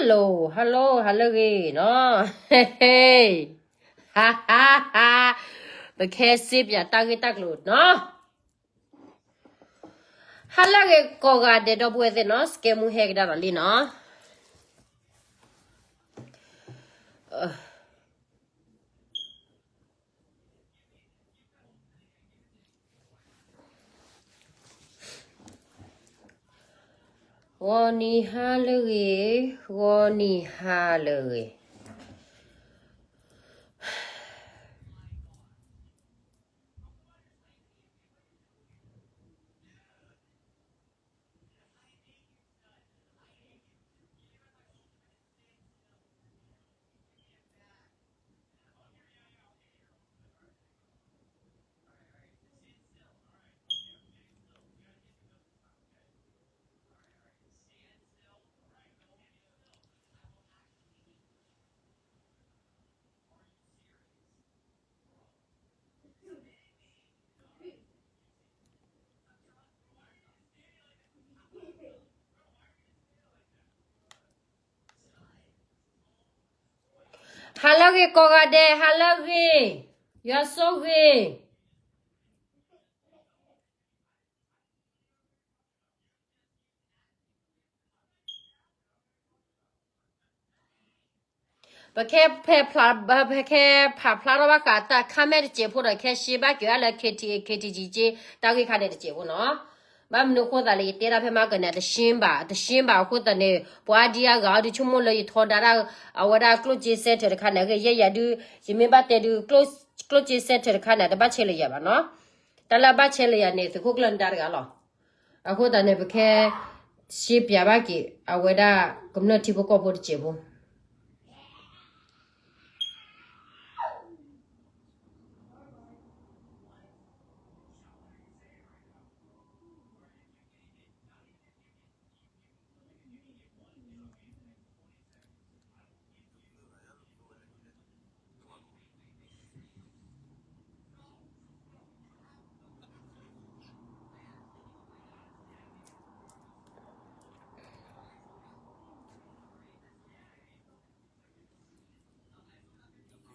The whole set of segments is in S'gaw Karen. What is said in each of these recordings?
hello hello ဟါလၢအဂ့ၤနီၤ, ဟ့ ဟါဟါဟါ, ပခဲစ့ပၠးတၢ်ဂ့ၢ်တၢ်ကျိၤနီၤ, ဟါလၢအဂ့ၤကိးဂၤဒဲးဒီပုၢ်ဝဲၢ်သ့ၣ်နီၤ, စကဲမူဟဲကဒါဒီးလံနီၤ. ဂီၤနံၤဟါလၢအဂ့ၤ, ဂီၤနံၤဟါလၢအဂ့ၤ. Hello ဂ့ၤကိးဂၤဒဲး, hello ဂ့ၤ, you're so ဂ့ၤ. ပခဲဖဲဖျါ, ပခဲဖးဖျါထီၣ်ဘၣ်ဃးတၢ် comment တစဲးဖိဒီး ခဲရှဲဘၣ်က့ၤလၢ K T A K T G က့ တၢ်ဂ့ၢ်ခါန့ၣ်တစဲးဖိနီၤ. ဘၣ်မနုၤအဃိသတးလဲၣ် ယတဲဒၣ်ဖဲမၤကန့ၣ် တရှဲဘၣ်, တရှဲဘၣ်အဃိသတးန့ၣ် ပှၤဒံအါဂၤအီၤဒုးဆိကမိၣ်လၢယထီဒါဒၣ် အဝဲဒၣ်ကျိၣ်စ့ center တခါန့ၣ် အဂ့ၢ်ယဲယၤဒုး ယမ့ၢ်ဘၣ်တဲဒုး ကျိၣ်စ့ center တခါန့ၣ် တဘၣ်ဆဲးလၢယၤဘၣ်နီၤ. တၢ်လၢအဘၣ်ဆဲးလၢယၤန့ၣ် သုးခိၣ်ကျၢၢ်နဒါတဂၤလီၤ. အဃိသတးန့ၣ် ပခဲရှဲပၠးဘၣ်က့ၤ အဝဲဒၣ် ကမျၢၢ်ထံဖိကီၢ်ဖိတစဲးဖိ အ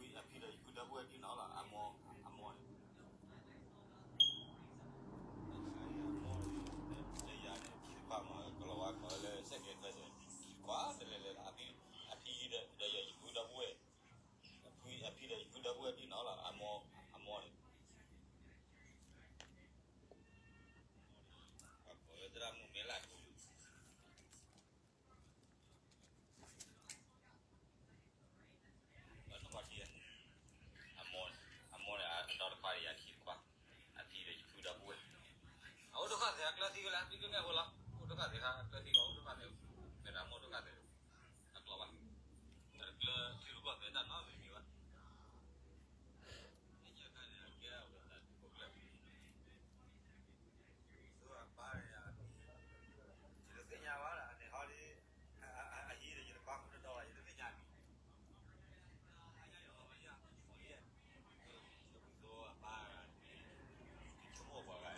ဖံဒီးယဖုဒီပုၢ်ဝဲၢ်တနီၤလီၤ, အမိၢ်, အမိၢ်န့ၣ်, အမိၢ်န့ၣ်, လၢယၤန့ၣ် ခံတခွါမး ကလီၤဝါကီးလၢစဲးကဲးခွဲးစဲး, ခံတခွါတလဲၤလဲၤလီၤ, အဖံ, အဖံဒီးယဖုဒီပုၢ်ဝဲၢ်, အဖံဒီးယဖုဒီပုၢ်ဝဲၢ်တနီၤလီၤ, အမိၢ်, အမိၢ်န့ၣ်, အကိးလၢသရၣ်မုၣ်မဲလၢ်ထူ အမိၢ်န့ၣ် အဒီတခွါဒီးယၤခံတခွါ, အဖံဒီးယဖုဒီပုၢ်ဝဲၢ်, အအိၣ်ဒိၣ်ခါသ့ၣ်အကျၢၤသံဝဲလၢ ဒုးကနဲၣ်ဖိလီၤ, အိၣ်ဒိၣ်ခါသ့ၣ်ခါအကျၢၤသံဘၣ်, အိၣ်ဒိၣ်ခါသ့ၣ်, မ့ၢ်ဒၣ်မိၢ်ဒိၣ်ခါသ့ၣ်, အကျီၢ်ဘၣ်, အကျၢၤထံရူၢ်ကီၢ်သဲးတၢ်နီတမံၤဘၣ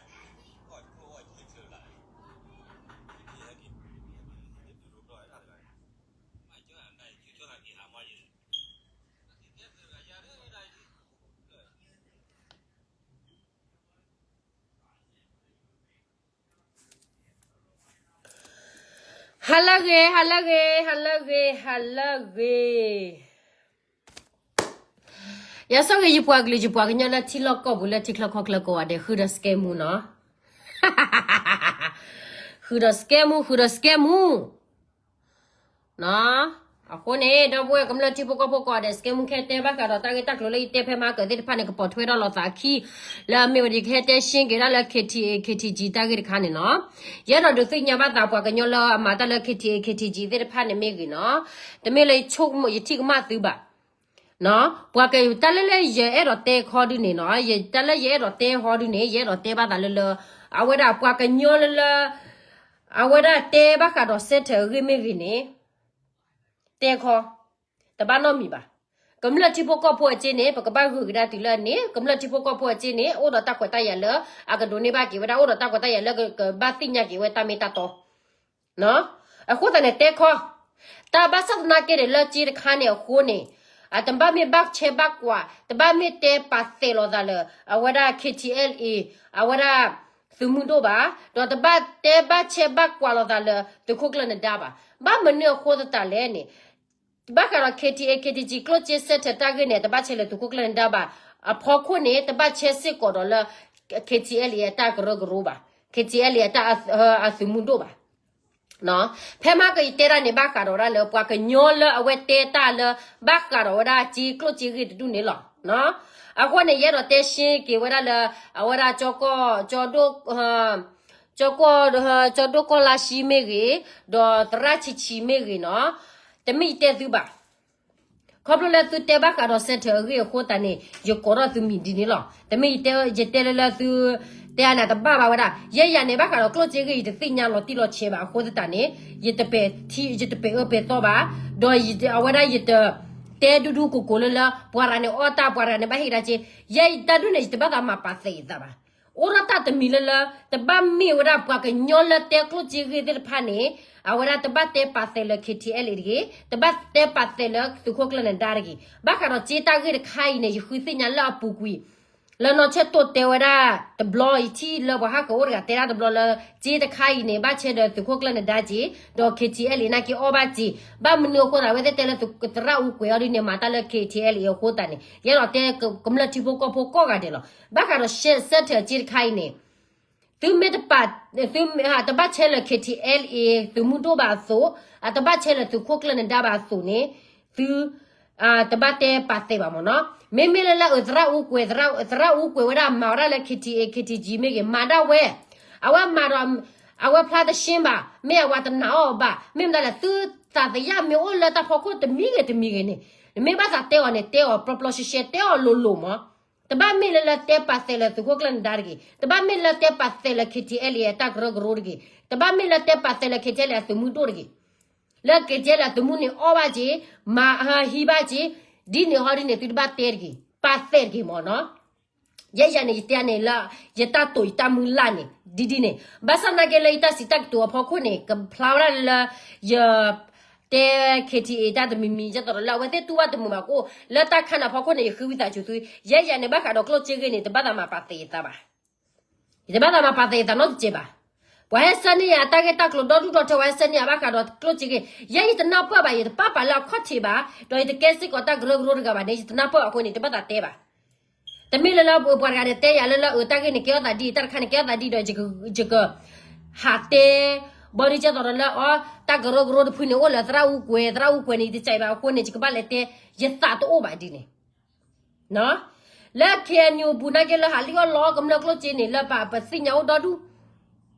်. ဟါလၢအဂ့ၤ, ဟါလၢအဂ့ၤ, ဟါလၢအဂ့ၤ, ဟါလၢအဂ့ၤ. ယဆိကမိၣ် ယပှၤကလုာ် ယပှၤကညီလၢထံလီၢ်ကီၢ်ပူၤ လၢထံချၢကီၢ်ချၢကိးဂၤဒဲး ဃုာ်ဒီးစကဲမူနီၤ. ဃုာ်ဒီးစကဲမူ, ဃုာ်ဒီးစကဲမူ နီၤ. အဃိန့ၣ် ဒီပုၢ်ဝဲၢ်ကမျၢၢ်ထံဖိကီၢ်ဖိကိးဂၤဒဲး စကဲမူခဲတဲဘၣ်ဃးဒီးတၢ်ဂ့ၢ်တၢ်ကျိၤလၢ ယတဲဖဲမၤကၢၤသ့ၣ်တဖၣ်န့ၣ် ကပိာ်ထွဲထီၣ်လိာ်သးအခံ လၢအမ့ၢ်ဝဲဒၣ် ယကဟဲတဲရှင်းက့ၤဒၣ်လၢ K T A K T G တၢ်ဂ့ၢ်တခါန့ၣ်နီၤ. ယအဲၣ်ဒိးဒုးသ့ၣ်ညါဘၣ်သး ပှၤကညီလၢအမၤတၢ်လၢ K T A K T G သ့ၣ်တဖၣ်န့ၣ်မ့ၢ်ဂ့ၤနီၤ, တမ့ၢ်လၢယဆိကမိၣ် ယထံၣ်ကမၣ်သုဘၣ် ပှၤက တၢ်လၢလၢယအဲၣ်ဒိးတဲခီဒုန့ၣ်နီၤ, တၢ်လၢယအဲၣ်ဒိးတဲခီဒုန့ၣ် ယအဲၣ်ဒိးတဲဘၣ်သးလၢလၢ အဝဲဒၣ်ပှၤကညီလၢလၢ အဝဲဒၣ်တဲဘၣ်ဃးဒီး center အဂ့ၢ်မ့ၢ်ဂ့ၤန့ၣ် တဲခီ တဘၣ်နီတမံၤဘၣ်. ကမျၢၢ်ထံဖိကီၢ်ဖိအကျဲန့ၣ် ပကဘၣ်ဂုာ်ကဒါတုၤလၢန့ၣ် ကမျၢၢ်ထံဖိကီၢ်ဖိအကျဲန့ၣ် အိၣ်ဒီးတၢ်ခွဲးတၢ်ယာ်လၢ အကဒိးန့ၢ်ဘၣ်က့ၤဝဲဒၣ် အိၣ်ဒီးတၢ်ခွဲးတၢ်ယာ်လၢကဘၣ်သ့ၣ်ညါက့ၤဝဲတၢ်မ့ၢ်တၢ်တီ အဃိသတးန့ၣ် တဲခီ, တၢ်ဘၣ်ဆၣ်သနာ်က့န့ၣ် လၢကၠ့တခါန့ၣ်အဃိန့ၣ် အတဘၣ်မ့ၢ်ဘၣ်ဆဲးဘၣ်ကွၢ် တဘၣ်မ့ၢ်တဲပာ်သဲးလိာ်သးလၢ အဝဲဒၣ် KTLA အဝဲဒၣ် သုးမုၢ်ဒိၣ်ဘၣ်, ဒီးတဘၣ်တဲဘၣ်ဆဲးဘၣ်ကွၢ်လိာ်သးလၢသုးခိၣ်ကျၢၢ်နဒါဘၣ်. ဘၣ်မနုၤအဃိသတးလဲၣ်န့ၣ် ဘၣ်ဃးဒီး KTA KTG ကျိၣ်စ့စဲထၢၣ်တၢ်ဂ့ၢ်န့ၣ် တဘၣ်ဆဲးလၢသုးခိၣ်ကျၢၢ်နဒါဘၣ်. အဖီခိၣ်န့ၣ် တဘၣ်ဆဲးစ့ၢ်ကီးဒီးလၢ KTLA အတၢ်ကရၢကရိဘၣ်, KTLA အတၢ်အသုးမုၢ်ဒိၣ်ဘၣ်. ဖဲမဟါကယတဲဒၣ်န့ၣ် ဘၣ်ဃးဒီးဝဲဒၣ်လၢ ပှၤကညီလၢအဝဲတဲတၢ်လၢ ဘၣ်ဃးဒီးဝဲဒၣ်ကၠ့ကျိၣ်စ့ဂ့ၢ်တဒူၣ်န့ၣ်လီၤ. အဃိန့ၣ် ယအဲၣ်ဒိးတဲရှင်းက့ၤဝဲဒၣ်လၢ အဝဲဒၣ် ကၠီဒိၣ် ကၠီကီၢ် ကၠီဒိၣ်ကီၢ်လါရှံမ့ၢ်ဂ့ၤ, ဒီးသရၣ်ဆံးဆံးမ့ၢ်ဂ့ၤနီၤ, တမ့ၢ်ယတဲသုဘၣ်. ခီဖျိလၢသုတဲဘၣ်ဃးဒီးစဲထၢၣ်အဂ့ၢ်အဃိသတးန့ၣ် ယကိးထီၣ်သုမံၤဒ်န့ၣ်လီၤ. တမ့ၢ်ယတဲ ယတဲလၢလၢသု တဲအါန့ၣ် တဘၣ်ဘၣ်ဝဲဒၣ်. ယဲယၤန့ၣ် ဘၣ်ဃးဒီးကျိၣ်စ့ဂ့ၢ် ယတသ့ၣ်ညါလီၤတံၢ်လီၤဆဲးဘၣ်အဃိသတးန့ၣ် ယတပဲာ်ထံ ယတပဲာ်အၢပဲာ်သီဘၣ်, ဒီးအဝဲဒၣ်ယတ တဲဒူဒူကိၢ်ကိၢ်လၢလၢ ပှၤတဂၤန့ၣ်အီၣ်တၢ် ပှၤတဂၤန့ၣ်ဘၣ်ဟ့ၣ်ကဒါက့ၤ, ယဲယတၢ်ဒ်န့ၣ် ယတဘၣ်သးမၤပာ်သဲးယသးဘၣ်. အိၣ်ထီၣ်တၢ်တမံၤလၢလၢ တဘၣ်မ့ၢ်ဝဲဒၣ်ပှၤကညီလၢတဲကျိၣ်စ့ဂ့ၢ်သ့ၣ်တဖၣ်န့ၣ် အဝဲဒၣ်တဘၣ်တဲပာ်သဲးလၢ KTLA တဂ့ၤ, တဘၣ်တဲပာ်သဲးလၢသုးခိၣ်ကျၢၢ်နဒါတဂ့ၤ. ဘၣ်ဃးဒီးကၠ့တၢ်ဂ့ၢ်တခါအံၤန့ၣ် ယဃုသ့ၣ်ညါလၢအပူၤကွံာ် လၢနီၢ်ဆၢၣ်တိၣ်တဲဝဲဒၣ်တဘျီ ယထံၣ်လၢပှၤဟးကအိၣ်တဂၤတဲဒၣ်တဘျီလၢ ကၠ့တခါအံၤန့ၣ် ဘၣ်ဆဲးဒီးသုးခိၣ်ကျၢၢ်နဒါက့ၤ, ဒီး KTLA နာ်က့အီၣ်ဘၣ်က့ၤ. ဘၣ်မနုၤအဃိသတး အဝဲသ့ၣ်တဲလၢသရၣ်အူကွဲးအီၤဒ်န့ၣ် မၤတၢ်လၢ KTLA အဃိသတးန့ၣ် ယအဲၣ်ဒိးတဲကမျၢၢ်ထံဖိကီၢ်ဖိကိးဂၤဒဲးလီၤ. ဘၣ်ဃးဒီးစဲထၢၣ်ကၠ့တခါအံၤန့ၣ် သုမ့ၢ်တပာ် သုမ့ၢ်တဘၣ်ဆဲးလၢ KTLA သုးမုၢ်ဒိၣ်ဘၣ်အသိး, အတဘၣ်ဆဲးလၢသုးခိၣ်ကျၢၢ်နဒါဘၣ်အသိးန့ၣ် သု တဘၣ်တဲပာ်သဲးဘၣ်မ့ၢ်နီၤ. မ့မ့ၢ်လၢလၢအသရၣ်အူကွဲး သရၣ်အူကွဲးဝဲဒၣ်မၤဝဲဒၣ်လၢ KTA KTG မ့ၢ်ဂ့ၤ မၤဒၣ်ဝဲ, အဝဲမၤဒီး အဝဲဖျါတရှင်းဘၣ်, မ့ၢ်အဝဲတနာ်အီၤဘၣ်, မ့ၢ်မတၤလဲၣ်သုသးသယၣ်မ့ၢ်အိၣ်လၢတၢ်ဖီခိၣ်တမံၤဂ့ၤတမံၤဂ့ၤန့ၣ်, နမ့ၢ်ဘၣ်သးတဲအီၤန့ၣ် တဲအီၤပျီပျီရှဲရှဲ တဲအီၤလိၤလိၤမ့ၢ်. တဘၣ်မ့ၢ်လၢလၢတဲပာ်သဲးလၢသုးခိၣ်ကျၢၢ်နဒါတဂ့ၤ, တဘၣ်မ့ၢ်လၢတဲပာ်သဲးလၢ KTLA အတၢ်ကရၢကရိတဂ့ၤ, တဘၣ်မ့ၢ်လၢတဲပာ်သဲးလၢ KTLA အသုးမုၢ်ဒိၣ်တဂ့ၤ. လၢ KTLA အသုးမုၢ်န့ၣ်အီၣ်ဘၣ်က့ၤ, မၤဟံးဘၣ်က့ၤ, ဒ်န့ၣ်ဟီဒ်န့ၣ် သုတဘၣ်တဲတဂ့ၤ, ပာ်သဲးတဂ့ၤမ့ၢ်နီၤ. ယဲယၤန့ၣ် ယတဲန့ၣ်လၢ ယတၢ်တိာ်ယတၢ်မုၢ်လၢ်န့ၣ် ဒ်ဒ်န့ၣ်, ဘၣ်ဆၣ်သနာ်က့လၢယတၢ်စံးတၢ်ကတိၤအဖီခိၣ်န့ၣ် ကဖျါဝဲဒၣ်လၢ ယ တဲ KTA တၢ်တမံၤမံၤ ဒ်သိးဒီးလၢအဝဲသ့ၣ်တူၢ်ဘၣ်တမုာ်ဘၣ်အဃိ လၢတၢ်ခါန့ၣ်အဖီခိၣ်န့ၣ် ယဃ့ဝံသးစူၤသု, ယဲယၤန့ၣ် ဘၣ်ဃးဒီးကျိၣ်စ့ဂ့ၢ်န့ၣ် တဘၣ်သးမၤပာ်သဲးယသးဘၣ်. ယတဘၣ်သးမၤပာ်သဲးယသးနီတစဲးဘၣ်. ပှၤဟဲဆၢန့ၢ်ယၤတၢ်ဂ့ၢ်တၢ်ကျိၤဒီဒူၣ်ဒီထၢ ပှၤဟဲဆၢန့ၢ်ယၤဘၣ်ဃးဒီးကျိၣ်စ့ဂ့ၢ်, ယဲယတနၢ်ပၢၢ်ဘၣ်, ယတပာ်ပာ်လၢအခီၣ်ထံးဘၣ်, ဒီးယတကဲစ့ၢ်ကီးတၢ်ကရၢကရိတဂၤဘၣ်န့ၣ် ယတနၢ်ပၢၢ်ဘၣ်အဃိန့ၣ် တဘၣ်သးတဲဘၣ်. တမ့ၢ်လၢလၢပှၤတဂၤန့ၣ်တဲယၤလၢလၢ အတၢ်ဂ့ၢ်န့ၣ်ကဲထီၣ်သးဒ်အံၤ, တၢ်တခါန့ၣ်ကဲထီၣ်သးဒ်အံၤဒီး ယက ဟးတဲ ဘီဒ်ကဲသိးဒီးလၢအီၤ တၢ်ကရၢကရိတဖုန့ၣ် အိၣ်လၢသရၣ်အူကွဲး, သရၣ်အူကွဲးန့ၣ် ယတကးဘၣ်အဃိန့ၣ် ယကဘၣ်လဲၤတဲ ယသးတအိၣ်ဘၣ်ဒ်န့ၣ် လၢ KNU ပူၤနာ်က့လၢဟးလံၣ်အီၣ်လီအီၣ်ကမျၢၢ်ကျိၣ်စ့န့ၣ် လၢပပသ့ၣ်ညါအိၣ်ဒီဒူၣ်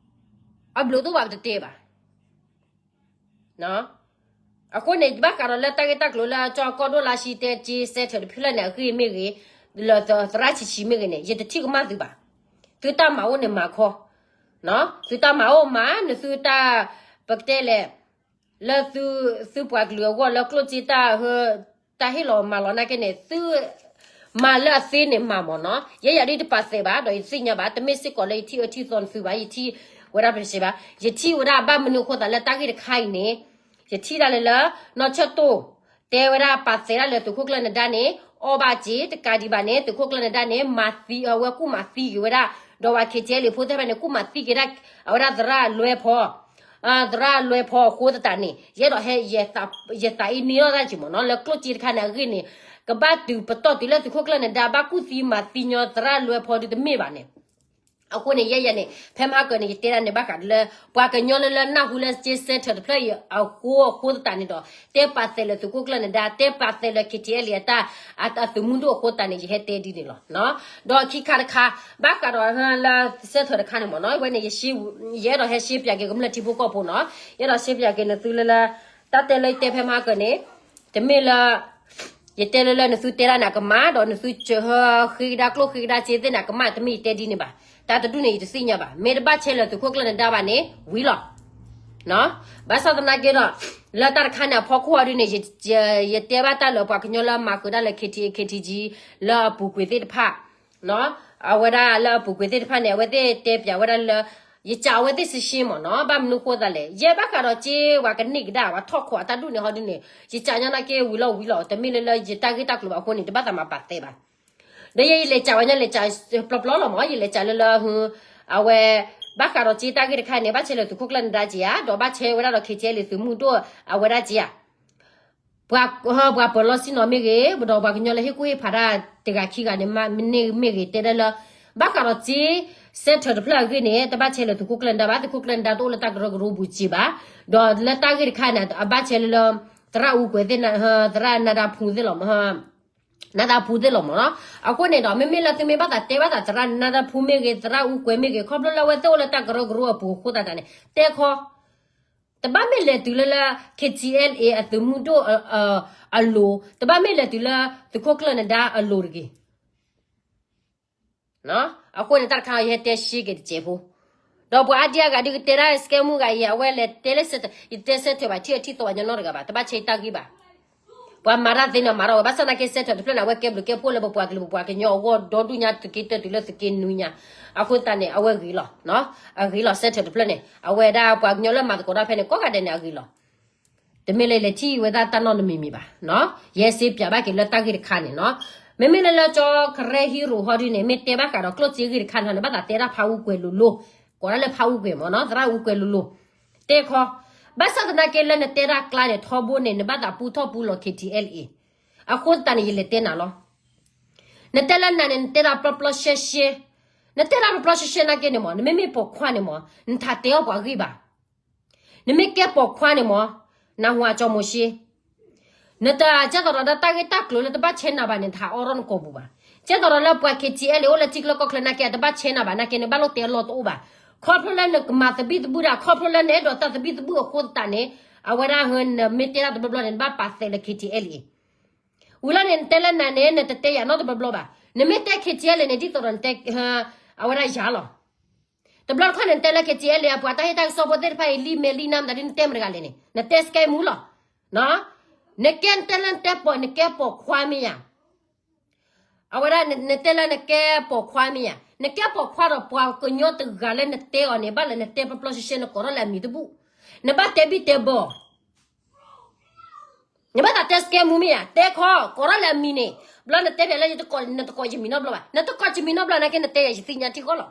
အဘျုးတအိၣ်ဘၣ်ပတတဲဘၣ်. အဃိန့ၣ် ဘၣ်ဃးဒီးလၢတၢ်ဂ့ၢ်တၢ်ကျိၤလၢကၠီကီၢ်ဒိၣ်လါရှံတဲကၠ့စဲထၢၣ်တဖုလၢ်န့ၣ် အဂ့ၢ်မ့ၢ်ဂ့ၤ, လၢသရၣ်ဆံးဆံးမ့ၢ်ဂ့ၤန့ၣ် ယတထံၣ်ကမၣ်သုဘၣ်. သုတၢ်မၤအိၣ်န့ၣ်မၤခီ, သုတၢ်မၤအိၣ်မၤ နသုတၢ် ပကတဲလဲၣ် လၢသု သုပှၤကလုာ်အဂီၢ်လၢကျိၣ်စ့တၢ် တၢ်ဟ့ၣ်လီၤမၤလီၤနာ်က့န့ၣ် သု မၤလၢအသ့န့ၣ်မၤမ့ၢ်နီၤ. ယဲယၤဒ်တပာ်သဲးဘၣ် ဒီးယသ့ၣ်ညါဘၣ် တမ့ၢ်စ့ၢ်ကီးလၢယထံၣ်အၢထံၣ်သီနသုဘၣ် ယထံၣ်ဝဲဒၣ်ပစဲးဘၣ် ယထံၣ်ဝဲဒၣ်ဘၣ်မနုၤအဃိသးလၢတၢ်ဂ့ၢ်တခါအံၤန့ၣ် ယထံၣ်ဒၣ်လၢလၢ နီၢ်ဆၢၣ်တိၣ် တဲဝဲဒၣ်ပာ်သဲးဒၣ်လၢသုးခိၣ်ကျၢၢ်နဒါန့ၣ် အီၣ်ဘၣ်စ့ တကးဒံးဘၣ်န့ၣ် သုးခိၣ်ကျၢၢ်နဒါန့ၣ် မၤသံ အဝဲကူၣ်မၤသံက့ၤဝဲဒၣ် ဒီးပှၤ KTLA ဖိသ့ၣ်တဖၣ်န့ၣ် ကူၣ်မၤသံက့ၤဒၣ် အဝဲဒၣ်သရၣ်လွဲဖီ သရၣ်လွဲဖီအဃိသတးန့ၣ် ယအဲၣ်ဒိးဟဲ ယသးအံၤန့ၢ်ထီၣ်တၢ်က့ၤမ့ၢ်နီၤ လၢကျိၣ်စ့တခါန့ၣ်အဂ့ၢ်န့ၣ် ကဘၣ်တုၤပတီၢ်တုၤလၢသုးခိၣ်ကျၢၢ်နဒါ ဘၣ်ကူၣ်သံမၤသံညီသရၣ်လွဲဖီဒုတမ့ၢ်ဘၣ်န့ၣ် အဃိန့ၣ် ယဲယၤန့ၣ် ဖဲမဟါကၢန့ၣ် ယတဲဒၣ်န့ၣ် ဘၣ်ဃးလၢ ပှၤကညီလၢလၢနၢ်ဟူလၢကၠ့စဲထၢၣ်တဖျၢၣ်အံၤအဃိအဃိသတးန့ၣ်ဒီး တဲပာ်သဲးလၢသုးခိၣ်ကျၢၢ်နဒါ တဲပာ်သဲးလၢ KTLA အတၢ် အသုးမုၢ်ဒိၣ်အဃိသတးန့ၣ် ယဟဲတဲဒ်န့ၣ်လီၤ. ဒီးခံခါတခါ ဘၣ်ဃးဒီးလၢစဲထၢၣ်တခါန့ၣ်မ့ၢ်နီၤ ဝဲန့ၣ် ယအဲၣ်ဒိးဟဲရှဲပၠးက့ၤကမျၢၢ်ထံဖိကီၢ်ဖိနီၤ ယအဲၣ်ဒိးရှဲပၠးက့ၤနသုလၢလၢ တၢ်တဲလၢယတဲဖဲမဟါကၢန့ၣ် တမ့ၢ်လၢ ယတဲလၢလၢနသုတဲဒၣ်န့ၣ်အကမၣ် ဒီးနသုဃ့ကဒါကျိၣ်ဃ့ကဒါစ့သ့ၣ်န့ၣ်အကမၣ် တမ့ၢ်ယတဲဒ်န့ၣ်ဘၣ်. တၢ်တဒူၣ်န့ၣ် ယတသ့ၣ်ညါဘၣ်. မ့ၢ်တဘၣ်ဆဲးလၢသုးခိၣ်ကျၢၢ်နဒါဘၣ်န့ၣ် ဝံၤလီၤ. ဘၣ်ဆၣ်သနာ်က့ဒီး လၢတၢ်တခါန့ၣ်အဖီခိၣ်အီၤဒ်န့ၣ် ယတဲဘၣ်တၢ်လၢပှၤကညီလၢမၤဃုာ်ဒၣ်လၢ KTA KTG လၢအပူၤကွံာ်သ့ၣ်တဖၣ် အဝဲဒၣ်လၢအပူၤကွံာ်သ့ၣ်တဖၣ်န့ၣ် အဝဲသ့ၣ်တဲပၠးဝဲဒၣ်လၢ ယစံးအဝဲသ့ၣ်စရှ့မ့ၢ်နီၤ, ဘၣ်မနုၤဃိသးလဲၣ်, ယဲဘၣ်ဃးဒီးက့ ပှၤကန့ၢ်ကဒါ ပှၤထီၣ်ခိးအတၢ်ဒူၣ်န့ၣ်ဟီဒုန့ၣ် ယစံးညီနာ်က့ဝံၤလီၤဝံၤလီၤ, တမ့ၢ်လၢလၢယတၢ်ဂ့ၢ်တၢ်ကျိၤဘၣ်အဃိန့ၣ် တဘၣ်သးမၤပာ်သဲဘၣ်. ဒီးယဲယလဲၤစံးဝဲညီ လဲၤစံးပျီပျီလီၤမ့ၢ်, ယလဲၤစံးလၢလၢ အဝဲ ဘၣ်ဃးဒီးက့တၢ်ဂ့ၢ်တခါန့ၣ် ဘၣ်ဆဲးလၢသုးခိၣ်ကျၢၢ်နဒါက့ဧါ, ဒီးဘၣ်ဆဲးဝဲဒၣ်ဒီး KTLA သုးမုၢ်ဒိၣ်အဝဲဒၣ်က့ဧါ. ပှၤ ပှၤပၢၤလီၢ်ဆ့ၣ်နီၤမ့ၢ်ဂ့ၤ, ဒီးပှၤကညီလၢဟ့ၣ်ကူၣ်ဟ့ၣ်ဖးတၢ်တဂၤခံဂၤန့ၣ် မ့ၢ်ဂ့ၤမ့ၢ်ဂ့ၤ တဲဒၣ်လၢ ဘၣ်ဃးဒီးက့ စဲထၢၣ်တဖျၢၣ်အဂ့ၢ်န့ၣ် တဘၣ်ဆဲးလၢသုးခိၣ်ကျၢၢ်နဒါဘၣ်, သုးခိၣ်ကျၢၢ်နဒါတအိၣ်လၢတၢ်ကရၢကရိပူၤစ့ဘၣ်. ဒီးလၢတၢ်ဂ့ၢ်တခါန့ၣ် အဘၣ်ဆဲးလၢလၢ သရၣ်အူကွဲၤသ့ၣ် သရၣ်နဒါဖူသ့ၣ်လီၤ နဒါဖူသ့ၣ်လီၤမ့ၢ်နီၤ. အဃိန့ၣ်ဒီး မ့မ့ၢ်လၢသုမ့ၢ်ဘၣ်သးတဲဘၣ်သး သရၣ်နဒါဖူမ့ၢ်ဂ့ၤ, သရၣ်အူကွဲၤမ့ၢ်ဂ့ၤ, ခီဖျိလၢအဝဲသ့ၣ်အိၣ်လၢတၢ်ကရၢကရိအပူၤအဃိသတးန့ၣ် တဲခီ တဘၣ်မ့ၢ်လဲၤတုၤလၢလၢ KTLA အသုးမုၢ်ဒိၣ်အလိၤ, တဘၣ်မ့ၢ်လဲၤတုၤလၢသုးခိၣ်ကျၢၢ်နဒါအလိၤတဂ့ၤ. အဃိန့ၣ် တၢ်တခါယဟဲတဲရှဲက့ၤတစဲးဖိ, ဒီးပှၤအါဒံအါဂၤဒုးကတဲဒၣ် စကဲမူဂၤအံၤ အဝဲလဲၤတဲလၢ ယတဲစဲထၢၣ်ဘၣ် ထံၣ်အထံၣ်သီဘၣ်ညီနီတဂၤဘၣ်, တဘၣ်ဆဲးယတၢ်ဂ့ၢ်ဘၣ်. ပှၤမၤတၢ်သ့န့ၣ်မၤထီၣ်ဝဲ, ဘၣ်ဆၣ်သနာ်က့ စဲထၢၣ်တဖျၢၣ်န့ၣ် အဝဲကဲဘျုးကဲဖှိၣ်လၢပပှၤကလုာ်ပပှၤကညီအဂီၢ်ဒီဒူၣ်ညါ သုးက့တၢၢ်တုၤလၢသုးက့နွံညါ, အဃိသတးန့ၣ် အဝဲဂ့ၤလီၤ, အဂ့ၤလီၤ စဲထၢၣ်တဖျၢၣ်န့ၣ် အဝဲဒၣ်ပှၤကညီလၢမၤသကိးတၢ်ဖဲန့ၣ် ကိးဂၤဒဲးန့ၣ် အဂ့ၤလီၤ. တမ့ၢ်လၢလဲၤထံၣ်ဝဲဒၣ်တၢ်နီတမံၤမံၤဘၣ်, ယဲစ့ပၠးဘၣ်က့ၤလၢတၢ်ဂ့ၢ်တခါန့ၣ်နီၤ. မ့မ့ၢ်လၢလၢကၠီကရၢဟံရိၤဟီဒုန့ၣ် မ့ၢ်တဲဘၣ်ဃးဒီးကျိၣ်စ့ဂ့ၢ်တခါန့ၣ် နဘၣ်သးတဲဒၣ်ဖးအူကွဲၤလိၤလိၤ, ကိးဒၣ်လၢဖးအူကွဲၤမ့ၢ်နီၤ, သရၣ်အူကွဲၤလိၤလိၤ, တဲခီ, ဘၣ်ဆၣ်သနာ်က့လၢနတဲဒၣ်ကျါန့ၣ် ထီဘိန့ၣ် နဘၣ်သးပူထီၣ်ပူလီၤ KTLA, အဃိသတးန့ၣ် ယလဲၤတဲနၤလီၤ. နတဲလၢနၤန့ၣ် နတဲဒၣ်ပျီပျီရှဲရှဲ, နတဲဒၣ်ပျီပျီရှဲရှဲနာ်က့န့ၣ်မ့ၢ် နမ့မ့ၢ်ပိာ်ခွါန့ၣ်မ့ၢ် နထးတဲအီၣ်ပှၤဂ့ၢ်ဘၣ်. နမ့ၢ်ကဲပိာ်ခွါန့ၣ်မ့ၢ် နဟူးကၠီၤမိၤၡ့, နတကဲသိးဒီးတၢ်ဂ့ၢ်တၢ်ကျိၤလၢတဘၣ်ဆဲးနၤဘၣ်န့ၣ် နဟးအိးထီၣ်နကိာ်ပူၤဘၣ်. ကဲသိးဒီးလၢပှၤ KTLA အိၣ်လၢထံချၢကီၢ်ချၢနာ်က့ တဘၣ်ဆဲးနၤဘၣ်နာ်က့န့ၣ် ဘၣ်လိၣ်တဲအလီၢ်တအိၣ်ဘၣ်. ခီဖျိလၢနကမၤသဘံၣ်သဘုၣ်ဒၣ် ခီဖျိလၢနအဲၣ်ဒိးတၢ်သဘံၣ်သဘုၣ်အဃိသတးန့ၣ် အဝဲဒၣ်ဟၢ နမ့ၢ်တဲဒၣ်တဘျီဘျီန့ၣ် နဘၣ်ပာ်သးလၢ KTLA ဝံၤလီၤန့ၣ် နတဲလၢနၤန့ၣ် နတတဲယၤနီတဘျီဘျီဘၣ်. နမ့ၢ်တဲ KTLA န့ၣ် ဒ်သိးဒီးနတဲ အဝဲဒၣ်ယၤလီၤ. တဘျီတခီၣ်န့ၣ် နတဲလၢ KTLA အပှၤတၢ်ဟ့ၣ်တၢ်ကစီၣ်ဖိသ့ၣ်တဖၣ်အံၤ လံမဲာ်လံနါမတၤဒ်နတဲမတဂၤလဲၣ်န့ၣ် နတဲစကဲမူလီၤ. နကဲတဲလၢနတဲပိာ် နကဲပိာ်ခွါမ့ၢ်ဧါ. အဝဲဒၣ်နတဲလၢနကဲပိာ်ခွါမ့ၢ်ဧါ. နကဲပိာ်ခွါဒီးပှၤကညီတဂၤလၢနတဲအီၤန့ၣ် ဘၣ်လၢနတဲပျီပျီရှဲရှဲ နကိးထီၣ်လၢအမံၤတဘူၣ်. နဘၣ်တဲဘံၣ်တဲဘၢအီၤ နဘၣ်သးတဲစကဲမူမ့ၢ်ဧါ, တဲခီ ကိးထီၣ်လၢအမံၤန့ၣ်, ဘျီနတဲပၠးလၢ နတကိးယမံၤနီတဘျီဘၣ်, နတကိးယမံၤနီတဘျီနာ်က့ နတဲယၤယသ့ၣ်ညါထံဃီလီၤ.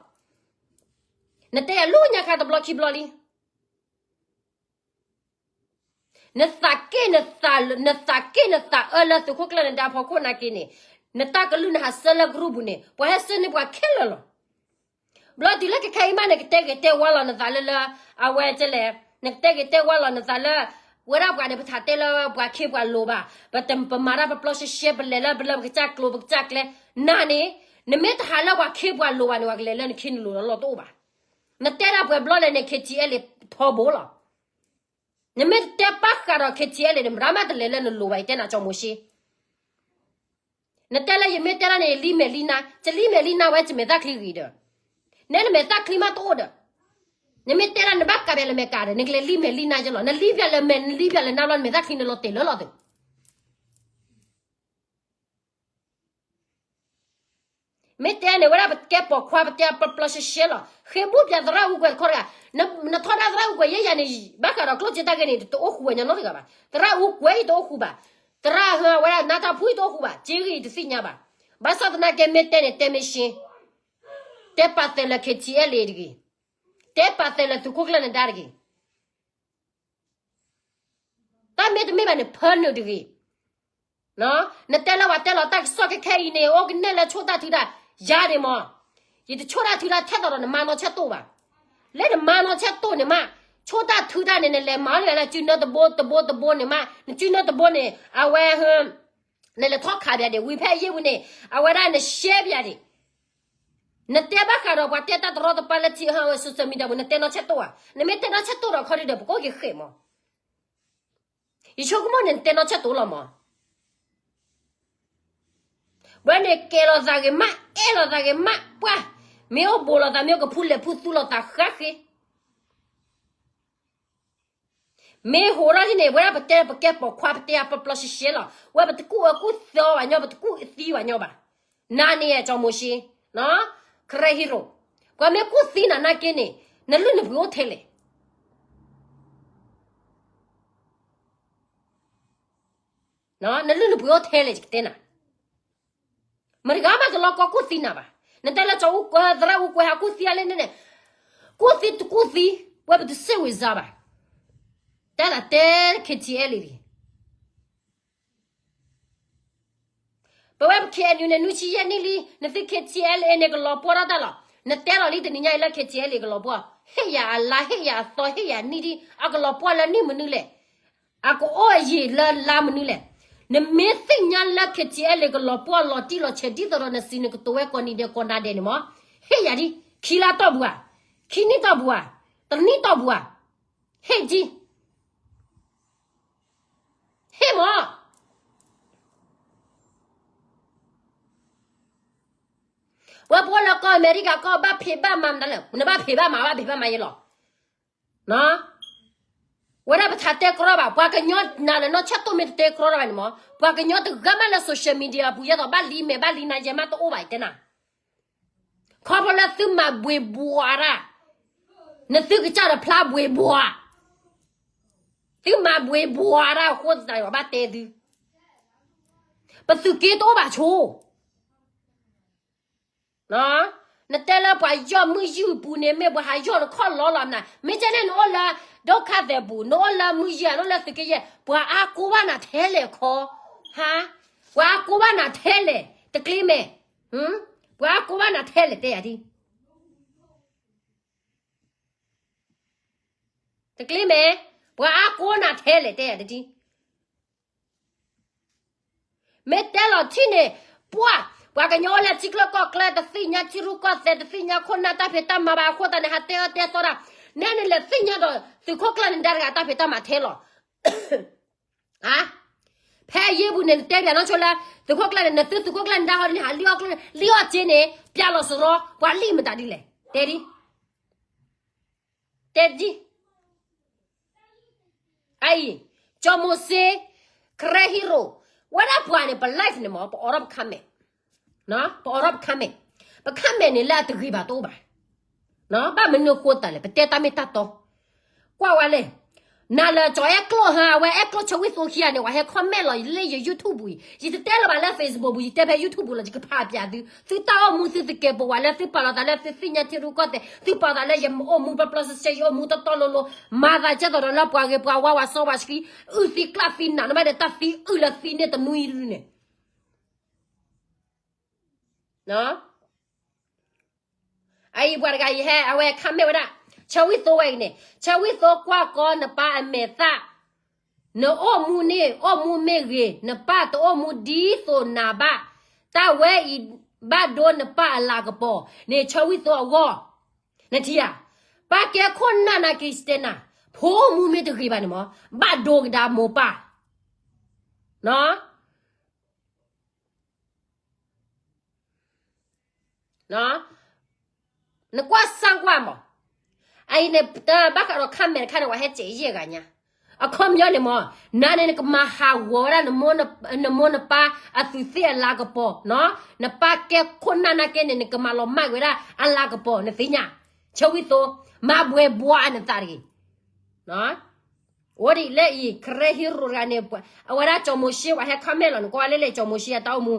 နတဲယၤလၢညါခါတဘျီခံဘျီလံ. နသးက့ၣ်နသး နသးက့ၣ်နသးအၢလၢသုးခိၣ်ကျၢၢ်နဒါဖီခိၣ်နာ်က့န့ၣ်, နတၢ်ကလုၢ်နဟးဆှၢလၢကရူၢ်ပူၤန့ၣ် ပှၤဟဲဆှၢန့ၢ်ပှၤခဲလၢာ်လီၤ. ဘျီတုၤလၢခဲခဲအံၤမး နကတဲဂ့ၤတဲဝါလီၤနသးလၢလၢ အဝဲကလဲၣ်, နကတဲဂ့ၤတဲဝါလီၤနသးလၢ ဝဲဒၣ်ပှၤန့ၣ် ပထးတဲလၢပှၤခ့ပှၤလိၤဘၣ်, ပမၤတၢ်ပျီပျီရှဲရှဲ ပလဲၤလၢပလၢပကစၢ်ကျိၤပကစၢ်ကျဲ နၤန့ၣ်, နမ့ၢ်တဟးလၢပှၤခ့ပှၤလိၤဘၣ်န့ၣ် ပှၤကလဲၤလၢနခ့နလိၤလီၤလီၢ်တအိၣ်ဘၣ်. နတဲဒၣ်ပှဲၤဘျီလဲၣ်န့ၣ် KTLA ထီဘိလီၤ. နမ့ၢ်တတဲဘၣ်ဃးဒီး KTLA န့ၣ် မတၤမးတလဲၤလၢနလိၤဘၣ် ယတဲနၤကၠီၤမိၤၡ့. နတဲလၢယမ့ၢ်တဲဒၣ်န့ၣ် ယလံမဲာ်လံနါ, ယလံမဲာ်လံနါဝဲ ယမဲာ်သၣ်ချံဂ့ၤဒီး, နဲနမဲာ်သၣ်ချံမးတအိၣ်ဒီး, နမ့ၢ်တဲဒၣ်နဘၣ်ကးပၠးလၢမဲာ်ကးဒီး နကလဲၤလံမဲာ်လံနါယလီၤ. နလံပၠးလၢမဲာ် နလံပၠးလၢနါဘျီ နမဲာ်သၣ်ချံနလီၤတဲာ်လၢလီၤသုး မ့ၢ်တဲန့ၣ် ဝဲဒၣ်ပကဲပိာ်ခွါ ပတဲပျီပျီရှဲရှဲလီၤ. ဃ့ဘူၣ်ပၠးသရၣ်အူကွဲၤတခီတဂၤ, နထီဒါသရၣ်အူကွဲၤယဲယၤန့ၣ် ဘၣ်ဃးဒီးကျိၣ်စ့တၢ်ဂ့ၢ်န့ၣ် တအိၣ်ဃူဝဲညီနီတဂၤဘၣ်. သရၣ်အူကွဲၤအံၤတအိၣ်ဃူဘၣ်. သရၣ်ဟၢဝဲဒၣ်နါတၢ်ဖှူအံၤတအိၣ်ဃူဘၣ်. စ့ဂ့ၤယတသ့ၣ်ညါဘၣ်. ဘၣ်ဆၣ်သနာ်က့မ့ၢ်တဲန့ၣ် တဲမ့ၢ်ရှ့, တဲပာ်သဲးလၢ KTLA တဂ့ၤ, တဲပာ်သဲးလၢသုးခိၣ်ကျၢၢ်နဒါတဂ့ၤ. တၢ်မ့ၢ်တမ့ၢ်ဘၣ်န့ၣ် ဖၢနုာ်တဂ့ၤ. နတဲလၢပှၤတဲလီၤတၢ်ကစီၣ်ခဲခဲအံၤန့ၣ် အိၣ်ကနဲၣ်လၢဆိၣ်တၢ်ထုတၢ်, ယၤန့ၣ်မး, ယတဆိၣ်တၢ်ထုတၢ်ထဲသိးဒီးနမါနီၢ်ဆဲးတိၢ်ဘၣ်. လၢနမါနီၢ်ဆဲးတိၢ်န့ၣ်မး, ဆိၣ်တၢ်ထုတၢ်န့ၣ် နလဲၤမၤလၢနစုနၢတဘိတဘိတဘိန့ၣ်မး, နစုနၢတဘိန့ၣ် အဝဲ နလဲၤထီၣ်ခးပၠးဒံး ဝံၤဖဲအယ့ၢ်ပူၤန့ၣ် အဝဲဒၣ်နရှဲပၠးဒံး. နတဲဘၣ်ဃးဒီးပှၤတဲတၢ်တရီတပါလၢထံအဟၢဝဲ social media ပူၤ နတဲနီၢ်ဆဲးတိၢ်ဧါ. နမ့ၢ်တဲနီၢ်ဆဲးတိၢ်ဒီးခီဒုဒီး ပကိးက့ၤဃဲးမး. ယဆိကမိၣ်န့ၣ် နတဲနီၢ်ဆဲးတိၢ်လီၤမး. ဝဲန့ၣ်ကဲလိာ်သးဂ့ၤမး အဲၣ်လိာ်သးဂ့ၤမး ပှၤ, မ့ၢ်အိၣ်ဘူးလိာ်သး မ့ၢ်အိၣ်ကဖူလဲၤဖူသူလိာ်သးဃၣ်ဃ့ မ့ၢ်ဟိးထီၣ်ဒ်န့ၣ် ဝဲဒၣ်ပတဲပကဲပိာ်ခွါ ပတဲအပျီပျီရှဲရှဲလီၤ. ဝဲပတကူၣ်အၢကူၣ်သီဘၣ်ညီ ပတကူၣ်သံဘၣ်ညီဘၣ်. နၤန့ၣ် ကၠီၤမိၤၡ့, ခရၢဟံရိၤ, ပှၤမ့ၢ်ကူၣ်သံနၤနာ်က့န့ၣ် နလုၢ်နပှ့ၤအိၣ်ထဲလဲၣ်. နလုၢ်နပှ့ၤအိၣ်ထဲလဲၣ် ယကတဲနၤ. မတဂၤမးတလီၤကီကူၣ်သံနၤဘၣ်. နတဲလၢကၠီၤအူ သရၣ်အူကွဲးဟးကူၣ်သံအါလဲၣ်န့ၣ်န့ၣ်, ကူၣ်သံတကူၣ်သံ, ဝဲပတစ့ၣ်ဝံၤစါဘၣ်. တၢ်သးတဲ ခ့ထံအဲလံ ပဝဲပ ခ့ၣ်အဲၣ်ယူၣ် န့ၣ် နွံဆံယဲၢ်နံၣ်လံ, နသု ခ့ထံအဲလ်အ့ န့ၣ် ကလီၤပှီၢ်ထီၣ်တၢ်လီၤ. နတဲလီၤလံတနံၤညါအံၤလၢ ခ့ထံအဲလ်အ့ ကလီၤပှီၢ်, ဟ့ၣ်ယၤအလါ ဟ့ၣ်ယၤအသီ ဟ့ၣ်ယၤနံၣ်ဒံး, အကလီၤပှီၢ်လၢနံၣ်မနုၤလဲၣ်, အကအိၣ်အယံာ်လၢလါမနုၤလဲၣ်. နမ့ၢ်သ့ၣ်ညါလၢ ခ့ထံအဲလ်အ့ ကလီၤပှီၢ်လီၤတံၢ်လီၤဆဲးဒ်သိးဒီးနစံးနကတိၤဝဲကိးနံၤဒဲးကိးနၤဒဲးန့ၣ်မး, ဟ့ၣ်ယၤဒံး, ခံလါတီၢ်ပူၤဧါ, ခံနံၣ်တီၢ်ပူၤဧါ, တနံၣ်တီၢ်ပူၤဧါ, ဟ့ၣ်ဒံး ဟ့ၣ်မး. ဝဲပအိၣ်လၢကီၢ်အမဲရကၤ ကီၢ်ဘၣ်ဖံးဘၣ်မၤမတၤလဲၣ်, နဘၣ်ဖံးဘၣ်မၤ ဘၣ်ဖံးဘၣ်မၤယဲလီၤ. ဝဲဒၣ်ပထးတဲကြီဘၣ်, ပှၤကညီနၤလၢနီၢ်ဆၢၣ်တိၢ်မ့ၢ်တတဲကြီဘၣ်န့ၣ်မး, ပှၤကညီတဂၤမးလၢ social media အပူၤ ယဲသိးဘၣ်လံမဲာ် ဘၣ်လံနၤယဲမးတအိၣ်ဘၣ် ယတဲနၤ. ခီဖျိလၢသုမၤဘှ့ဘှီးတၢ်, နသုကစၢ်ဒီးဖျါဘှ့ဘှီး, သုမၤဘှ့ဘှီးတၢ်အဃိသတး ယဘၣ်တဲသု, ပသုးက့တအိၣ်ဘၣ်ဆိ. နတဲလၢပှၤယီၢ်မုၢ်ယုၢ်ပူၤန့ၣ် မ့ၢ်ပှၤဟးယီၢ်နခီၣ်လီၤလီၤမနၤ, မ့ၢ်ကဲန့ၣ် နအိၣ်လၢ ဒုက္ခသည် ပူၤ, နအိၣ်လၢမုၢ်ယုၢ်ဧါ, နအိၣ်လၢသုးက့ယဲၢ်, ပှၤအါကိးဘၣ်နၤထဲလဲၣ်ခီ, ဟါ, ပှၤအါကိးဘၣ်နၤထဲလဲၣ်, တကျ့မဲာ်, ပှၤအါကိးဘၣ်နၤထဲလဲၣ် တဲယၤဒ် တကျ့မဲာ်, ပှၤအါကိးနၤထဲလဲၣ်တဲယၤတဒ်. မ့ၢ်တဲလီၤထံၣ်န့ၣ်, ပှၤ, ပှၤကညီအိၣ်လၢထံချၢကီၢ်ချၢ တသ့ၣ်ညါထံရူၢ်ကီၢ်သဲး တသ့ၣ်ညါခိၣ်နၢ်တၢ်ဖံးတၢ်မၤဘၣ်အဃိသတးန့ၣ် ဟးတဲအၢတဲသီတၢ်, နဲနလဲၤသ့ၣ်ညါဒီးသုးခိၣ်ကျၢၢ်န့ၣ်ဒါတဂၤတၢ်ဖံးတၢ်မၤထဲလီၤ. ဖဲအယ့ၢ်ပူၤန့ၣ် နတဲဘၣ်နီၢ်ဆိလၢ သုးခိၣ်ကျၢၢ်န့ၣ် နသုသုးခိၣ်ကျၢၢ်န့ၣ်ဒါဟီဒ်န့ၣ် ဟးလံၣ်အီၣ်က့န့ၣ် ပျဲလီၤစရီ ပှၤလံၣ်မတၤဒ်လဲၣ် တဲဒ်, တဲဒ်. အအံၤ, ကၠီၤမိၤၡ့, ကရဲဟံရိၤ, ဝဲဒၣ်ပှၤန့ၣ် ပ live န့ၣ်မး ပအိးထီၣ်ပ comment, ပအိးထီၣ်ပ comment, ပ comment န့ၣ်လၢအတဂ့ၤဘၣ်တအိၣ်ဘၣ်. ဘၣ်မနုၤအဃိသတးလဲၣ် ပတဲတၢ်မ့ၢ်တၢ်တီ, ကွၢ်ဝဲလဲၣ်, နၤလၢကၠီၤအဲၣ်ကျိၣ်ဟါ အဝဲအဲၣ်ကျိၣ်ဆၢဝံၣ်သိခံဂၤန့ၣ် ဝဲဟဲ comment လီၤလၢယ YouTube ပူၤအံၤ, ယတတဲလၢၤဘၣ်လၢ Facebook ပူၤ ယတဲဖဲ YouTube ပူၤလီၤ ယကဖးပၠးသု, သုတၢ်အိၣ်မူသုတကဲးပဝးလၢသုပာ်လီၤသးလၢသုသ့ၣ်ညါထံရူၢ်ကီၢ်သဲး, သုပာ်လီၤသးလၢယအိၣ်မူပျီပျီဆှဲဆှဲ ယအိၣ်မူတီတီလိၤလိၤ, မၤသးကဲသိးဒီးလၢပှၤဂ့ၤပှၤဝါ ပှၤစီပှၤဆှံ, အုၣ်သံကျၣ်သံနးန့ၣ်မးဒီး တၢ်သံအုၣ်လၢသံန့ၣ်တနွံဒုန့ၣ် အအံၤပှၤတဂၤအံၤဟဲ အဝဲ comment ဝဲဒၣ်, ဆၢဝံၣ်သိဝဲအံၤန့ၣ်, ဆၢဝံၣ်သိကွၢ်ကီနပၢ်အမဲာ်သၣ်, နအိၣ်မူန့ၣ် အိၣ်မူမ့ၢ်ဂ့ၤ, နပၢ်တအိၣ်မူဒ်သိးနၤဘၣ်, တၢ်ဝဲအံၤဘၣ်ဒိနပၢ်အလၤကပီၤန့ၣ် ဆၢဝံၣ်သိအဂီၢ်, နထံၣ်ဧါ, ပၢ်ကဲခိၣ်နၢ်နၤက့ၤစတဲနၤ, ဖိမူမ့ၢ်တဂ့ၤဘၣ်န့ၣ်မး, ဘၣ်ဒိကဒါမိၢ်ပၢ် နကွၢ်စၢ်ကွၢ်မး, အအံၤန့ၣ် ဘၣ်ဃးဒီး comment တခါန့ၣ် ပှၤဟဲစဲးယဲၢ်ဂၤညါ, အခီပညီန့ၣ်မး, နၤန့ၣ်နကမၤဟးဂီၤဝဲဒၣ် နမိၢ်နပၢ်အသူးသ့ၣ်အလၤကပီၤ, နပၢ်ကဲခိၣ်နၢ်နၤက့န့ၣ် နကမၤလီၤမၢ်က့ၤဝဲဒၣ်အလၤကပီၤ နသ့ၣ်ညါ, ဆၢဝံၣ်သိ, မၤဘှဲးဘှီအနသးတဂ့ၤ အိၣ်ဒ်လဲၣ်အံၤ ကရဲဟံရိၤတဂၤန့ၣ်, အဝဲဒၣ်ကၠီၤမိၤၡ့ ပှၤဟဲ comment လီၤ နကွၢ်ဝဲလဲၣ်လဲၣ် ကၠီၤမိၤၡ့အတၢ်အိၣ်မူ,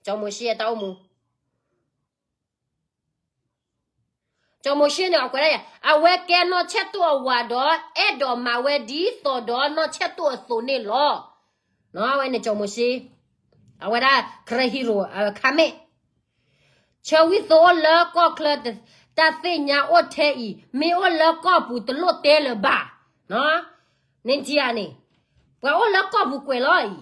ကၠီၤမိၤၡ့အတၢ်အိၣ်မူ, ကၠီၤမိၤၡ့န့ၣ် အကွဲးဒၣ်ယၤ အဝဲကဲနီၢ်ဆဲၣ်တိၢ်အဝၤဒီး အဲၣ်ဒိးမၤဝဲဒ်သိးဒီးနီၢ်ဆဲၣ်တိၢ်အသိးန့ၣ်လီၤ. အဝဲန့ၣ်ကၠီၤမိၤၡ့, အဝဲဒၣ် ကရဲဟံရိၤ comment ဆၢဝံၣ်သိအိၣ်လၢကီၢ်ချၢ တၢ်သ့ၣ်ညါအိၣ်ထဲအံၤ မ့ၢ်အိၣ်လၢကီၢ်ပူၤတလိၣ်တဲလၢၤဘၣ်. နထံၣ်ဧါန့ၣ်, ပှၤအိၣ်လၢကီၢ်ပူၤကွဲးလီၤအံၤ,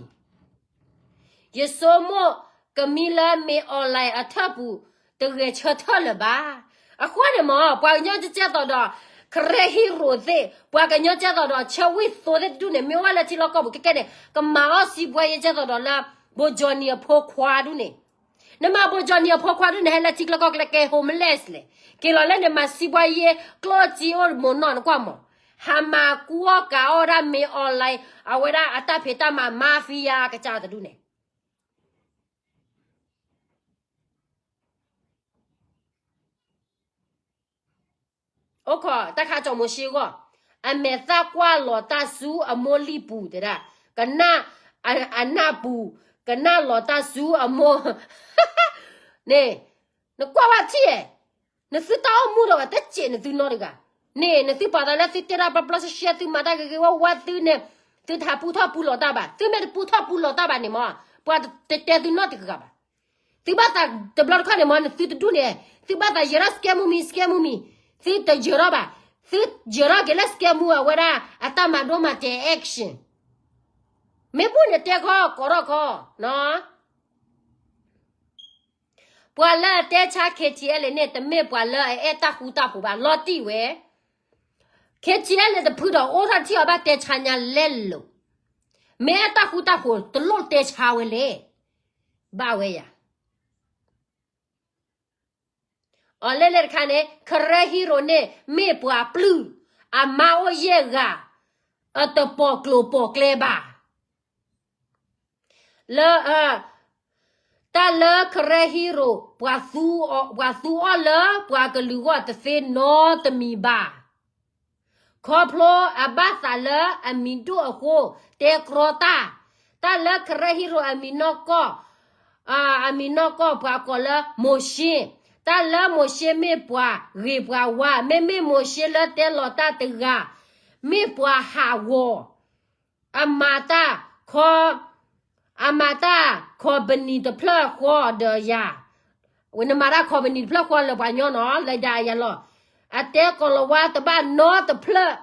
ယဆိကမိၣ်ကမံလၢမ့ၢ် online အထၢၣ်ပူၤ တဂဲၤဆၢထၢၣ်လၢၤဘၣ်. အဃိန့ၣ်မး ပှၤကညီကဲသိးဒီး ကရဲဟံရိၤသ့ၣ် ပှၤကညီကဲသိးဒီး ဆၢဝံၣ်သိသ့ၣ်တဒူၣ်န့ၣ် မ့ၢ်အိၣ်ဝဲလၢထံလီၢ်ကီၢ်ပူၤခဲကဲန့ၣ် ကမၤအီၣ်စံးဘှါယဲကဲသိးဒီးလၢ ဘိၣ်ကၠီၤနံၤ အဖိခွါဒူၣ်န့ၣ်, နမၤဘိၣ်ကၠီၤနံၤအဖိခွါဒူၣ်န့ၣ် ဟဲလၢထံချၢကီၢ်ချၢကဲ homeless လဲၣ်, က့ၤလီၤလၢန့ၣ်မၤစံးဘှါယဲ ကျိၣ်စ့အိၣ်မ့ၢ်နီၢ် နကွၢ်မး, ဟးမၤကူအီၣ်ကးအီၣ်ဒၣ်မ့ၢ် online အဝဲဒၣ်အတၢ်ဖံးတၢ်မၤ mafia ကစၢ်တဒူၣ်န့ၣ် အိၣ်ခိးတၢ်ခးကၠီၤမိၤၡ့အဂီၢ်, အမဲာ်သၣ်ကွၢ်လီၤတၢ်ဆူအမိၢ်လံၣ်ပူၤတဲဒၣ်, ကနၣ်, အ, အနၢ်ပူၤ, ကနၣ်လီၤတၢ်ဆူအမိၢ်, န့ၣ်, နကွၢ်ဝဲထံၣ်ဧါ, နသုတၢ်အိၣ်မူဒီးဝဲတစဲးနသုနီတဂၤ, န့ၣ် နသုပာ်သးလၢသုတဲတၢ်ပျီပျီရှဲရှဲ သုမၤတၢ်ဂ့ၤဂ့ၤဝါဝါ သုန့ၣ်, သုတဟးပူထီၣ်ပူလီၤတၢ်ဘၣ်, သုမ့ၢ်တပူထီၣ်ပူလီၤတၢ်ဘၣ်န့ၣ်မ့ၢ်, ပှၤတတဲသုနီတဂၤဘၣ်. သုဘၣ်သးတဘျီတခီၣ်န့ၣ်မ့ၢ် နသုတဒူၣ်န့ၣ် သုဘၣ်သးယၢၤထီၣ် scam မူမံ scam မူမံ, သုတယၢၤထီၣ်ဘၣ်, သုယၢၤထီၣ်က့ၤလၢ scam မူအဝဲဒၣ် အတၢ်မၤဒိမၤတဲာ် action, မ့ၢ်ဘူၣ်န့ၣ်တဲခီ ကိးထီၣ်ခီ, ပှၤလၢအတဲဆါ KTLA န့ၣ် တမ့ၢ်ပှၤလၢအအဲၣ်တၢ်ဃူတၢ်ဖိးဘၣ် လီၤတံၢ်ဝဲ, KTLA တဖုဒီးအိၣ်ထီၣ်ထံၣ်အီၤဘၣ်တဲဆါညါလဲလိာ်, မ့ၢ်အဲၣ်တၢ်ဃူတၢ်ဖိးတလိၣ်တဲဆါဝဲလဲၣ်, ဘၣ်ဝဲယၤ အီၤလဲၣ်လဲၣ်တခါန့ၣ် Karen Hero န့ၣ် မ့ၢ်ပှၤပျုၢ်, အမါအိၣ်ယဲၢ်ဂၤ, အတပိာ်ကျိၤပိာ်ကျဲဘၣ်. လၢ, တၢ်လၢ Karen Hero ပှၤသူအီၤလၢပှၤကလုာ်ဂီၢ်တသ့နီတမံၤဘၣ်. ခီဖျိအဘၣ်သးလၢအမံၤဒိၣ်အဃိ တဲကြီတၢ်, တၢ်လၢ Karen Hero အမံၤနီၢ်ကီၢ်, အမံၤနီၢ်ကီၢ်ပှၤကိးလၢ မိၤၡ့, တၢ်လၢမိၤၡ့မ့ၢ်ပှၤဂ့ၤပှၤဝါ, မ့မ့ၢ်မိၤၡ့လၢတဲလီၤတၢ်တဂၤ, မ့ၢ်ပှၤဟးဂီၤ, အမၤတၢ်ခီ, အမၤတၢ် company တဖျၢၣ်ဃီဒီးယၤ, ဝဲနမၤတၢ် company တဖျၢၣ်ဃီလၢပှၤညီနီၤ လၢဒၣ်ယၤလီၤ, အတဲကိးလီၤဝါတဘၣ်နီတဖျၢၣ်,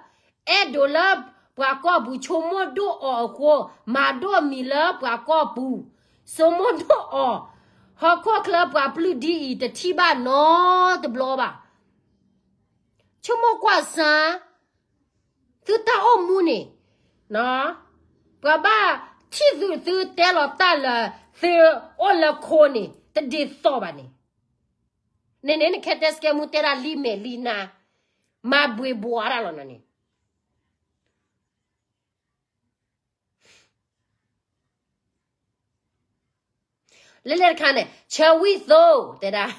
အဲၣ်ဒိးလၢပှၤကီၢ်ပူၤဆိကမိၣ်ဒိၣ်အီၤအဃိ, မၤဒိၣ်မံၤလၢပှၤကီၢ်ပူၤ, ဆိကမိၣ်ဒိၣ်အီၤ, ဟီၣ်ခိၣ်ချၢပှၤပျုၢ်ဒ်အံၤတထံၣ်ဘၣ်နီတဘျီဘၣ်. ဆိကမိၣ်ကွၢ်စၢ်, သုတၢ်အိၣ်မူန့ၣ်, ပှၤဘၣ်ထံၣ်သု သုတဲလီၤတၢ်လၢ သုအိၣ်လၢခိန့ၣ် တဒ်သိးဘၣ်န့ၣ်, န့ၣ်န့ၣ် နခဲတဲ scam မူ တဲဒၣ်လံမဲာ်လံနါ, မၤဘှ့ဘှီးတၢ်လီၤနီၤန့ၣ် လဲၤလဲၤတခါန့ၣ် ဆၢဝံၣ်သိ တဲဒၣ်,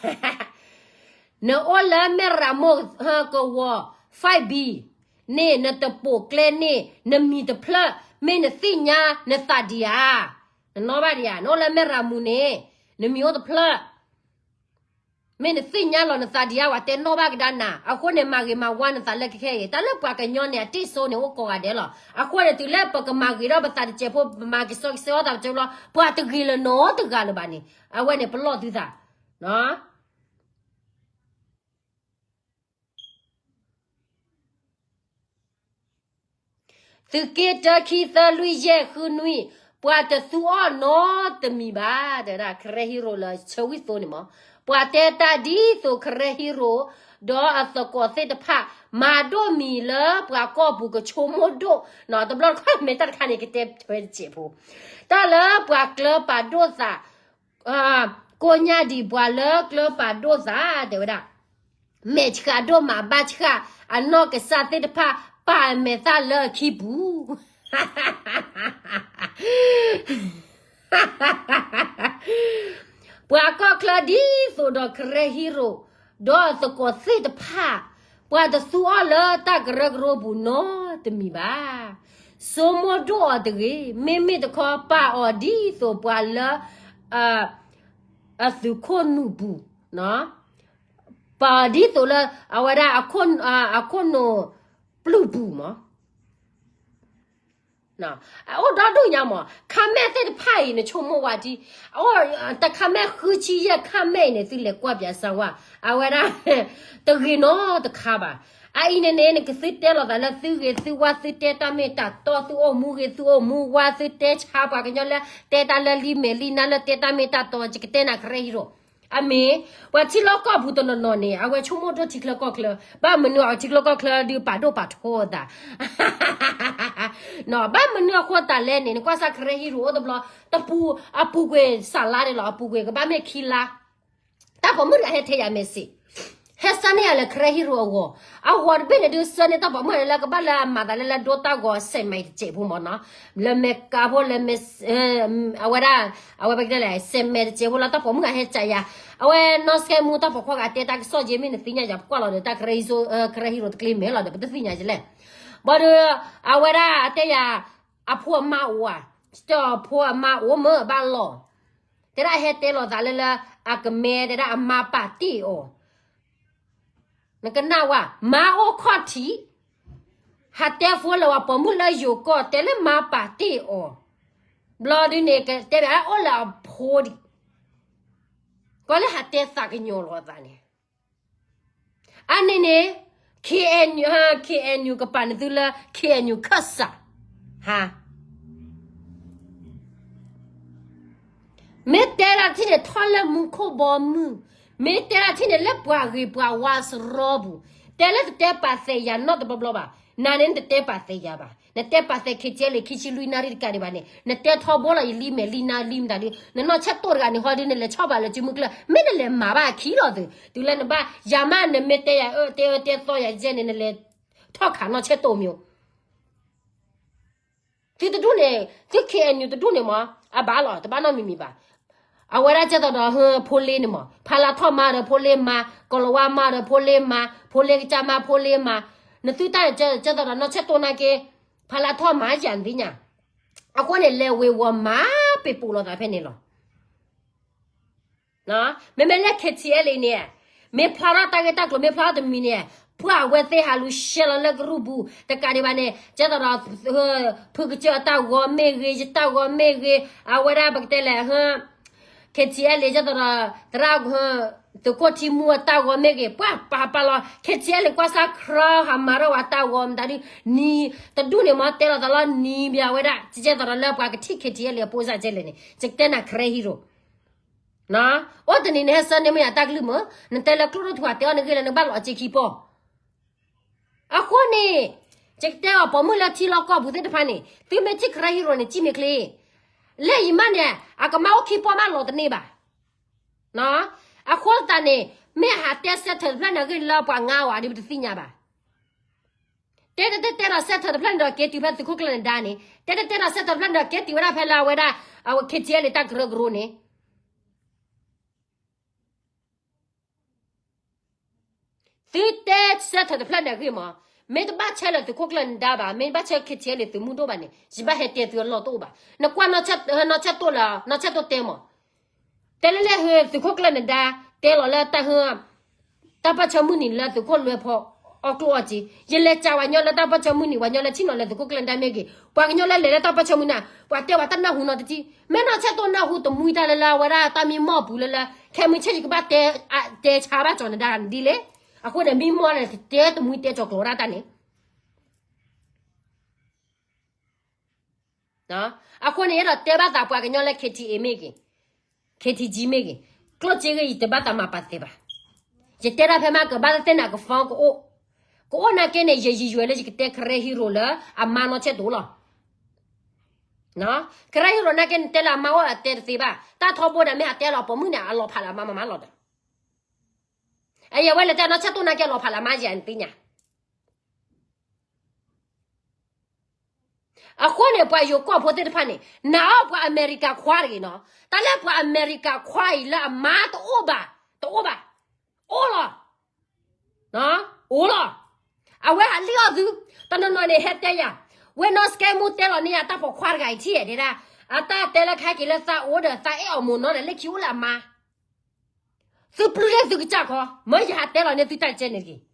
နအိၣ်လၢမဲၢ်ရၤမိၢ်ကဝီၤ five B န့ၣ် နတပိာ်ကျဲန့ၣ် နမံၤတဖျၢၣ် မ့ၢ်နသ့ၣ်ညါနသးဒံးဧါ, နနီၣ်ဘၣ်ဒံးဧါ, နအိၣ်လၢမဲၢ်ရၤမူန့ၣ် နမံၤအိၣ်တဖျၢၣ် မ့ၢ်နသ့ၣ်ညါလီၤနသးဒံးဧါ ပှၤတဲနီၣ်ဘၣ်ကဒါနၤ, အဃိန့ၣ် မၤဂ့ၤမၤဝါနသးလၢခဲခဲအံၤ, တၢ်လၢပှၤကညီန့ၣ် အတ့ၢ်စိန့ၣ် အိၣ်ကိးဂၤဒဲးလီၤ. အဃိန့ၣ် တုၤလၢပကမၤဂ့ၤဒီးပသးတစဲးဖိ, ပမၤကစီကစဲအီၣ်သးတစဲးဖိလီၤ, ပှၤတဂ့ၤလၢၤနီတဂၤလၢၤဘၣ်န့ၣ်, အဝဲန့ၣ် ပလီၢ်သုသး သုးက့တၢ ခံ သၢ လွံၢ် ယဲၢ် ဃု နွံ, ပှၤတသူအီၤနီတမံၤဘၣ်, တဲဝဲဒၣ် Karen Hero လၢဆၢဝံၣ်သိန့ၣ်မး, ပှၤတဲတၢ်ဒ်သိး Karen Hero ဒီးအသကိးသ့ၣ်တဖၣ် မၤဒိၣ်မံၤလၢပှၤကီၢ်ပူၤကဆိကမိၣ်ဒိၣ်, တဘျီတခီၣ်မ့ၢ်တၢ်တခါန့ၣ် ကတဲထွဲတစဲးဖိ, တၢ်လၢပှၤကျၢၤပာ်ဒိၣ်သး ကိးညါဒံးပှၤလၢကျၢၤပာ်ဒိၣ်သး တဲဝဲဒၣ်, မဲာ်ဆှးဒိၣ်မးဘၣ်ဆှး, အနီၢ်ကစၢ်သ့ၣ်တဖၣ် ပာ်အမဲာ်သၣ်လၢအခံပူၤ ပှၤကီၢ်ချၢဒ်သိးဒီး Karen Hero ဒီးသကိးသ့ၣ်တဖၣ်, ပှၤတသူအီၤလၢတၢ်ကရၢကရိပူၤနီတမံၤဘၣ်. ဆိကမိၣ်ဒိၣ်အီၤတဂ့ၤ, မ့မ့ၢ်တခီပာ်အီၤဒ်သိးပှၤလၢ အသုးခိၣ်နူာ်ပူၤ, ပာ်အီၤဒ်သိးလၢ အဝဲဒၣ် အခိၣ်နူာ်ပျုၢ်ပူၤမး အိၣ်ဒီဒူၣ်ညါမး, ခါမဲာ်သ့ၣ်တဖၣ်အံၤ နဆိကမိၣ်ဝဲဒ်, တခါမဲာ် ဃုဆံယဲၢ် ခါမဲာ်အံၤန့ၣ် သုလဲၤကွၢ်ပၠးစၢဝါ, အဝဲဒၣ် တဂ့ၤနီတခါဘၣ်. အအံၤန့ၣ်န့ၣ် နကသုတဲလီၤသးလၢသုဂ့ၤသုဝါ သုတဲတၢ်မ့ၢ်တၢ်တီ သုအိၣ်မူဂ့ၤ သုအိၣ်မူဝါ သုတဲဆါပှၤကညီလၢ တဲတၢ်လၢလံမဲာ်လံနါ လၢတဲတၢ်မ့ၢ်တၢ်တီ ယကတဲနၤ Karen Hero အမ့ၢ် ပှၤထံလီၢ်ကီၢ်ပူၤတနီၤနီၤန့ၣ် အဝဲဆိကမိၣ်ဒိၣ်ထံချၢကီၢ်ချၢ, ဘၣ်မနုၤအီၤထံချၢကီၢ်ချၢဒုးပာ်ဒိၣ်ပာ်ထီသး, ဘၣ်မနုၤအဃိသတးလဲၣ်န့ၣ် နကွၢ်စၢ် Karen Hero အိၣ်တဘျီ, တပူၤ, အပူၤကွံာ်စးလါန့ၣ်လီၤ, အပူၤကွံာ်ကဘၣ်မ့ၢ်ခံလါ, တၢ်ပိာ်မုၣ်တဂၤဟဲထဲယၤ message, ဟဲ ဟဲဆှၢန့ၢ်ယၤလၢ Karen Hero အဂီၢ်, အဂီၢ်တဘ့ၣ်န့ၣ်ဒုး ဆှၢန့ၢ်တၢ်ပိာ်မုၣ်န့ၣ်လၢကဘၣ်လၢအမၤသးလၢလၢဒိတၢ်ဂီၤ စဲးမဲာ်တစဲးဖိမ့ၢ်နီၤ, လၢမဲာ်ကါဖိလၢမဲာ်, အဝဲဒၣ်, အဝဲပကတဲလဲၣ် စဲးမဲာ်တစဲးဖိလၢတၢ်ပိာ်မုၣ်ဂၤဟဲကးယၤ, အဝဲနီၢ်စကဲမူတၢ်ပိာ်ခွါဂၤတဲတၢ်ကစီၣ်က့မ့ၢ်နသ့ၣ်ညါယၤ ပကွၢ်လီၤဒီးတၢ် Karen Hero, Karen Hero တကျ့မဲာ်လီၤဒီး ပတသ့ၣ်ညါယလဲၣ်, ဘၣ်ဒီး, အဝဲဒၣ်အတဲယၤ, အဖိအမါအိၣ်ဧါ, တဲအီၤဖိအမါအိၣ်မ့ၢ်ဘၣ်လီၤ တဲဒၣ်ဟဲတဲလီၤသးလၢလၢ, အကမဲတဲဒၣ်အမါပာ်တ့ၢ်အီၤ, နကနၣ်ဝဲ, မါအိၣ်ခီၣ်ထံး, ဟးတဲဖိလၢဝဲပိာ်မုၣ်လၢယိၤကီၢ် တဲလၢမါပာ်တ့ၢ်အီၤ, ဘျီဒုန့ၣ် ကတဲဘၣ်အိၣ်လၢအဖိဒံး, ကွၢ်လၢဟးတဲသးကညီၤလီၤသးန့ၣ် အန့ၣ်န့ၣ်, KNU, KNU ကပာ်န့ၢ်သုလၢ KNU ခၢၣ်စး, ဟါ, မ့ၢ်တဲဒၣ်ထံၣ်န့ၣ် ထီၣ်လၢမူခိၣ်ဘီမုၢ်, မ့ၢ်တဲဒၣ်ထံၣ်န့ၣ် လၢပှၤဂ့ၤပှၤဝါစရီပူၤ, တဲလၢတတဲပာ်သဲးယၤနီတဘျီဘျီဘၣ်, နၤန့ၣ်နတတဲပာ်သဲးယၤဘၣ်, နတဲပာ်သဲး KTLA ခံဆံလွံၢ်နၣ်ရံၣ်တကးဒံးဘၣ်န့ၣ် နတဲထီဘိလီၤယလံမဲာ်လံနၢ်လံမတၤဒု, နနီၢ်ဆဲးတိၢ်တဂၤန့ၣ် ဟီဒုန့ၣ် လဲၤဆီၣ်ဘၣ်လၢစုမုၢ်ကျၢၢ် မ့ၢ်နလဲၤမၤဘၣ်အခံလီၤသု, တုၤလၢနဘၣ်ယၤမး နမ့ၢ်တဲယၤအၢတဲအၢတဲသီယၤကဲန့ၣ် နလဲၤထီၣ်ခးနီၢ်ဆဲးတိၢ်မ့ၢ် သုတဒူၣ်န့ၣ်, သု KNU တဒူၣ်န့ၣ်မး, အဘၣ်လီၤ တဘၣ်နီတမံၤမံၤဘၣ်. အဝဲဒၣ်ကဲသိးဒီး ဟၢ ဖိလ့န့ၣ်မး, ဖါလါထီၣ်မါဒီးဖိလ့မါ, ကီၤလၤဝါမါဒီးဖိလ့မါ, ဖိလ့ကစၢ်မါဖိလ့မါ, နသုတၢ်န့ၣ် ကဲသိးဒီးနီၢ်ဆဲးတိၢ်နာ်က့, ဖါလါထီၣ်မါယၤနသ့ၣ်ညါ, အဃိန့ၣ် လဲၤဝ့ၤဝီၤမၤပ့ၤပိာ်လိာ်သးဖဲန့ၣ်လီၤ. မ့မ့ၢ်လၢ KTLA န့ၣ်, မ့ၢ်ဖျါထီၣ်တၢ်ဂ့ၢ်တၢ်ကျိၤ မ့ၢ်ဖျါထီၣ်တမံၤန့ၣ်, ပှၤအဝဲသ့ၣ်ဟးလူၤရှဲလီၤလၢကရူၢ်ပူၤ တကးဒံးဘၣ်န့ၣ် ကဲသိးဒီး ဖုကစၢၢ်အတၢ်ဂီၤမ့ၢ်ဂ့ၤ, ယတၢ်ဂီၤမ့ၢ်ဂ့ၤ, အဝဲဒၣ်ပကတဲလဲၣ် KTLA ကဲသိးဒီး သရၣ် သုးခိၣ်ထံမူအတၢ်ဂီၤမ့ၢ်ဂ့ၤ, ပှၤပာ်ပာ်လီၤ KTLA ကွၢ်စၢ် ခရၢဟးမၤထီၣ်ဝဲတၢ်ဂီၤမတၤဒု, နံၤတဒူၣ်န့ၣ်မ့ၢ်တဲလီၤသးလီၤ နံၤမ့ၢ်အဝဲဒၣ် ကဲသိးဒီးလၢပှၤကထံၣ် KTLA အဖိစၢ်ကဲလဲၣ်န့ၣ် ယကတဲနၤ Karen Hero အိၣ်တနံၤနဟဲဆှၢန့ၢ်မ့ၢ်ယၤတၢ်ကလုၢ်မး, နတဲလၢကျိၣ်ဒိၣ်ထူၣ် တဲအီၤနဂ့ၢ်လၢနကဘၣ်လီၤအစ့ခံပီၢ်. အဃိန့ၣ်, ယကတဲအီၤ ပိာ်မုၣ်လၢထံလီၢ်ကီၢ်ပူၤသ့ၣ်တဖၣ်န့ၣ် သုမ့ၢ်ထံၣ် Karen Hero န့ၣ် စံၣ်မ့ၢ်ချ့, လၢယံၤမးန့ၣ် အကမၢ်အိၣ်ခံပီၢ်မးလီၤတန့ၢ်ဘၣ်. အဃိသတးန့ၣ် မ့ၢ်ဟးတဲစဲးထၢၣ်တဖျၢၣ်န့ၣ်ဂ့ၢ်လၢပှၤငါဝဲဒ်ပတသ့ၣ်ညါဘၣ်. တဲတတဲတဲဒီးစဲးထၢၣ်တဖျၢၣ်န့ၣ်ဒီးက့ၤတုၤဖဲသုးခိၣ်ကျၢၢ်နဒါန့ၣ်, တဲတတဲဒီးစဲးထၢၣ်တဖျၢၣ်န့ၣ်ဒီးက့ၤတုၤဝဲဒၣ်ဖဲလၢအဝဲဒၣ် အဝဲ KTLA တၢ်ကရၢကရိန့ၣ် သုတဲစဲးထၢၣ်တဖျၢၣ်န့ၣ်အဂ့ၢ်မး, မ့ၢ်တဘၣ်ဆဲးလၢသုးခိၣ်ကျၢၢ်နဒါဘၣ်, မ့ၢ်တဘၣ်ဆဲး KTLA သုးမုၢ်ဒိၣ်ဘၣ်န့ၣ် ယဘၣ်ဟဲတဲသုအလီၢ်တအိၣ်ဘၣ်. နကွၢ်နီၢ်ဆဲးတိၢ်လၢ နီၢ်ဆဲးတိၢ်တဲမး, တဲလၢလၢဟၢသုးခိၣ်ကျၢၢ်နဒါ တဲလီၤလၢတၢ်ဟၢ တၢ်ပၢၢ်ဆၢမုၢ်နံၤလၢသုးခိၣ်လွဲဖီအီၣ်ကျိၣ်အီၣ်စ့, ယလဲၤကးဝဲညီလၢတၢ်ပၢၢ်ဆၢမုၢ်နံၤ ပှၤညီလၢထံၣ်နီၤလၢသုးခိၣ်ကျၢၢ်နဒါမ့ၢ်ဂ့ၤ, ပှၤကညီလၢလဲၤလၢတၢ်ပၢၢ်ဆၢမုၢ်နံၤ ပှၤတဲဝဲတၢ်နၢ်ဟူနီတထံၣ်, မ့ၢ်နီၢ်ဆဲးတိၢ်နၢ်ဟူတမှံတၢ်လၢလၢအဝဲဒၣ်တၢ်မံမီၢ်ပူၤလၢလၢ ခဲမုၢ်ဆ့ၣ်ယကဘၣ်တဲဆါဘၣ်ကၠီၤနဒါဒ်လဲၣ်, အဃိန့ၣ် မံမီၢ်န့ၣ် တဲတမှံတဲကၠီၤကျိၤဝဲဒၣ်တၢ်န့ၣ် အဃိန့ၣ် အဲၣ်ဒိးတဲဘၣ်သးပှၤကညီလၢ KTA မ့ၢ်ဂ့ၤ, KTG မ့ၢ်ဂ့ၤ, ကျိၣ်စ့ဂ့ၤ ယတဘၣ်သးမၤပာ်သ့ဘၣ်. ယတဲဒၣ်ဖဲမး ကဘၣ်သ့ၣ်သ့ၣ်နၤကဖီကအိၣ်, ကအိၣ်နာ်က့န့ၣ် ယယံာ်ယွဲလၢယကတဲ Karen Hero လၢအမါနီၢ်ဆဲးတိၢ်လီၤ. Karen Hero နာ်က့န့ၣ် တဲလၢအမါအိၣ်အတဲတသ့ဘၣ်. တၢ်ထီဘိဒၣ်မ့ၢ်ဟးတဲလီၤပိာ်မုၣ်န့ၣ် အလီၤဖးလၢအမါမးမးလီၤဒီး အယဝဲလဲၤတဲနီၢ်ဆဲးတိၢ်နာ်က့အလီၤဖးလၢအမါယဲနသ့ၣ်ညါ အဃိန့ၣ် ပှၤယိၤကီၢ်ဖိသ့ၣ်တဖၣ်န့ၣ် နာ်အီၤပှၤအမဲရကၤခွါတဂ့ၤနီၤ. တၢ်လၢပှၤအမဲရကၤခွါအံၤလၢအမါတအိၣ်ဘၣ်, တအိၣ်ဘၣ်, အိၣ်လီၤ, အိၣ်လီၤ. အဝဲဟးလံၣ်အီၣ်သု, တနီၤနီၤန့ၣ် ဟဲတဲယၤ, ဝဲနီၢ်စကဲမူတဲလီၤန့ၢ်ယၤတၢ်ပိာ်ခွါတဂၤအံၤထံၣ်ဒဲဒၣ်, အတၢ်တဲလၢခဲက့ၤလၢသးအိၣ်ဒီးသးအဲၣ်အီၤမိၢ်နီၤဒီး လၢခံအိၣ်လၢအမါ သုပျုၢ်လၢသုကစၢ်ခီ, မ့ၢ်ယဟးတဲလီၤန့ၢ်သုတၢ်ကဲန့ၣ်တဂ့ၤ.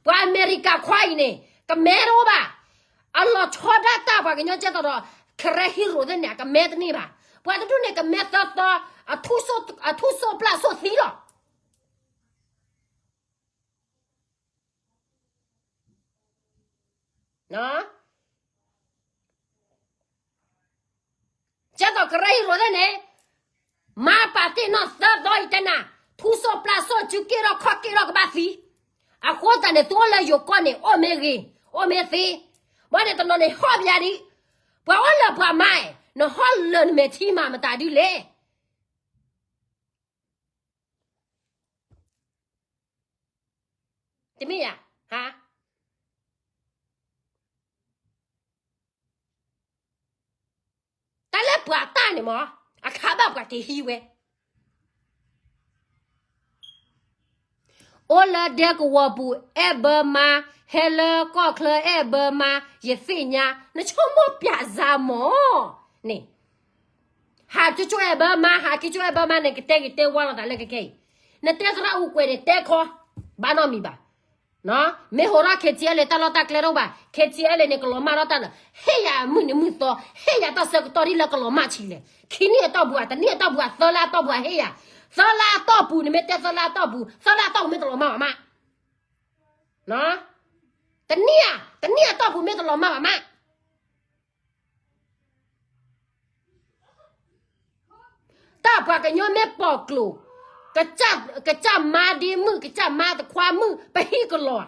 ပှၤအမဲရကၤခွါအံၤန့ၣ် ကမဲတအိၣ်ဘၣ်. အလီၤဆီဒၣ်တၢ်ပှၤကညီကဲသိးဒီး Karen Hero သ့ၣ်န့ၣ် အကမဲတန့ၢ်ဘၣ်. ပှၤတဒူၣ်န့ၣ် ကမဲသၢသီ, အထူၣ်စိၣ်ပျၢ်စိၣ်သံလီၤ. ကဲသိး Karen Hero သ့ၣ်န့ၣ် မါပာ်တ့ၢ်နီၢ်သၢသီအံၤတဲနၤ, ထူၣ်စိၣ်ပျၢ်စိၣ် စုက့ၢ်ထီၣ်ခီၣ်က့ၢ်ထီၣ်ကဘၣ်သံ. အဃိသတးန့ၣ် သုအိၣ်လၢယိၤကီၢ်န့ၣ် အိၣ်မ့ၢ်ဂ့ၤ, အိၣ်မ့ၢ်သ့, ဘၣ်န့ၣ်တနီၤန့ၣ်ဟီၣ်ပယါဒံး, ပှၤအိၣ်လၢပှၤမါ, နဟီၣ်လၢနမဲာ်ထံမးမတၤဒ်လဲၣ်. တမ့ၢ်ယၤ, ဟါ, တၢ်လၢပှၤတၢ်န့ၣ်မ့ၢ် အခါဘၣ်ပှၤတဟံးဝဲ အိၣ်လၢဒဲကဝီၤပူၤအဲၣ်ဘၢမါ, ဟဲလၢကီၢ်ချၢအဲၣ်ဘၢမါ, ယသ့ၣ်ညါ, နဆိကမိၣ်ပျးစါမ့ၢ်န့ၣ်, ဟးကၠိကၠိအဲၣ်ဘၢမါ, ဟးကၠိကၠိအဲၣ်ဘၢမါန့ၣ် ကတဲဂ့ၤတဲဝါလိာ်သးလၢကခဲအံၤ, နတဲသရၣ်အူကွဲးန့ၣ် တဲခီ, ဘၣ်နီတမံၤဘၣ် မ့ၢ်ဟိးထီၣ် KTLA တၢ်လီၢ်တၢ်ကျဲတအိၣ်ဘၣ်, KTLA န့ၣ် ကလီၤမၢ်ထီၣ်တၢ်လၢ ဟ့ၣ်ယၤမုၢ်နံၤမုၢ်သီ, ဟ့ၣ်ယၤတၢ်ဆၢကတီၢ်ဒ်လၢကလီၤမၢ်ဆံးလဲၣ်, ခံနံၣ်အတီၢ်ပူၤဧါ, တနံၣ်အတီၢ်ပူၤဧါ, သၢလါအတီၢ်ပူၤဧါ ဟ့ၣ်ယၤ, သၢလါအတီၢ်ပူၤန့ၣ် မ့ၢ်တဲသၢလါအတီၢ်ပူၤ, သၢလါအတီၢ်ပူၤမ့ၢ်တလီၤမၢ်ဘၣ်မး, တနံၣ်ဧါ, တနံၣ်အတီၢ်ပူၤမ့ၢ်တလီၤမၢ်ဘၣ်မး တၢ်ပှၤကညီမ့ၢ်ပိာ်ကျိၤ, ကစၢ်မါဒ့မုၣ် ကစၢ်မါတခွါမုၣ် ပဟံၣ်ကလီၤဧါ,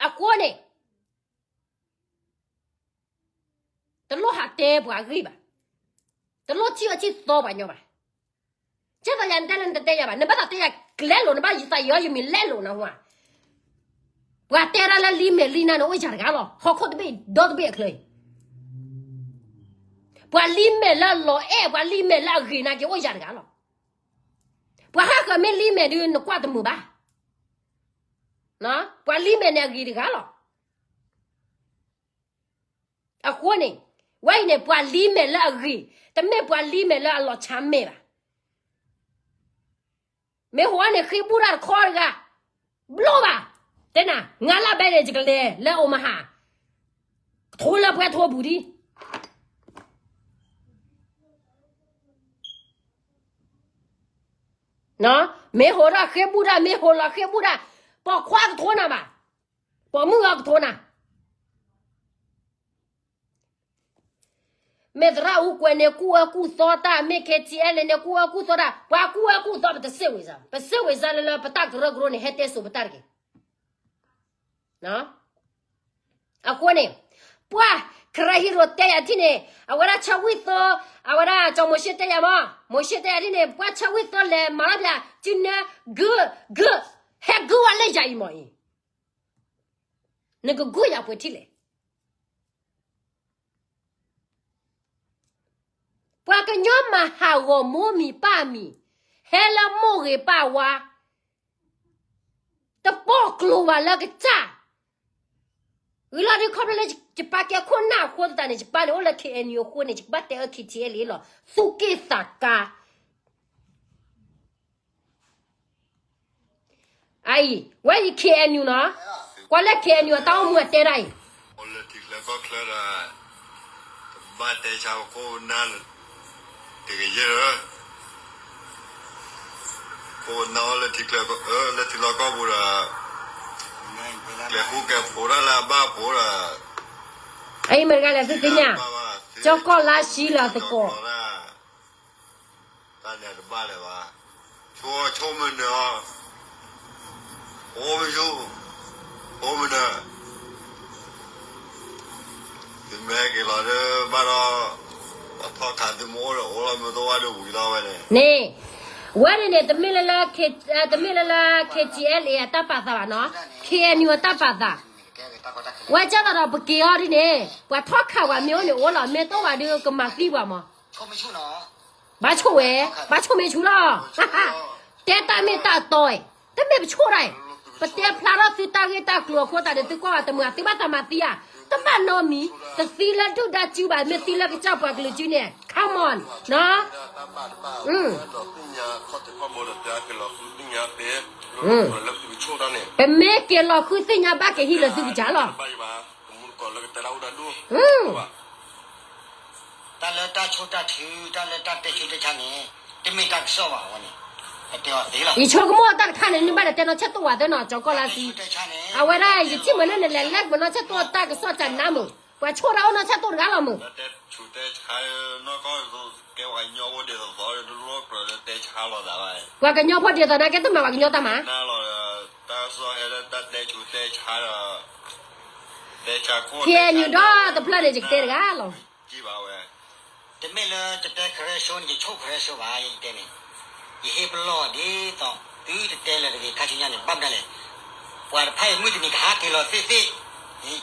အဃိန့ၣ် တလိၣ်ဟးတဲပှၤဂ့ၢ်ဘၣ်, တလိၣ်ထံၣ်အီၣ်ထံၣ်သီပှၤညီဘၣ်, ကဲသိးယၤနတဲလၢနတတဲယၤဘၣ်, နဘၣ်သးတဲယၤကျဲလိာ်, နဘၣ်ယသးယီယမံၤလဲလိာ်နဟူဧါ, ပှၤတဲဒၣ်လၢလံမဲာ်လံနါန့ၣ်အိၣ်ယၤတဂၤလီၤ, ဟီၣ်ခိၣ်တဘ့ၣ်ဒီတဘ့ၣ်အချၢအံၤ ပှၤလံမဲာ်လၢအလီၤအဲၣ် ပှၤလံမဲာ်လၢအဂ့ၤနာ်က့ၤအိၣ်ယၤတဂၤလီၤ, ပှၤဟးဃၢၤမ့ၢ်လံမဲာ်ဒုးနကွၢ်တမုာ်ဘၣ်, ပှၤလံမဲာ်န့ၣ်အဂ့ၤတဂၤလီၤ, အဃိန့ၣ် ဝဲအံၤန့ၣ် ပှၤလံမဲာ်လၢအဂ့ၤ, တမ့ၢ်ပှၤလံမဲာ်လၢအလီၤဆါမဲာ်ဘၣ် မ့ၢ်ဟိးန့ၣ် ဃ့ဘူၣ်တၢ်တခီတဂၤ, ဘျိဘၣ်, တဲနၤ ငါးလါဘဲန့ၣ် ယကလဲၤလၢအိၣ်မဟါ, ကထိလၢပှဲၤထိပူၤဒံး, မ့ၢ်ဟိးထီၣ်ဃ့ဘူၣ်တၢ်, မ့ၢ်ဟိးလီၤဃ့ဘူၣ်တၢ်, ပိာ်ခွါကထိနၤဘၣ်, ပိာ်မုၣ်ဂီၤကထိနၤ မ့ၢ်သရၣ်အူကွဲးန့ၣ် ကူၣ်အၢကူၣ်သီတၢ်, မ့ၢ် KTLA န့ၣ် ကူၣ်အၢကူၣ်သီတၢ်, ပှၤကူၣ်အၢကူၣ်သီ ပတစ့ၢ်ဝဲစါ, ပစ့ၢ်ဝဲစါလၢလၢပတၢ်ကရၢကရိန့ၣ် ဟဲတဲစိာ်ပတၢ်တက့ၢ်. အဃိန့ၣ် ပှၤ ခရၢဟံရိၤတဲယၤထံၣ်န့ၣ် အဝဲဒၣ်ဆၢဝံၣ်သိ, အဝဲဒၣ်ကၠီမိၤၡ့တဲယၤမး, မိၤၡ့တဲယၤထံၣ်န့ၣ် ပှၤဆၢဝံၣ်သိလဲၤမၤလီၤပျၢ် ကနၢ ဂုၢ်, ဂုၢ်, ဟဲဂုၢ်ဝဲလၢယၤအံၤမးအံၤ, နကဂုၢ်ယၤပှဲၤထံၣ်လဲၣ်. ပှၤကညီမၤဟးဂီၤမိၢ်မံၤပၢ်မံၤ, ဟဲလၢမိၢ်ဂ့ၤပၢ်ဝါ, တပိာ်ကျိၤဘၣ်လၢကစၢ်, ဂ့ၤလီၤဒုးခီဖျိလၢယပၢ်ကဲခိၣ်နၢ်အဃိသတးန့ၣ် ယပၢ်န့ၣ်အိၣ်လၢ KNU အဃိန့ၣ် ယကဘၣ်တဲအၢ KTLA လီၤ, သူၣ်က့ၣ်သးကါ အအံၤ ဝဲအံၤ KNU နီၤ, ကွၢ်လၢ KNU အတၢ်အိၣ်မူအတဲဒၣ်အံၤ, လၢထံချၢကီၢ်ချၢဒီး ကဘၣ်တဲဆါခိၣ်နၢ်လၢ တကယဲၢ်လၢ ခိၣ်နၢ်အိၣ်လၢထံချၢ လၢထံလီၢ်ကီၢ်ပူၤဒီး ကျဲၤဃူကျဲၤဖိးတၢ်လၢအဘၣ်ဖိဒီး အအံၤမတၤတဂၤလဲၣ်သုသ့ၣ်ညါ, ကၠီကီၢ်လါဆံလၢသကိး တၢ်န့ၣ်တဘၣ်လၢၤဘၣ်, ဆိကမိၣ်နၢၤအီၤ, အိၣ်မ့ၢ်ဆိ, အိၣ်မ့ၢ်နၢၤ, သုမ့ၢ်ဟဲက့ၤလီၤဒီးဘၣ်ဒီး, ပှၤထီၣ်ခးသုမ့ၢ်အိၣ်ဒီးအိၣ်လီၤ မ့ၢ်တအိၣ်ဘၣ်ဒီးဝံၤလီၤဝဲန့ၣ်, န့ၣ်, ဝဲန့ၣ်န့ၣ် တမ့ၢ်လၢလၢ တမ့ၢ်လၢလၢ KTLA အတၢ်ပာ်သးဘၣ်နီၤ, KNU အတၢ်ပာ်သး, ဝဲကၢ်သးဒီးပက့ၤအီၤဒ်န့ၣ် ပှၤထီၣ်ခးပှၤမ့ၢ်အိၣ်န့ၣ်အိၣ်လီၤ မ့ၢ်တအိၣ်ဘၣ်ဒီးကမၤသံပှၤမး ဘၣ်ဆိၣ်ဝဲ, ဘၣ်ဆိၣ်မ့ၢ်ဆူၣ်လီၤ, တဲတၢ်မ့ၢ်တၢ်တီ, တမ့ၢ်ပဆိၣ်တၢ်အံၤ, ပတဲဖျါထီၣ်သုတၢ်ဂ့ၢ်တၢ်ကျိၤအဃိသတးန့ၣ် သုကွၢ်ဘၣ်တမုာ် သုဘၣ်သးမၤသံဧါ, တဘၣ်နီတမံၤ, တသံလၢဒုၣ်ဒါစုဘၣ် မ့ၢ်သံလၢကစၢ်ပှၤကလုာ်စုန့ၣ် come on, နီၤ ပမ့ၢ်က့ၤလီၤဃုသ့ၣ်ညါဘၣ်က့ၤဟံးလၢသုကစၢ်လီၤ, တၢ်လၢတၢ်ဆိၣ်တၢ်ထု တၢ်လၢတၢ်တဲဆူးတဲဆါန့ၣ် တမ့ၢ်တၢ်ကစီၣ်ဘၣ်ဝဲန့ၣ်, ယဆိကမိၣ်တၢ်တခါန့ၣ် နဘၣ်လဲၤတဲနီၢ်ဆၢၣ်တိၢ်ဝဲသ့နီၤ ကၠီကီၢ်လါဆံ, အဝဲဒၣ်ယထံၣ်မုာ်လၢနလဲၤလဲၤမုာ်နီၢ်ဆၢၣ်တိၢ်တၢ်ကစီၣ်ကနါမုာ်, ပှၤဆိၣ်တၢ်အိၣ်နီၢ်ဆၢၣ်တိၢ်တဂၤလီၤမုာ် ပှၤကညီဖိဒ်သိးနာ်က့တမၤပှၤကညီတၢ်မၤ, KNU ဒီတဖျၢၣ်န့ၣ် ယကတဲတဂၤလီၤ, တမ့ၢ်လၢယတဲခရၢၡိန့ၣ် ယဆိၣ်ခရၢၡိဘၣ် ယတဲန့ၣ်, ယဟ့ၣ်ပလီၢ်ဒ်သိး သုတတဲလၢၤတဂ့ၤ ခါဆူညါန့ၣ် ဘၣ်မနုၤလဲၣ်, ပှၤတဖၣ်အံၤမုၢ်တနံၤကဟးက့ၤလီၤသ့ၣ်သ့ၣ်,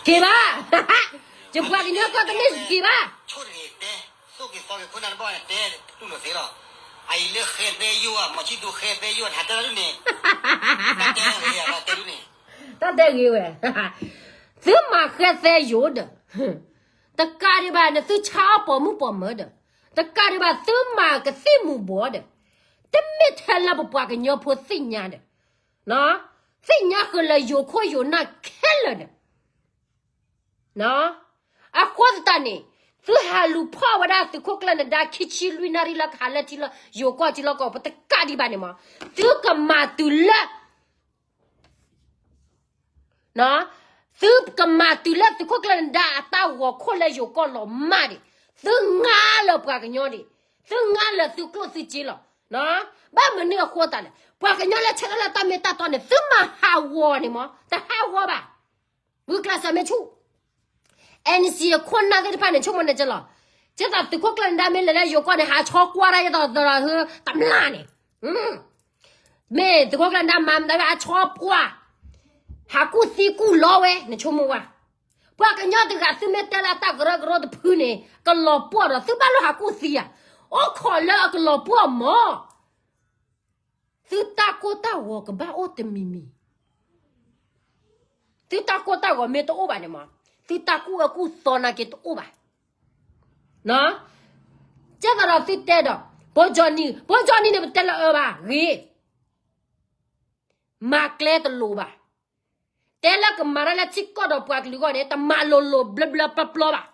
က့ၤဘၣ်, ယပှၤကညီကီၢ်တန့ၢ်က့ၤဘၣ်, ဆိၣ်တဂ့ၤတဲ, သိၣ်က့ၤသီက့ၤခိၣ်နၢ်တဘီၣ်တဲတူၢ်လိာ်သ့လီၤ, အအံၤလၢဃဲသဲယိၣ်ဧါ မီၤဆံၣ်ဒိၣ်ဃဲသဲယိၣ်ဧါ ဟးတဲလၢဒ်န့ၣ်, တၢ်တဲဂ့ၤဝဲ, သုမၤဃဲသဲယိၣ်ဒီး တကးဒံးဘၣ်န့ၣ် သုဆါအီၣ်ပိာ်မုၣ်ပိာ်မၢၤဒီး, တကးဒံးဘၣ်သုမၤကသံၣ်မူၤဘှီးဒီး, တမ့ၢ်ထဲလၢပပှၤကညီဖိသ့ၣ်ညါဒီး, သ့ၣ်ညါဃုာ်လၢယိၤခိၣ်ယိၤနၢ်ခဲလၢာ်ဒီး, အဃိသတးန့ၣ်, သုဟးလူၤဖီၣ်ဝဲဒၣ်သုးခိၣ်ကျၢၢ်နဒါခံဆံလွံၢ်နၣ်ရံၣ်လၢကဟးလၢထံလီၤ ယိၤကီၢ်ထံလီၢ်ကီၢ် ပတကးဒံးဘၣ်န့ၣ်မး, သုကမၤတုၤလၢ သုကမၤတုၤလၢသုးခိၣ်ကျၢၢ်နဒါအတၢ်ဂီၤခိၣ်လၢယိၤကီၢ်လီၤမၢ်ဒံး, သုငါလၢပှၤကညီဒံး, သုငါလၢသုကျိၣ်သုစ့လီၤ. ဘၣ်မနုၤအဃိသတးလဲၣ်, ပှၤကညီလၢဆၢထၢၣ်လၢတၢ်မ့ၢ်တၢ်တီန့ၣ် သုမၤဟးဂီၤန့ၣ်မး, တဟးဂီၤဘၣ်. ဂုာ်ကျဲးစၢးမ့ၢ်ဆူၣ် NCA ခိၣ်နၢ်သ့ၣ်တဖၣ်န့ၣ် ဆိကမိၣ်န့ၣ်ကလီၤ. ကဲသိးသုးခိၣ်ကျၢၢ်နဒါမ့ၢ်လဲၤလၢယိၤကီၢ်န့ၣ် ဟးဆီကွၢ်တၢ်ယဲၢ်ဒီးသရၣ်ဟၢတမျၢ်န့ၣ်, မ့ၢ်သုးခိၣ်ကျၢၢ်နဒါမၤမတၤဝဲ ဟးဆီကွၢ်, ဟးကူၣ်သံကူၣ်လီဝဲ နဆိကမိၣ်ဝဲ. ပှၤကညီတဂၤသုမ့ၢ်တဲလၢတၢ်ကရၢကရိတဖုန့ၣ် ကလီၤပှီၢ်ဒီး သုဘၣ်လိၣ်ဟးကူၣ်သံဧါ. အိၣ်ခိးလၢအကလီၤပှီၢ်မး သုတၢ်ကိၢ်တၢ်ဂီၤကဘၣ်အိၣ်တမံၤမံၤ, သုတၢ်ကိၢ်တၢ်ဂီၤမ့ၢ်တအိၣ်ဘၣ်န့ၣ်မး, သုတၢ်ကူၣ်အၢကူၣ်သီနာ်က့တအိၣ်ဘၣ်. ကဲသိးဒီးသုတဲဒီး ဘိကၠီနံၤ, ဘိကၠီနံၤန့ၣ် ပတဲလၢအၢဘၣ်ဂ့ၤ, မၤကျဲတလိၤဘၣ်. တဲလၢကမၤတၢ်လၢထံကီၢ်ဒီးပှၤကလုာ်အဂီၢ်န့ၣ် တမၤလိၤလိၤဘျၢဘျၢပျီပျီဘၣ်.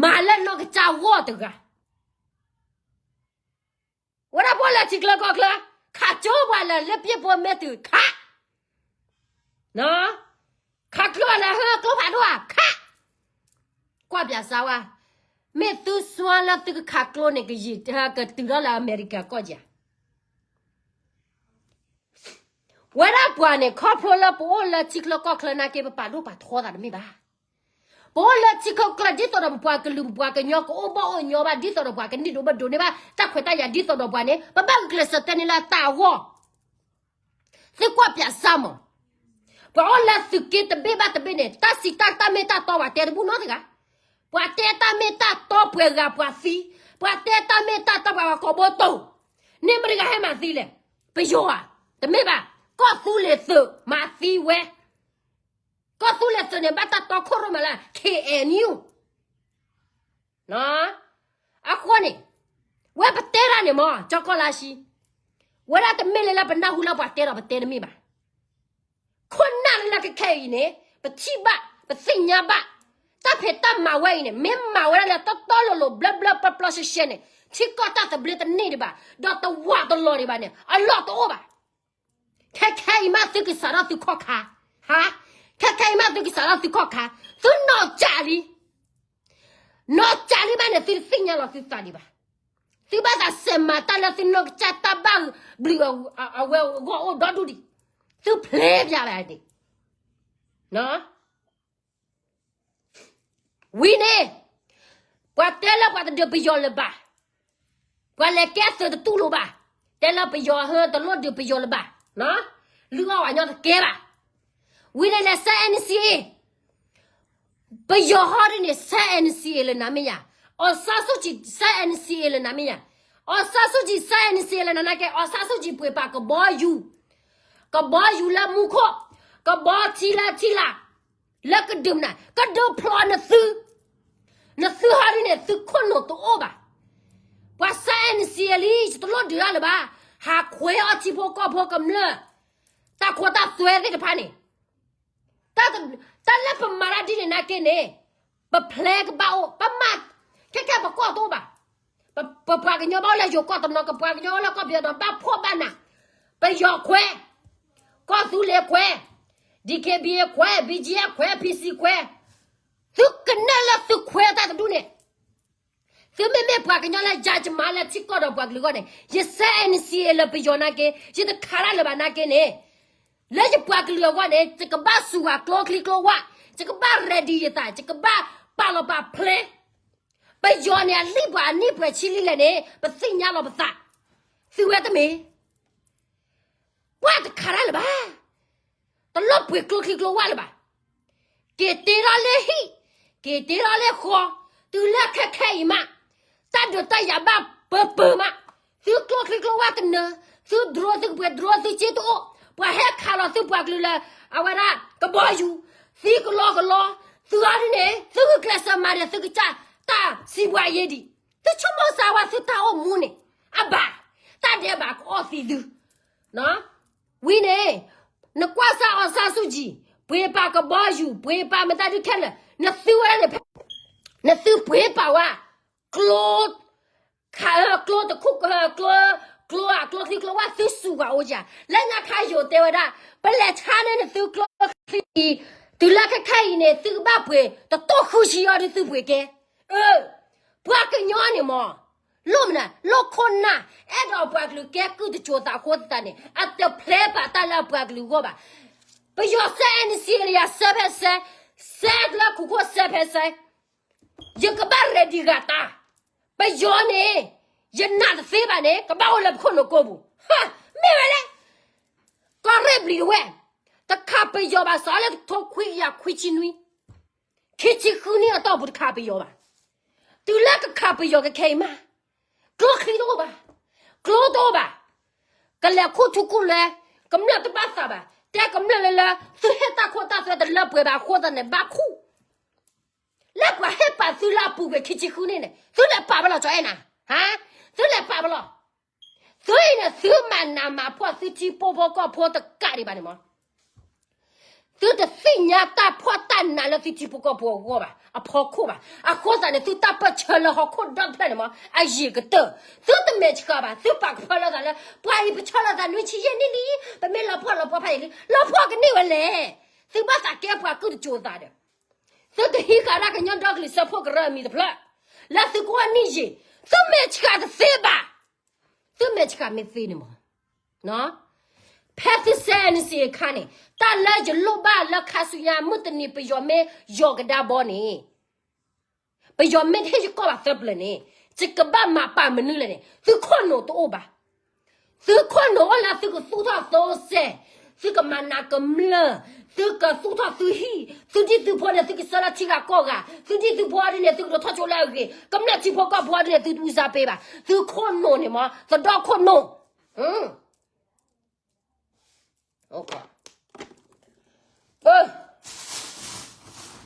မၤလၢနီၢ်ကစၢ်ဂီၢ်တဂၤ ဝဲဒၣ်ပအိၣ်လၢထံချၢကီၢ်ချၢ, ခးကၠိပှၤလၢလၢပျဲၢ်ဖိမဲာ်တုၤခး, ခးကျိလၢဟၢကျိဖးဒိၣ်ဧါခး, ကွၢ်ပၠးစါဝါ, မ့ၢ်သုစွါလၢသုကခးကျိန့ၣ် ကယံာ်ကတုၤထီၣ်လၢအမဲရကၤကီၢ်ဧါ. ဝဲဒၣ်ပှၤန့ၣ် ခီဖျိလၢပအိၣ်လၢထံချၢကီၢ်ချၢနာ်က့ ပပာ်ဒိၣ်ပာ်ထီသးတမ့ၢ်ဘၣ်. ပအိၣ်လၢထံချၢကီၢ်ချၢ ဒ်သိးဒီးပပှၤကလုာ်ပပှၤကညီ ကအိၣ်ဘၣ်အိၣ်ညီဘၣ် ဒ်သိးဒီးပှၤကန့ၢ်ဒိၣ်ဘၣ်ဒိးန့ၢ်ဘၣ် တၢ်ခွဲးတၢ်ယာ်ဒ်သိးဒီးပှၤန့ၣ် ပဘၣ်ဂုာ်ကျဲးစၢးတဲန့ၢ်လၢတၢ်အဂီၢ် သုကွၢ်ပၠးစၢ်မး, ပှၤအိၣ်လၢသုးက့တဘ့ၣ်ဘၣ်တဘ့ၣ်န့ၣ် တၢ်စံးတၢ်တၢ်မ့ၢ်တၢ်တီပှၤတဲတဘူၣ်နီတဂၤ, ပှၤတဲတၢ်မ့ၢ်တၢ်တီပှဲၤဂၤပှၤသံ, ပှၤတဲတၢ်မ့ၢ်တၢ်တီပှၤကိးဘိတိၢ်, န့ၢ်မတဂၤဟဲမၤသံလဲၣ်, ပယီၤဧါ, တမ့ၢ်ဘၣ်, ကီၢ်သူလ့ၤသုးမၤသံဝဲ, ကီၢ်သူလ့ၤသုးန့ၣ် ဘၣ်တၢ်တီခိၣ်ရိၣ်မဲာ်လၢ KNU အဃိန့ၣ်, ဝဲပတဲတၢ်န့ၣ်မး ကၠီကီၢ်လါဆှံ, ဝဲဒၣ်တမ့ၢ်လၢလၢပနၢ်ဟူလၢပှၤတဲဒီးပတဲတမ့ၢ်ဘၣ်. ခိၣ်နၢ်လၢလၢခဲခဲအံၤန့ၣ် ပထံၣ်ဘၣ် ပသ့ၣ်ညါဘၣ်, တၢ်ဖံးတၢ်မၤဝဲအံၤန့ၣ် မ့ၢ်မၤဝဲဒၣ်လၢတီတီလိၤလိၤဘျၢဘျၢပျီပျီရှဲရှဲန့ၣ် ထံကီၢ်တၢ်သဘျ့တန့ၢ်ဒံးဘၣ်, ဒီးတဝးတလီၤဒံးဘၣ်န့ၣ် အလီၢ်တအိၣ်ဘၣ်. ခဲခဲအံၤမးသုကစးထီၣ်သုခီၣ်ခါ, ဟါ, ခဲခဲအံၤမးသုကစးထီၣ်သုခီၣ်ခါ, သုနီၢ်ကၠးလံ နီၢ်ကၠးလံဘၣ်န့ၣ် သုတသ့ၣ်ညါလီၤသုသးဒံးဘၣ်. သုဘၣ်သးစဲးမၤတၢ်လၢသုနီၢ်ကစၢ်တၢ်ဘၣ်ဘျုး အဝဲအဂီၢ်အိၣ်ဒီဒူၣ်ဒံး, သုဖျဲးပၠးဘၣ်ဒံး. ဝံၤန့ၣ်, ပှၤတဲလၢပှၤတဒုးပယီၤလၢၤဘၣ်, ပှၤလဲၤကဲသုးတတူၢ်လိာ်ဘၣ်, တဲလၢပယီၤဟၢတလိၣ်ဒုးပယီၤလၢၤဘၣ်, လုၢ်အီၣ်ဝဲညီတကဲဘၣ်. ဝံၤန့ၣ်လဲၤဆဲး NCA ပယီၤဟီဒ်န့ၣ် ဆဲး NCA လၢနၤမ့ၢ်ယၤ, အောင်ဆန်းစုကြည် ဆဲး NCA လၢနၤမ့ၢ်ယၤ, အောင်ဆန်းစုကြည် ဆဲး NCA လၢနၤနာ်က့ အောင်ဆန်းစုကြည် ပှ့ၤပာ်ကဘီယူၤ, ကဘီယူၤလၢမူခိၣ်, ကဘီထံလၢထံလာ်, လၢကဒုးမနုၤ, ကဒုးဖျိးနသု, နသုဟီဒ်န့ၣ် သုခိၣ်နူာ်တအိၣ်ဘၣ်. ပှၤဆဲး NCA လံ ယတလိၣ်ဒုးတၢ်လၢၤဘၣ်, ဟးခွဲးအီထံဖိကီၢ်ဖိကမျၢၢ်, တၢ်ခိတၢ်သွဲသ့ၣ်တဖၣ်န့ၣ် တၢ်လၢပမၤတၢ်ဒ်န့ၣ်နာ်က့န့ၣ်, ပဖျဲကဘၣ်အိၣ်, ပမၤ, ခဲခဲပကီၢ်တအိၣ်ဘၣ်. ပပှၤကညီဘၣ်အိၣ်လၢယိၤကီၢ်တနီၤ, ကပှၤကညီအိၣ်လၢကီၢ်ပယီၤဒီးဘၣ်ဖှီၣ်ဘၣ်နး, ပယီၤခွဲး, ကီၢ်သူလ့ၤခွဲး, DKBA ခွဲး, BGF ခွဲး, PC ခွဲး, သုကနၣ်လၢသုခွဲးတၢ်တဒူၣ်န့ၣ် သုမ့မ့ၢ်ပှၤကညီလၢယၤယမၤလၢထံကီၢ်ဒီးပှၤကလုာ်အဂီၢ်န့ၣ်, ယဆဲး NCA လၢပယီၤနာ်က့, ယတခးတၢ်လၢၤဘၣ်နာ်က့န့ၣ်, လၢယပှၤကလုာ်အဂီၢ်န့ၣ် ယကဘၣ်စူးဂၤကျိချံကျိဝါ, ယကဘၣ် ready ယသး, ယကဘၣ်ပာ်လီၤပာ်ဖျဲး, ပယီၤန့ၣ် အလံၣ်ပှၤအနံၣ်ပှဲၤဆံလံလဲၣ်န့ၣ် ပသ့ၣ်ညါလီၤပသး, သုဝဲတမ့ၢ် ပှၤတခးတၢ်လၢၤဘၣ်, တလီၤပှ့ၤကျိချံကျိဝၣ်လၢၤဘၣ်. က့ၤတ့ထီၣ်လၢဟံၣ်, က့ၤတ့ထီၣ်လၢဃီ, တုၤလၢခဲခဲအံၤမး, တၢ်ဒုးတၢ်ယၤဘၣ်ပၢပၢမး, သုကျိချံကျိဝၣ်တနၢၤ, သု drone သုကပှ့ၤ drone သုစ့တအိၣ်, ပှၤဟဲခးလီၤသုပှၤကလုာ်လၢ အဝဲဒၣ် ကဘီယူၤ, သံကလီကလီ, သုအီၤဒ်န့ၣ် သုဂုာ်ကျဲးစၢးမၤဒီးသုကစၢ်တၢ်စံးပှၤအယ့ဒံး, သုဆိကမိၣ်စၢ်ဝဲသုတၢ်အိၣ်မူန့ၣ်, အဘၣ်, တၢ်ဒဲးဘးကအီၣ်သံသု ဝံၤန့ၣ်, နကွၢ်စၢ်အီၤစၢ်ဆူၣ်ကံ, ပှ့ၤပာ်ကဘီယူၤ, ပှ့ၤပာ်မတၤဒုခဲလၢာ်, နသုဝဲဒၣ်န့ၣ်ဖဲ, နသုပှ့ၤပာ်ဝဲ, ကျိ, ခး, ကျိတခိၣ်, ကျိ, ကျိ, ကျိချံကျိဝၣ်သုစူၤပှၤအိၣ်ယၤ, လၢညါခါယိၤတဲဝဲဒၣ်, ပလဲၤဆါန့ၢ်နသုကျိချံ, တုၤလၢခဲခဲအံၤန့ၣ် သုကဘၣ်ပှ့ၤ, တတိၢ်ဃုဆံအီၤဒ်သုပှ့ၤကဲ, အၢ ပှၤကညီန့ၣ်မး, လိၣ်မနုၤ, လိၣ်ခိၣ်နၢ်, အဲၣ်ဒိးပှၤကလုာ်ကဲကုၢ်တစိၤသးအဃိသတးန့ၣ် အတဖျဲးပာ်တၢ်လၢအပှၤကလုာ်အဂီၢ်ဘၣ်. ပယီၤစဲ NCA ယၤစဲဖဲစဲ, စဲလၢခိခိၣ်စဲဖဲစဲ, ယကဘၣ် ready ဂၤတၢ်, ပယီၤန့ၣ်, ယနာ်တသ့ဘၣ်န့ၣ် ကဘၣ်အိၣ်လၢပခိၣ်နူာ်ကိပူၤ, မ့ၢ်ဝဲလဲၣ်, ကီၢ်ရ့ၣ်ဘျံးတဝဲၢ်, တခးပယီၤဘၣ်စးလၢထိခွံကယၤခွံဆံနွံ ခံဆံဃုနံၣ်အတီၢ်ပူၤတခးပယီၤဘၣ်. တုၤလၢကခးပယီၤကခဲအံၤမး, ကျိချံတအိၣ်ဘၣ်, ကျိတအိၣ်ဘၣ်, ကလဲၤခူၣ်ထူခူၣ်လဲ, ကမျၢၢ်တဘၣ်သးဘၣ်, တဲကမျၢၢ်လၢလၢ သုဟ့ၣ်တၢ်ခိတၢ်သွဲတလၢပှဲၤဘၣ်အဃိသတးန့ၣ် ဘၣ်ခူၣ်, လၢပှၤဟ့ၣ်ပာ်သုလၢအပူၤကွံာ်ခံဆံဃုနံၣ်န့ၣ် သုလဲၤပာ်ဘၣ်လီၤ ကၠီအဲၣ်နၤ, ဟါ, သုလဲၤပာ်ဘၣ်လီၤ. သုအံၤန့ၣ် သုမၤနးမၤဖှီၣ်သုထံဖိကီၢ်ဖိတကးဒံးဘၣ်န့ၣ်မး, သုတသ့ၣ်ညါတၢ်ဖှီၣ်တၢ်နးလၢသုထံဖိကီၢ်ဖိအဂီၢ်ဘၣ်, အဖီခိၣ်ဘၣ်. အဃိသတးန့ၣ် သုတၢ်ပၢၢ်ဆၢလၢဟီၣ်ခိၣ်ဒီဖျၢၣ်န့ၣ်မး အယံာ်ကတၢၢ်, သုတမဲာ်ဆှးဘၣ်, သုပာ်ကဖၢလၢသးလၢ ပှၤအံၤပဆီလီၤသးနွံဆံယဲၢ်နံၣ်လံ, ပမ့ၢ်လီၤပှီၢ်လီၤပှီၢ်ဖးယံာ်လံ, လီၤပှီၢ်ကန့ၢ်ဝဲလဲၣ်. သုဘၣ်သးကဲပှၤကုၢ်တစိၤသးဒီး သုတဟံးဃာ်ဒၣ်ကညီဒီကလုာ်စၢဖှိၣ်ကရၢအမံၤတဖျၢၣ်, လၢသုကအိၣ်နံၣ်ယံာ်, သုမဲာ်ဆှးတသ့ဘၣ်, သုမဲာ်ဆှးမ့ၢ်သ့န့ၣ်မး, ဖဲသုစဲ NCA အခါန့ၣ် တၢ်လၢယလိၣ်ဘၣ်လၢခါဆူညါ မုၢ်တနံၤပယီၤမ့ၢ်ယီၤကဒါဘီန့ၣ်, ပယီၤမ့ၢ်တဟ့ၣ်ယကီၢ်ဘၣ်သၢပျၢၤန့ၣ်, ယကဘၣ်မၤပာ်မနုၤလဲၣ်န့ၣ် သုခိၣ်နူာ်တအိၣ်ဘၣ်. သုခိၣ်နူာ်အိၣ်လၢသုကသူၣ်ထီၣ်သိစဲး, သုကမၤနးကမျၢၢ်, သုကသူၣ်ထီၣ်သုဟံၣ်, သုဒံၣ်သုဖိန့ၣ် သုကဆှၢလၢထံဂၤကီၢ်ဂၤ, သုဒံၣ်သုဖိဒ်န့ၣ် သုကဒိးထီၣ်ဆိလၢအဂ့ၤ, ကမျၢၢ်ထံဖိကီၢ်ဖိဒ်န့ၣ် သုတအူစါပ့ဘၣ်. သုခိၣ်နူာ်န့ၣ်မး သဒီခိၣ်နူာ်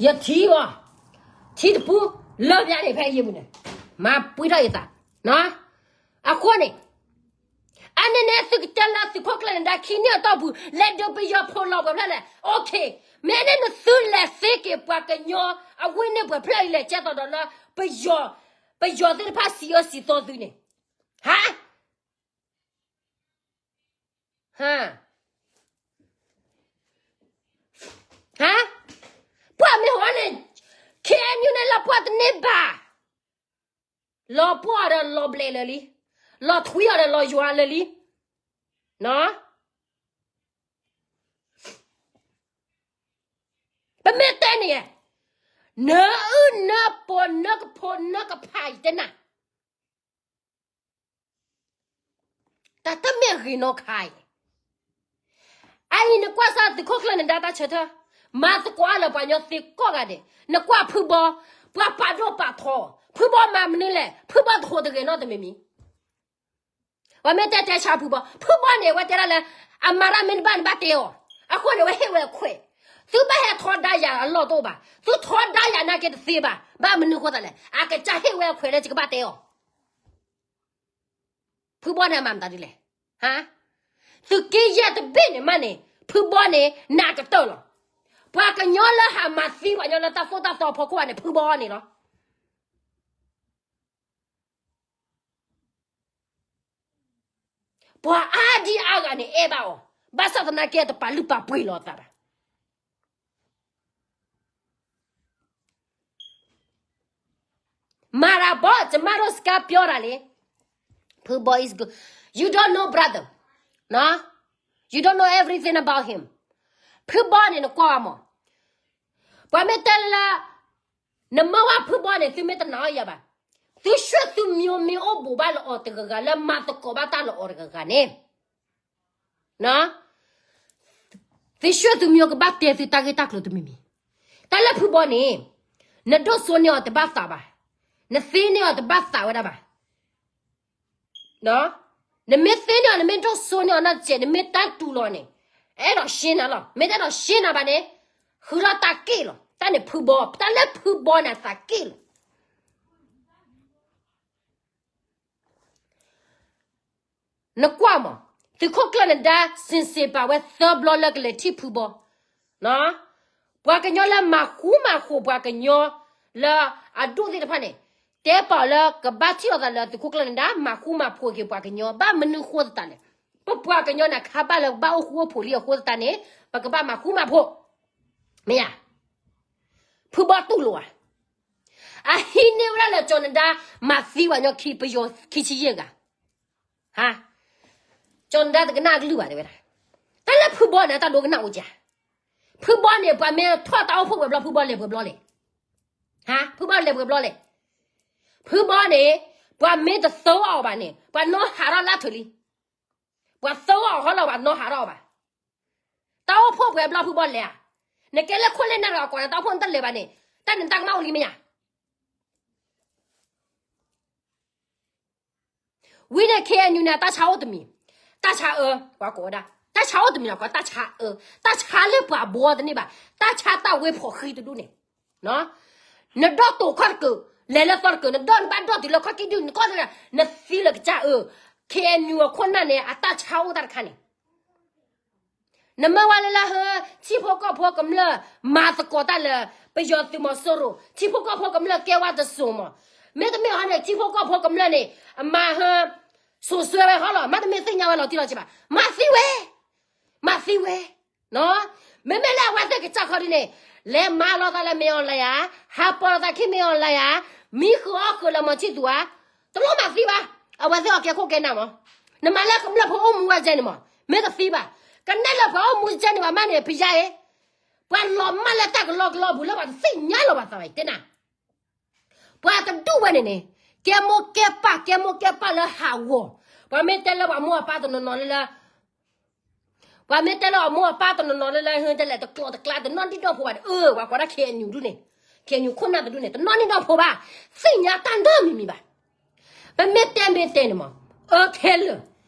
ယထံၣ်အီၤ, ထံတပူၤလၢပျၢၤန့ၣ် ဖဲယံာ်ပူၤန့ၣ်, မၤပှံထီၣ်ယသး, အဃိန့ၣ်, အန့ၣ်န့ၣ် သုကတဲလၢသုးခိၣ်ကျၢၢ်နဒါခံနံၣ်အတီၢ်ပူၤ လဲၤဒုးပယီၤဖိးလီၤပှဲၤဖျၢၣ်လဲၣ်, OK, မ့ၢ်န့ၣ်နသုလဲၤသ့က့ၤပှၤကညီအဝ့ၢ်န့ၣ်ပှဲၤဖျၢၣ်အံၤလဲၤကဲသိးဒီးလၢ ပယီၤ, ပယီၤသ့ၣ်တဖၣ်စံးအၢစံးသီသုန့ၣ်, ဟါ ဟါ, ဟါ, ပှၤမ့ၢ်ဟီန့ၣ်, KNU န့ၣ်လီၤပှီၢ်တန့ၢ်ဘၣ်, လီၤပှီၢ်ဒီးလီၤဘျဲးလၢာ်လံ, လီၤထွံအီၤဒီးလီၤယွၤလၢာ်လံ, ပမ့ၢ်တဲန့ၣ်, နအုၣ်နပှီၤနကဖိနကဖးယတဲနၤ တၢ်တမ့ၢ်အဂ့ၤနီတခါအံၤ, အအံၤနကွၢ်စၢ်သုးခိၣ်ကျၢၢ်နဒါတၢ်ဆၢထၢၣ်, မၤသကိးအါလၢပှၤကညီသ့ကိးဂၤဒဲး, နကွၢ်ဖုဘီ, ပှၤပာ်ဒိၣ်ပာ်ထီ, ဖုဘီမၤမနုၤလဲၣ်, ဖုဘီတဟူးတဂဲၤနီတမံၤမံၤ, ပှၤမ့ၢ်တဲတဲဆါဖုဘီ, ဖုဘီန့ၣ် အဝဲတဲဒၣ်လၢ, အမၤတၢ်မ့ၢ်တဘၣ်နဘၣ်တဲအီၤ, အဃိန့ၣ် အဝဲဟ့ၣ်ဝဲအခွဲး, သုဘၣ်ဟဲထီဒါယၤအလီၢ်တအိၣ်ဘၣ်, သုထီဒါယၤနာ်က့တသ့ဘၣ်, ဘၣ်မနုၤအဃိသတးလဲၣ်, အကစၢ်ဟ့ၣ်ဝဲအခွဲးလၢယကဘၣ်တဲအီၤ ဖုဘီန့ၣ်အမၤမတၤဒ်လဲၣ်, ဟါ, သုးက့ယဲၢ်တဘ့ၣ်န့ၣ်မးန့ၣ် ဖုဘီန့ၣ် နးကတၢၢ်လီၤ, ပှၤကညီလၢဟးမၤသံပှၤကညီလၢတၢ်သိၣ်တၢ်သီအဖီခိၣ်ဘၣ်န့ၣ် ဖုဘီန့ၣ်လီၤ. ပှၤအါဒံအါဂၤန့ၣ်အဲၣ်ဘၣ်အီၤ, ဘၣ်ဆၣ်သနာ်က့တပာ်လုၢ်ပာ်ပှ့ၤလီၤအသးဘၣ်. မၤရၤဘီ, ကျမတို့စကားပြောတာလေ, ဖုဘီ is good, you don't know brother, နော်, you don't know everything about him. ဖုဘီန့ၣ်နကွၢ်မး, ပှၤမ့ၢ်တဲလၢ နမၢဝဲဖုဘီန့ၣ် သုမ့ၢ်တနာ်အီၤယၤဘၣ်, သုဆှၢသုမိၢ်မ့ၢ်အိၣ်ဘူးဘၣ်လၢအီၤတဂၤဂၤ လၢမၤသကိးဘၣ်တၢ်လၢအီၤတဂၤဂၤန့ၣ်, နော်, သုးဆှၢသုးမံၤကဘၣ်တဲသုတၢ်ဂ့ၢ်တၢ်ကျိၤတမံၤမံၤ. တၢ်လၢဖုဘီန့ၣ် နဒိၣ်စိန့ၢ်အီၤတဘၣ်သးဘၣ်, နသ့န့ၢ်အီၤတဘၣ်သးဝဲဒၣ်ဘၣ်. နမ့ၢ်သ့န့ၢ်အီၤ နမ့ၢ်ဒိၣ်စိန့ၢ်အီၤနီတစဲး နမ့ၢ်တၢ်တူၢ်လီၤန့ၣ် အဲၣ်ဒိးရှင်းနၤလီၤ. မ့ၢ်တအဲၣ်ဒိးရှင်းနၤဘၣ်န့ၣ် ဃုထီၣ်တၢ်က့ၣ်လီၤ. တၢ်န့ၣ်ဖုဘီ, တၢ်လၢဖုဘီန့ၣ်အသးက့ၣ်လီၤ. နကွၢ်မး, သုးခိၣ်ကျၢၢ်နဒါ စ့ၣ်စ့ၣ်ပာ်ဝဲသၢဘျီ လၢကလဲၤထံၣ်ဖုဘီ. ပှၤကညီလၢမၤဃူမၤဖိးပှၤကညီ လၢအဒူၣ်သ့ၣ်တဖၣ်န့ၣ် တဲပာ်လၢကဘၣ်ထံၣ်လိာ်သးလၢသုးခိၣ်ကျၢၢ်နဒါ မၤဃူမၤဖိးက့ၤပှၤကညီ ဘၣ်မနုၤဃိသတးလဲၣ်. ပပှၤကညီန့ၣ် ခါဘၣ်လၢဘၣ်အိၣ်ဃူအိၣ်ဖိးလံအဃိသတးန့ၣ် ပကဘၣ်မၤဃူမၤဖိး, မ့ၢ်ဧါ. ဖုဘီတူၢ်လိာ်ဧါ. အဟံးန့ၢ်ဝဲဒၣ်လၢကၠီၤနဒါ မၤသံပှၤကညီခံ ပယီၤခံဆံယဲၢ်ဂၤ. ကၠီၤနဒါတကနၣ်အကလုၢ်ဘၣ် တဲဝဲဒၣ်. တၢ်လၢဖုဘီန့ၣ် တၢ်ဒိကနၣ်အိၣ်က, ဖုဘီန့ၣ် ပှၤမ့ၢ်ထီၣ်တၢ်အိၣ်ဖှိၣ်ပှဲၤဘျီ ဖုဘီလဲၤပှဲၤဘျီလဲၣ်. ဖုဘီလဲၤပှဲၤဘျီလဲၣ်. ဖုဘီန့ၣ် ပှၤမ့ၢ်တသၢအီၤဘၣ်န့ၣ် ပှၤနီၢ်ဟးထီၣ်လၢထၢၣ်လံ. ပှၤသၢအီၤဟီလီၤ ပှၤနီၢ်ဟးထီၣ်အီၤဘၣ်. တၢ်အိၣ်ဖှိၣ်ပှဲၤဘျီဖုဘီလဲၤဧါ. နကဲလၢခိၣ်လၢနၢ်တဂၤကိးန့ၣ် တၢ်အိၣ်ဖှိၣ်နတလဲၤဘၣ်န့ၣ် တၢ်န့ၣ်တၢ်ကမၣ်အိၣ်လံမ့ၢ်ဧါ. ဝံၤန့ၣ် KNU န့ၣ် တၢ်ဆါအိၣ်တမံၤ, တၢ်ဆါအၢ, ပှၤကိးဝဲဒၣ် တၢ်ဆါအိၣ်တမံၤလီၤ ကိးတၢ်ဆါအၢ, တၢ်ဆါလၢပှၤဘီတန့ၢ်ဘၣ်, တၢ်ဆါတၢ်ဝ့ဖီၣ်ဃံတဒူၣ်န့ၣ်, နဒီၣ်တိာ်ခီၣ်တကၢၢ်, လဲၤလၢသီတကၢၢ်, နဒီၣ်နဘၣ်ဒီၣ်တုၤလၢခီၣ်ကံၣ်ဒုၣ် နကီၢ်တဂၤ နသံလၢကစၢ်အၢ, KNU အခိၣ်နၢ်န့ၣ် အတၢ်ဆါအိၣ်တၢ်တခါန့ၣ် နမ့ၢ်ဝဲလၢလၢဟၢ ထံဖိကီၢ်ဖိကမျၢၢ် မၤသကိးတၢ်လၢ ပယီၤသုးမီၤစိရိၤ ထံဖိကီၢ်ဖိကမျၢၢ်ကဲဝဲတစိၤမး, မ့တမ့ၢ်ဟီန့ၣ် ထံဖိကီၢ်ဖိကမျၢၢ်န့ၣ် အမၤဟၢ စိၤစွဲဝဲဟီလီၤ မ့တမ့ၢ်သ့ၣ်ညါဝဲလီၤတံၢ်လီၤဆဲးဘၣ်, မၤသံဝဲ, မၤသံဝဲ, မ့မ့ၢ်လၢအဝဲသ့ၣ်ကစၢ်ခီဒ်န့ၣ်, လဲၤမၤလီၤသးလၢမ့ၢ်အီၤလၢယၤ, ဟးပိာ်လီၤသးခံမ့ၢ်အီၤလၢယၤ, မံဃုာ်အီၣ်ဃုာ်လၢမီၤဆံၣ်သူၤဧါ, တလိၣ်မၤသံဘၣ်, အဝဲသ့ၣ်အီၤကဲခိၣ်ကဲနၢ်မး, နမၤလၢကမျၢၢ်ဖိအိၣ်မူဝဲကဲန့ၣ်မး, မ့ၢ်တသံဘၣ်, ကနဲၣ်လၢပှၤအိၣ်မူကဲန့ၣ်ဘၣ်မးန့ၣ် ပယါအံၤ, ပှၤလီၤမၢ်လၢတၢ်ကလီကလီပူၤလၢပှၤတသ့ၣ်ညါလီၤပှၤသးဘၣ်တဲနၤ ပှၤတဒူၣ်ဝဲန့ၣ်န့ၣ်, ကဲမိၢ်ကဲပၢ် ကဲမိၢ်ကဲပၢ်လၢဟးဂီၤ, ပှၤမ့ၢ်တဲလၢပှၤမိၢ်အပၢ်တနီၤနီၤလၢလၢ, ပှၤမ့ၢ်တဲလၢပှၤမိၢ်အပၢ်တနီၤနီၤလၢလၢဟဲတဲလဲၣ် တကျိၤတကျါ တနီၣ်ဒံၣ်ဒီၣ်ဖိဘၣ်န့ၣ် အၢ ပှၤကိးဒၣ် KNU ဒူၣ်န့ၣ်, KNU ခိၣ်နၢ်တဒူၣ်န့ၣ် တနီၣ်ဒံၣ်ဒီၣ်ဖိဘၣ်, သ့ၣ်ညါတၢ်နီတမံၤမံၤဘၣ်, ပမ့ၢ်တဲမ့ၢ်တဲန့ၣ်မး, အၢခဲလၢာ်,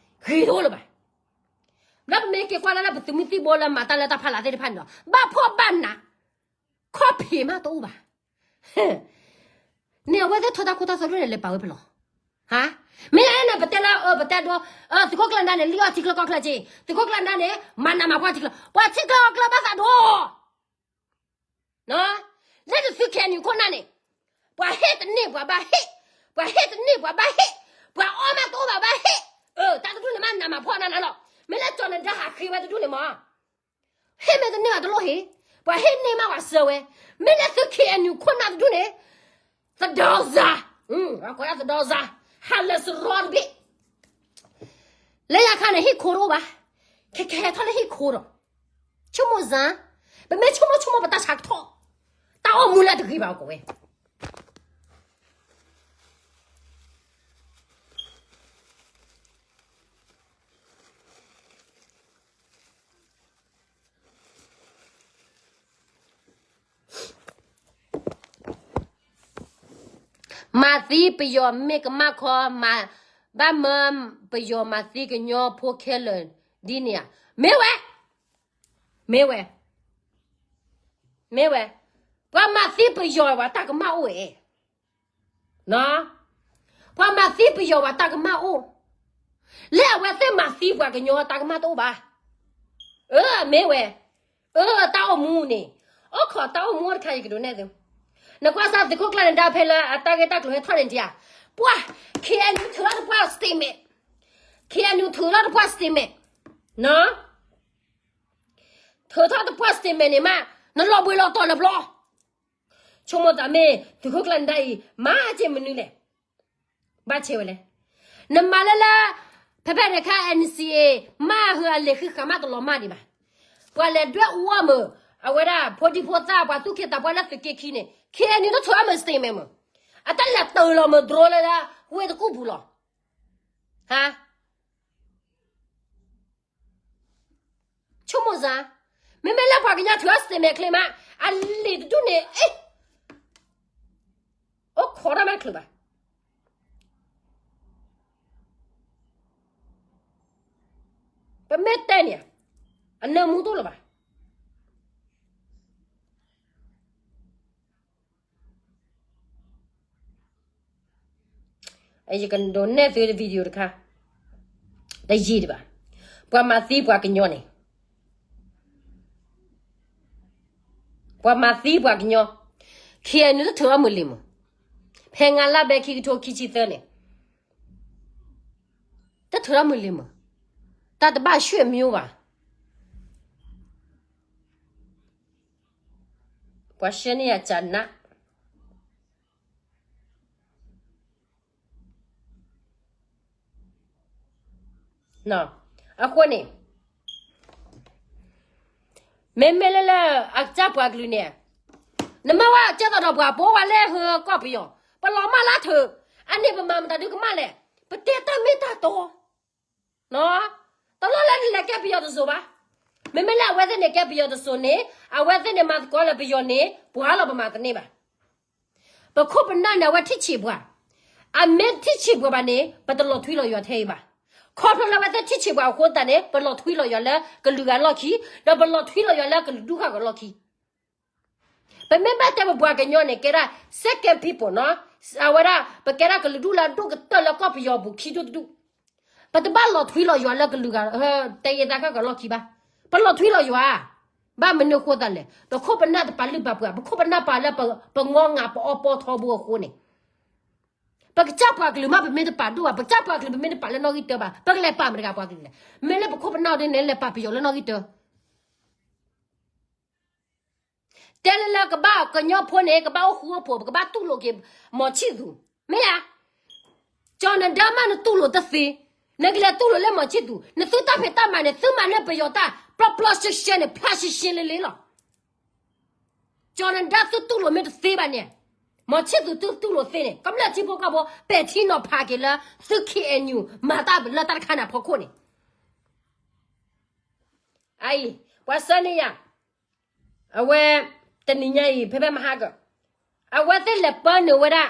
ဂ့ၤတအိၣ်လၢၤဘၣ် လၢပမ့ၢ်က့ၤကွၢ်လၢလၢပသုးမုၢ်သံၣ်ဘိလၢမၤတၢ်လၢတၢ်ဖးလၢ်သ့ၣ်တဖၣ်န့ၣ်ဒီး ဘၣ်ဖှီၣ်ဘၣ်နး, ခီၣ်ဖံးမးတအိၣ်ဘၣ်. န့ၣ်အဝဲသ့ၣ်ထီၣ်တၢ်ခိတၢ်သွဲဒိၣ်န့ၣ် လဲၤပာ်ဝဲဖဲလဲၣ်. မ့ၢ်န့ၣ် ပတဲလၢအၢ ပတဲဒိ, သုးခိၣ်ကျၢၢ်နဒါန့ၣ် လံၣ်အီၣ်ထံချၢကီၢ်ချၢက့, သုးခိၣ်ကျၢၢ်နဒါန့ၣ် မၤနးမၤဖှီၣ်ထံချၢ, ပှၤထံချၢကီၢ်ချၢဘၣ်သးဒိၣ် လၢနသု KNU ခိၣ်နၢ်န့ၣ်, ပှၤဟ့ၣ်တန့ၢ်ပှၤဘၣ်ဟ့ၣ်, ပှၤဟ့ၣ်တန့ၢ်ပှၤဘၣ်ဟ့ၣ်, ပှၤအီၣ်မးတအိၣ်ဘၣ်ဘၣ်ဟ့ၣ်, တၢ်တဒူၣ်န့ၣ်မးနးမၤဖှီၣ်နးနးလီၤ. မ့ၢ်လၢကၠီၤနဒါဟးဃ့ဝဲတဒူၣ်န့ၣ်မး, ဟ့ၣ်မ့ၢ်တန့ၢ်ဘၣ်တလိၣ်ဟ့ၣ်, ပှၤဟ့ၣ်န့ၢ်မးပှၤစၢၤဝဲ, မ့ၢ်လၢသု KNU ခိၣ်နၢ်တဒူၣ်န့ၣ်, သဒီစါ, ကိးဒၣ်သဒီစါ, ဟးလၢစရီတဘ့ၣ် လၢယခါန့ၣ် ဟံၣ်ခိတအိၣ်ဘၣ်, ခဲခဲထီၣ်လၢဟံၣ်ခိဒီး, ဆိကမိၣ်စၢ်, ပမ့ၢ်ဆိကမိၣ်ဆိကမိၣ်ပတၢ်ဆါကထီၣ်, တၢ်အိၣ်မူလၢတဂ့ၤဘၣ်ကိးဝဲ မၤသံပယီၤမ့ၢ်ကမၣ်ခီ, ဘၣ်မၢပယီၤမၤသံကညီဖိခဲလၢာ်ဒ်န့ၣ်ဧါ. မ့ၢ်ဝဲ, မ့ၢ်ဝဲ, မ့ၢ်ဝဲ, ပှၤမၤသံပယီၤပှၤတၢ်ကမၣ်အိၣ်ဝဲ, ပှၤမၤသံပယီၤပှၤတၢ်ကမၣ်အိၣ်, လၢအဝဲသ့ၣ်မၤသံပှၤကညီတၢ်ကမၣ်တအိၣ်ဘၣ်. အၢ မ့ၢ်ဝဲ, အၢ တၢ်အိၣ်မူန့ၣ်, အိၣ်ခိးတၢ်အိၣ်မူတခါ ယကဒုးနဲၣ်သု, နကွၢ်စၢ်သုးခိၣ်ကျၢၢ်နဒါဖဲလၢအတၢ်ဂ့ၢ်တၢ်ကျိၤဟဲထီၣ်န့ၣ်ဧါ, ပှၤ KNU ထုးထီၣ်တပှၢ် statement, KNU ထုးထီၣ်တပှၢ် statement, ထုးထီၣ်တပှၢ် statement န့ၣ်မး, နလီၤဘှံးလီၤတီၤလၢဘျီ ဆိကမိၣ်သးမ့ၢ်သုးခိၣ်ကျၢၢ်နဒါအံၤ မၤစ့ၢ်မနုၤလဲၣ်, ဘၣ်ဆဲးဝဲလဲၣ်, နမၤလၢလၢ, ဖဲဖဲန့ၣ်ခါ NCA မ့ၢ်ဟၢအလဲၤဃံဃာ်မးတလီၤမၢ်ဒံးဘၣ်, ပှၤလဲၤဒွဲၣ်အူအီၣ်မုာ်, အဝဲဒၣ်ဖိဒံဖိသၣ်ပှၤသူၣ်က့သးပှၢ်လၢသုးက့ခံန့ၣ် KNU တထုးအီၣ်မုာ် statement မုာ်, အတၢ်လဲၤတၢၤလီၤမုာ် drone လၢဒၣ်ဝ့ၢ်တကူၣ်ပူၤလီၤ, ဟါ ဆိကမိၣ်စၢ်, မ့မ့ၢ်လၢပှၤကညီထုးအီၤ statement ချ့မး, အလံာ်တဒူၣ်န့ၣ် အ့ၣ်, အိၣ်ခိးတၢ်မးတချုးဘၣ်. ပမ့ၢ်တဲန့ၣ် အနၢမူတအိၣ်လၢၤဘၣ်. ယကဒုးနဲၣ်သု video တခါ, တယံာ်ဒံးဘၣ်. ပှၤမၤသံပှၤကညီန့ၣ်, ပှၤမၤသံပှၤကညီ, ခံနုၤတထုးထီၣ်မုၢ်လံၤမး, ဖဲနွံလါဘဲ ခံကထိခံဆံသၢန့ၣ် တထုးထီၣ်မုၢ်လံၤမး, တၢ်တဘၣ်ရွှေ့မျိုးဘၣ်. ပှၤရှဲန့ၢ်ယၤကနး အဃိန့ၣ် မ့မ့ၢ်လၢလၢအကစၢ်ပှၤကလုာ်န့ၣ်, နမ့ၢ်ဝဲကဲသိးဒီးပှၤပိာ်ဝဲလၢဟၢကီၢ်ပယီၤ, ပလီၤမၢ်လၢထုး, အန့ၣ်ပမၤမတၤဒုကမၣ်လဲၣ်, ပတဲတၢ်မ့ၢ်တၢ်တီ, တလီၢ်လၢနလဲၤကဲပယီၤတစိၤဘၣ်. မ့မ့ၢ်လၢအဝဲသ့ၣ်န့ၣ်ကဲပယီၤတစိၤန့ၣ်, အဝဲသ့ၣ်န့ၣ်မၤသကိးလၢပယီၤန့ၣ် ပှၤလီၤပမၤတန့ၢ်ဘၣ်. ပခိၣ်ပနၢ်န့ၣ် အဝဲထံၣ်ဆံးပှၤ, အမ့ၢ်ထံၣ်ဆံးပှၤဘၣ်န့ၣ် ပတလီၤထွံလီၤယွၤထဲအံၤဘၣ်. ခီဖျိလၢအဝဲသ့ၣ်ထံၣ်ဆံးပှၤအဃိသတးန့ၣ် ပလီၤထွံလီၤယွၤလၢကလုာ်ဂၤအလီၢ်ခံ, ဒီးပလီၤထွံလီၤယွၤလၢကလုာ်ဒူၣ်ဃၣ်ဃၢၤအလီၢ်ခံ. ပမ့ၢ်ဘၣ်တဲပပှၤကညီန့ၣ် ကဲဒၣ် second people နီၤ, အဝဲဒၣ် ပကဲဒၣ်ကလုာ်ဒူၣ်လၢအဒိၣ်ကတၢၢ်လၢကီၢ်ပယီၤပူၤခံဒူၣ်တဒူၣ်. ပတဘၣ်လီၤထွံလီၤယွၤလၢကလုာ်ဂၤ တယံာ်သးခၢၣ်ကလီၢ်ခံဘၣ်. ပလီၤထွံလီၤယွၤ, ဘၣ်မနုၤအဃိသတးလဲၣ်, ပခိၣ်ပနၢ်တပာ်လုၢ်ပာ်ပှ့ၤ, ပခိၣ်ပနၢ်ပာ်လၢပငီငၤပအီပီထီဘိအဃိန့ၣ်, ပကစၢ်ပှၤကလုာ်မး ပမ့ၢ်တပာ်ဒိၣ်ဘၣ်, ပကစၢ်ပှၤကလုာ်ပမ့ၢ်တပာ်လၢနီၣ်ဂံၢ်တၢဘၣ်, ပကလဲၤပာ်မတၤတဂၤပှၤကလုာ်လဲၣ်. မ့ၢ်လၢပခိၣ်ပနၢ်ဒ်န့ၣ် လဲၤပာ်ပယီၤလၢနီၣ်ဂံၢ်တၢ တဲလၢလၢကဘၣ်ကညီဖိန့ၣ် ကဘၣ်အိၣ်ဃူအိၣ်ဖိး, ပကဘၣ်တူၢ်လိာ်က့ၤ မောင်ချစ်သူ, မ့ၢ်ဧါ. ကၠီၤနဒါမးနတူၢ်လိာ်တသ့, နကလဲၤတူၢ်လိာ်လၢ မောင်ချစ်သူ, နသုတၢ်ဖံးတၢ်မၤန့ၣ် သုမၤန့ၢ်ပယီၤတၢ် ပျီပျီရှဲရှဲန့ၣ် ဖျါရှဲရှဲလ့လ့လီၤ. ကၠီၤနဒါသုတူၢ်လိာ်မ့ၢ်တသ့ဘၣ်န့ၣ်, မောင်ချစ်သူသုတူၢ်လိာ်သ့န့ၣ် ကမျၢၢ်ထံဖိကီၢ်ဖိ ပဲာ်ထံနီၤဖးက့ၤလၢ သု ခ့ၣ်အဲၣ်ယူၣ် မၤတၢ်လၢတၢ်တခါန့ၣ်အဖီခိၣ်န့ၣ် အအံၤ ပှၤဆၢန့ၢ်ယၤ, အဝဲ တနံၤညါအံၤ ဖဲဖဲမဟါက အဝဲသ့ၣ်လဲၤပၢနုာ်ဝဲဒၣ်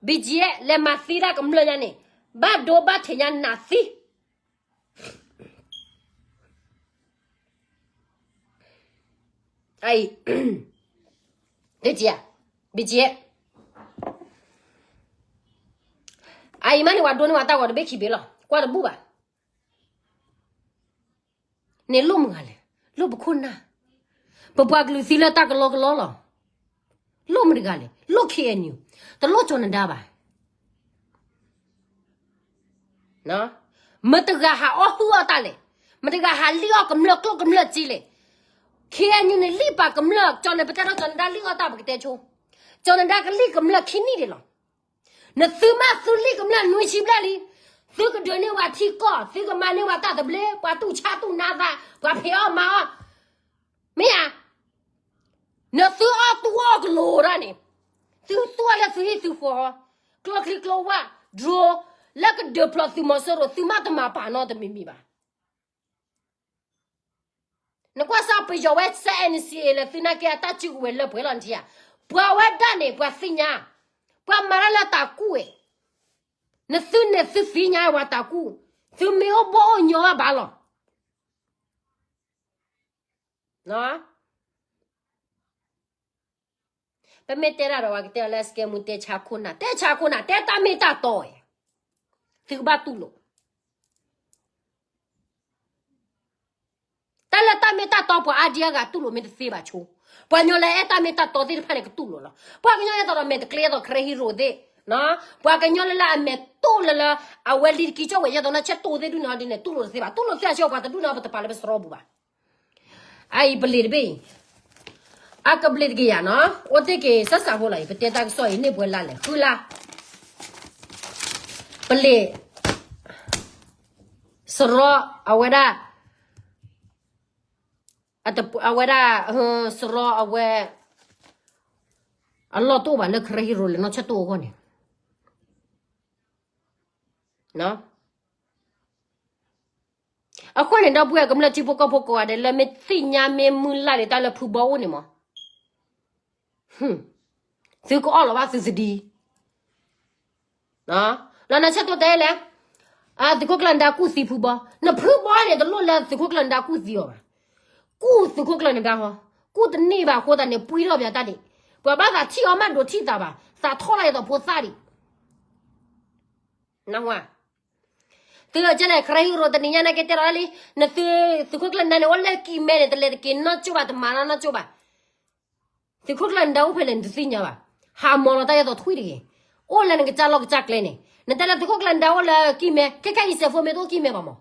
ဘံၣ်ကၠံၣ်အဲၣ် လဲၤမၤသံတၢ်ကမျၢၢ်ညါန့ၣ် ဘၣ်ဒိဘၣ်ထံးညါနးသံ အအံၤ ဘံၣ်ကၠံၣ်, ဘံၣ်ကၠံၣ်အဲၣ် အအံၤမးန့ၣ် ပှၤဒိန့ၢ်ဝဲတၢ်ဂီၤတဘ့ၣ်ခံဘ့ၣ်လီၤ. ကွၢ်တဘူၣ်ဘၣ်. န့ၣ်လိၣ်မတၤတဂၤလဲၣ်, လိၣ်ပခိၣ်နၢ်, ပပှၤကလုာ်သံလၢတၢ်ကလီကလီလီၤ. လိၣ်မတၤတဂၤလဲၣ်, လိၣ် ခ့ၣ်အဲၣ်ယူၣ်, တလိၣ်ကၠီၤနဒါဘၣ်. မတၤတဂၤဟးအီၣ်ဟုၣ်အီၣ်တၢ်လဲၣ်, မတၤတဂၤဟးလံၣ်အီၣ်ကမျၢၢ်ကျိၣ်ကမျၢၢ်စ့လဲၣ်. ခ့ၣ်အဲၣ်ယူၣ်န့ၣ် လံၣ်ပာ်ကမျၢၢ်, ကၠီၤနဒါ ပတဲထီၣ်ကၠီၤနဒါလံၣ်အီၣ်တၢ် ပကတဲဆိ, ကၠီၤနဒါကလံၣ်ကမျၢၢ်ခံနံၣ်ဒံးလီၤ. နသုမးသုလံၣ်ကမျၢၢ်နွံဆံဘျဲၣ်လံ, သုကဒုးန့ၢ်ဝဲထံကီၢ်, သုကမၤန့ၢ်ဝဲတၢ်သဘျ့, ပှၤတူၢ်ဆါတူၢ်နါသး, ပှၤဖံးအီၣ်မၤအီၣ်, မ့ၢ်ဧါ. နသုအီၣ်တူၢ်အီၣ်ကလိၤတၢ်န့ၣ်, သုသူၣ်အီၣ်လၢသုဟံၣ်သုဃီ, ကျိချံကျိဝၣ်, drone, လၢကဒုးဖျိးသုးမီၤစိရိၤ သုမးတမၤပာ်နီတမံၤမံၤဘၣ်. နကွၢ်စၢ်ပယီၤဝဲစဲ N C A လၢသုနာ်က့အတၢ်စုကဝဲၤလၢပှဲၤလီၤနထံၣ်ဧါ. ပှၤဝဲဒၣ်န့ၣ် ပှၤသ့ၣ်ညါ, ပှၤမၤတၢ်လၢတၢ်ကူၣ်ဝဲ, နသုန့ၣ်သုသ့ၣ်ညါဝဲတၢ်ကူၣ်, သုမ့ၢ်အိၣ်ဘှီအိၣ်ညီဘၣ်လီၤ. ပမ့ၢ်တဲတၢ်ဒီး ပှၤကတဲအီၤလၢ စကဲမူ တဲဆါခိၣ်နၢ်, တဲဆါခိၣ်နၢ်, တဲတၢ်မ့ၢ်တၢ်တီဝဲ, သုကဘၣ်တူၢ်လိာ် တၢ်လၢတၢ်မ့ၢ်တၢ်တီ ပှၤအါဒံအါဂၤတူၢ်လိာ်မ့ၢ်တသ့ဘၣ်ဆိ, ပှၤကညီလၢအဲၣ်တၢ်မ့ၢ်တၢ်တီသ့ၣ်တဖၣ်န့ၣ် ကတူၢ်လိာ်လီၤ. ပှၤကညီအဲၣ်ဒိးဒီးမဲာ်တကျဲအသိး ကရၢဟံရိၤသ့ၣ်, ပှၤကညီလၢလၢအမဲာ်တိၢ်လၢလၢ အဝဲလံတကံကၠီၣ်ဝဲၤယဲၢ်သိးလၢဆဲးတိၢ်သ့ၣ်ဒုၣ်န့ၣ်ဒ်န့ၣ် တူၢ်လိာ်တသ့ဘၣ်. တူၢ်လိာ်သ့အဆၢ ပှၤတဒူၣ်န့ၣ် ပတပာ်လၢပစရီပူၤဘၣ်. အအံၤပလံာ်တဘ့ၣ်အံၤ, အကဘျံးတကယၤနီၤ, အိၣ်တ့ၢ်က့ၤစၢ်စၢ်ဖိလီၤအံၤ, ပတဲတၢ်ကစီၣ်အံၤ န့ၢ်ပှဲၤလါလဲၣ်, ဃုလါ, ပလံာ် စရီ အဝဲဒၣ်, အဝဲဒၣ် စရီအဝဲ အလီၢ်တအိၣ်ဘၣ်လၢကရၢဟံရိၤလဲၣ်, နီၢ်ဆဲးတိၢ်အဂီၢ်န့ၣ် အဃိန့ၣ် ဒီပုၢ်ဝဲၢ်ကမျၢၢ်ထံဖိကီၢ်ဖိကိးဂၤဒဲး လၢမ့ၢ်သ့ၣ်ညါမ့ၢ်မုၢ်လၢ်ဒံးတၢ်လၢဖုဘီအိၣ်န့ၣ်မး, သုကအီၣ်လီၤဘၣ်သုသဒံ, လၢနီၢ်ဆၢတိၢ်တဲလဲၣ်, သုးခိၣ်ကျၢၢ်နဒါကူၣ်သံဖုဘီ, နဖုဘီန့ၣ်တလိၣ်လၢသုးခိၣ်ကျၢၢ်နဒါကူၣ်သံအီၤဘၣ်, ကူၣ်သုးခိၣ်ကျၢၢ်နဒါဟီ, ကူၣ်တန့ၢ်ဘၣ်အဃိသတးန့ၣ် ပှံထီၣ်ပၠးတၢ်ဒံး, ပှၤဘၣ်သးထံၣ်အီၤမးဒိးထံၣ်သးဘၣ်, သးထီၣ်လၢယသိးဖိသၣ်ဒံး နၢ်ဟူဧါ, သုကဲလဲၣ် ခရဟံရိတနံၤညါနာ်က့တဲလီၤဒၣ်လံ, နသု သုးခိၣ်ကျၢၢ်နဒါန့ၣ် အိၣ်လၢကံၢ်မဲန့ၣ် တလဲၤတက့ၤနီၢ်ကၠိၣ်ဘၣ် တမၤနီၢ်နီၢ်ကၠိၣ်ဘၣ်, သုးခိၣ်ကျၢၢ်နဒါအိၣ်ဖဲလဲၣ်နတသ့ၣ်ညါဘၣ်, ဟးမီၤလီၤတၢ်ယသိးထွံၣ်တဂ့ၤ, အိၣ်လၢနကစၢ်လီၢ်ကစၢ်ကျဲန့ၣ်, နတဲလၢသုးခိၣ်ကျၢၢ်နဒါအိၣ်လၢကံၢ်မဲ ခဲခဲအံၤစဲးဖိမ့ၢ်တအိၣ်ကံၢ်မဲဘၣ်မး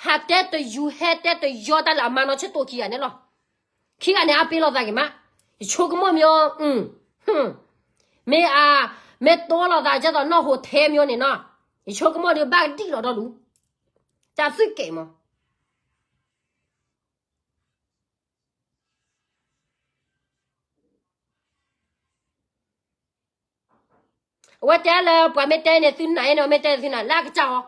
ဟးတဲတယူၤဟဲတဲတယီတၢ်လၢအမါနီၢ်ဆၢတိၢ်ခံဂၤန့ၣ်လီၤ, ခံဂၤန့ၣ် အပ့ၤလိာ်သးက့ၤမး, ယဆိကမိၣ်မ့ၢ်, မ့ၢ်အ, မ့ၢ်တိလိာ်သးကဲသိးနီၢ်ဟိးထဲမ့ၢ်န့ၣ်နီၤ, ယဆိကမိၣ်ဒီးဘၣ်ကဒံၣ်လီၤဒီးလူၤ, တၢ်သွံၣ်ကဲမး အဝဲတဲလၢပှၤမ့ၢ်တဲန့ၣ်သုနာ်အံၤန့ၣ် အမ့ၢ်တဲသုနာ်လၢအကစၢ်အီ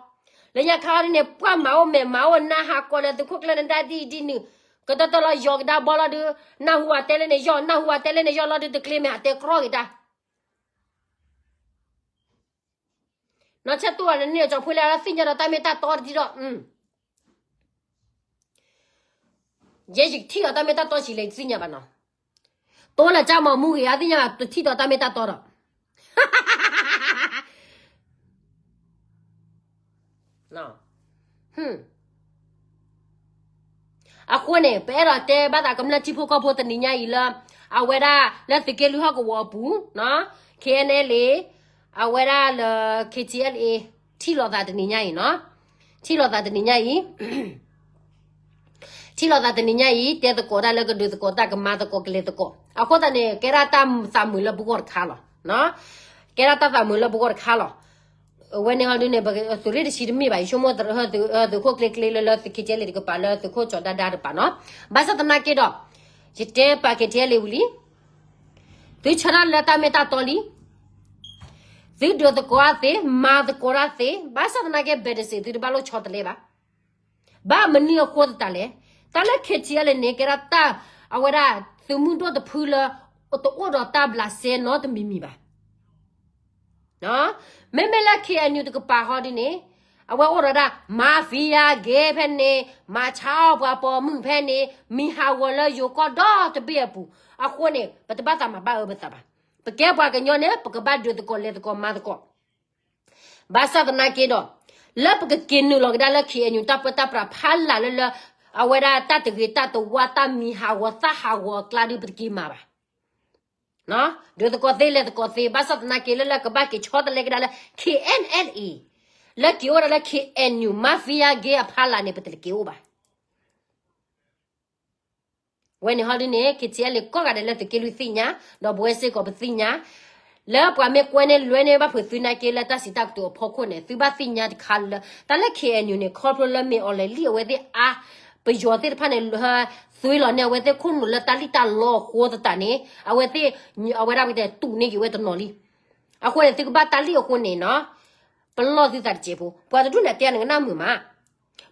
ၤ, လၢညါခါအီၤဒ်န့ၣ် ပှၤမၤအိၣ်မဲာ်မၤအိၣ်နါဟးကိးလၢသုးခိၣ်ကျၢၢ်နဒါဒ်အံၤဒ်နုၤ, ကတီၢ်တီၢ်လီၤယီၤကဒါဘီလီၤဒုး, နၢ်ဟူဝဲတဲလၢန့ၣ်ယီၤ နၢ်ဟူဝဲတဲလၢန့ၣ်ယီၤလီၤဒုး တကျ့မ့ၢ်ဟးတဲကြီက့ၤတၢ် နီၢ်ဆၢတိၢ်အီၤန့ၣ် ကၠီၤဖိလၢသ့ၣ်ညါဒီးတၢ်မ့ၢ်တၢ်တီတဒံဒီး, ယဲယကထံၣ်အီၤတၢ်မ့ၢ်တၢ်တီဆံးလဲၣ် ယတသ့ၣ်ညါဘၣ်နီၤ, တိလၢကၠၢ်မီၤမူဂ့ၤ အသ့ၣ်ညါဘၣ် တထံၣ်ဒီးတၢ်မ့ၢ်တၢ်တီဒီး အဃိန့ၣ် ပအဲၣ်ဒိးတဲဘၣ်သး ကမျၢၢ်ထံဖိကီၢ်ဖိတနံၤညါအံၤလၢ အဝဲဒၣ်လၢသုးက့လွံၢ်ဟီၣ်ကဝီၤအပူၤ, KNLA, အဝဲဒၣ်လၢ KTLA ထံၣ်လိာ်သးတနံၤညါအံၤနီၤ, ထံၣ်လိာ်သးတနံၤညါအံၤ ထံၣ်လိာ်သးတနံၤညါအံၤ တဲသကိးတၢ်လၢကဒုးသကိးတၢ် ကမၤသကိးကလဲၤသကိး, အဃိသတးန့ၣ် ကဲဒၣ်တၢ်သးမုာ်လၢပဂီၢ်တခါလီၤ. ကဲဒၣ်တၢ်သးမုာ်လၢပဂီၢ်တခါလီၤ. အဝဲန့ၣ်ဟီဒုန့ၣ် ပသုးရ့ၣ်တဆံတမ့ၢ်ဘၣ်, ယဆိကမိၣ်သုးခိၣ်ကျ့ကျ့လၢလၢသုး KTLA တကပၤ လၢသုးခိၣ်ကၠီၤဒါဒါတကပၤနီၤ, ဘၣ်ဆၣ်သနာ်က့ဒီး ယတဲပာ် KTLA ဝံၤလံ, သုဆၢထၢၣ်လၢတၢ်မ့ၢ်တၢ်တီလံ, သုဒုးသကိးတၢ်သ့, မၤသကိးတၢ်သ့, ဘၣ်ဆၣ်သနာ်က့ ဘဲးတစ့း သုတဘၣ်လိၣ်ဆီတလဲဘၣ်. ဘၣ်မနုၤအဃိသတးလဲၣ်, တၢ်လၢ KTLA န့ၣ် ကဲဒၣ်တၢ် အဝဲဒၣ်သုးမုၢ်ဒိၣ်တဖုလၢ တအိၣ်ဒီးတၢ်ဘျးစဲနီတမံၤမံၤဘၣ်. မ့မ့ၢ်လၢ KNU တကပၤဟီဒုန့ၣ် အဝဲအိၣ်ဒီးဒၣ် mafia gang ဖဲန့ၣ်, မၤဆါအီၣ်ပှၤပိာ်မုၣ်ဖဲန့ၣ်, မံၤဟးဂီၤလၢယိၤကီၢ်ဒီတဘ့ၣ်အပူၤ, အဃိန့ၣ် ပတဘၣ်သးမၤဘၣ်အၢပသးဘၣ်. ပကဲပှၤကညီန့ၣ် ပကဘၣ်ဒုးသကိးလဲၤသကိးမၤသကိး ဘၣ်ဆၣ်သနာ်က့ဒီး လၢပကက့ၤနုာ်လီၤကဒါလၢ KNU တၢ်ပၢတၢ်ပြးဖးလၢ်လၢလၢ အဝဲဒၣ်တၢ်တဂ့ၤတၢ်တဝါ တၢ်မံၤဟးဂီၤသၣ်ဟးဂီၤအကျါဒုး ပတက့ၤမၤဘၣ်. ဒုးသကိးသ့လဲၤသကိးသ့ ဘၣ်ဆၣ်သနာ်က့ လၢလၢကဘၣ်က့ၤဆီတလဲကဒါလၢ KNLA လၢက့ၤအိၣ်ဒၣ်လၢ KNU mafia gang အဖးလၢ်န့ၣ် ပတက့ၤအိၣ်ဘၣ်. ဝဲန့ၣ်ဟီဒုန့ၣ် KTLA ကိးဂၤဒဲးလၢသုးက့လွံၢ်သ့ၣ်ညါ, ဒီးပဝဲစ့ၢ်ကီးပသ့ၣ်ညါ, လၢပှၤမ့ၢ်ကွဲန့ၢ်လွဲန့ၢ်ဘၣ်ဖုးသုနာ်က့ လၢတၢ်စံးတၢ်ကတိၤအဖီခိၣ်န့ၣ် သုဘၣ်သ့ၣ်ညါတခါလၢ တၢ်လၢ KNU န့ၣ် ခီဖျိလၢမ့ၢ်အီၤလဲၤလံအဝဲသ့ၣ်အါ, ပယီၤသ့ၣ်တဖၣ်န့ၣ် သွ့လီၤန့ၢ်အဝဲသ့ၣ်ခိၣ်နူာ်လၢတၢ်လံၣ်တၢ်လီအဃိသတးန့ၣ် အဝဲသ့ၣ်, အဝဲဒၣ်ပကတဲတူၢ်န့ၢ်က့ၤဝဲတနီၤလံ. အဃိန့ၣ် သုကဘၣ်တၢ်လံၣ်အဃိန့ၣ်နီၤ, ပလီၢ်သုသးတစဲးဖိ, ပှၤတဒူၣ်န့ၣ်တဲနကနၣ်မုာ်မး,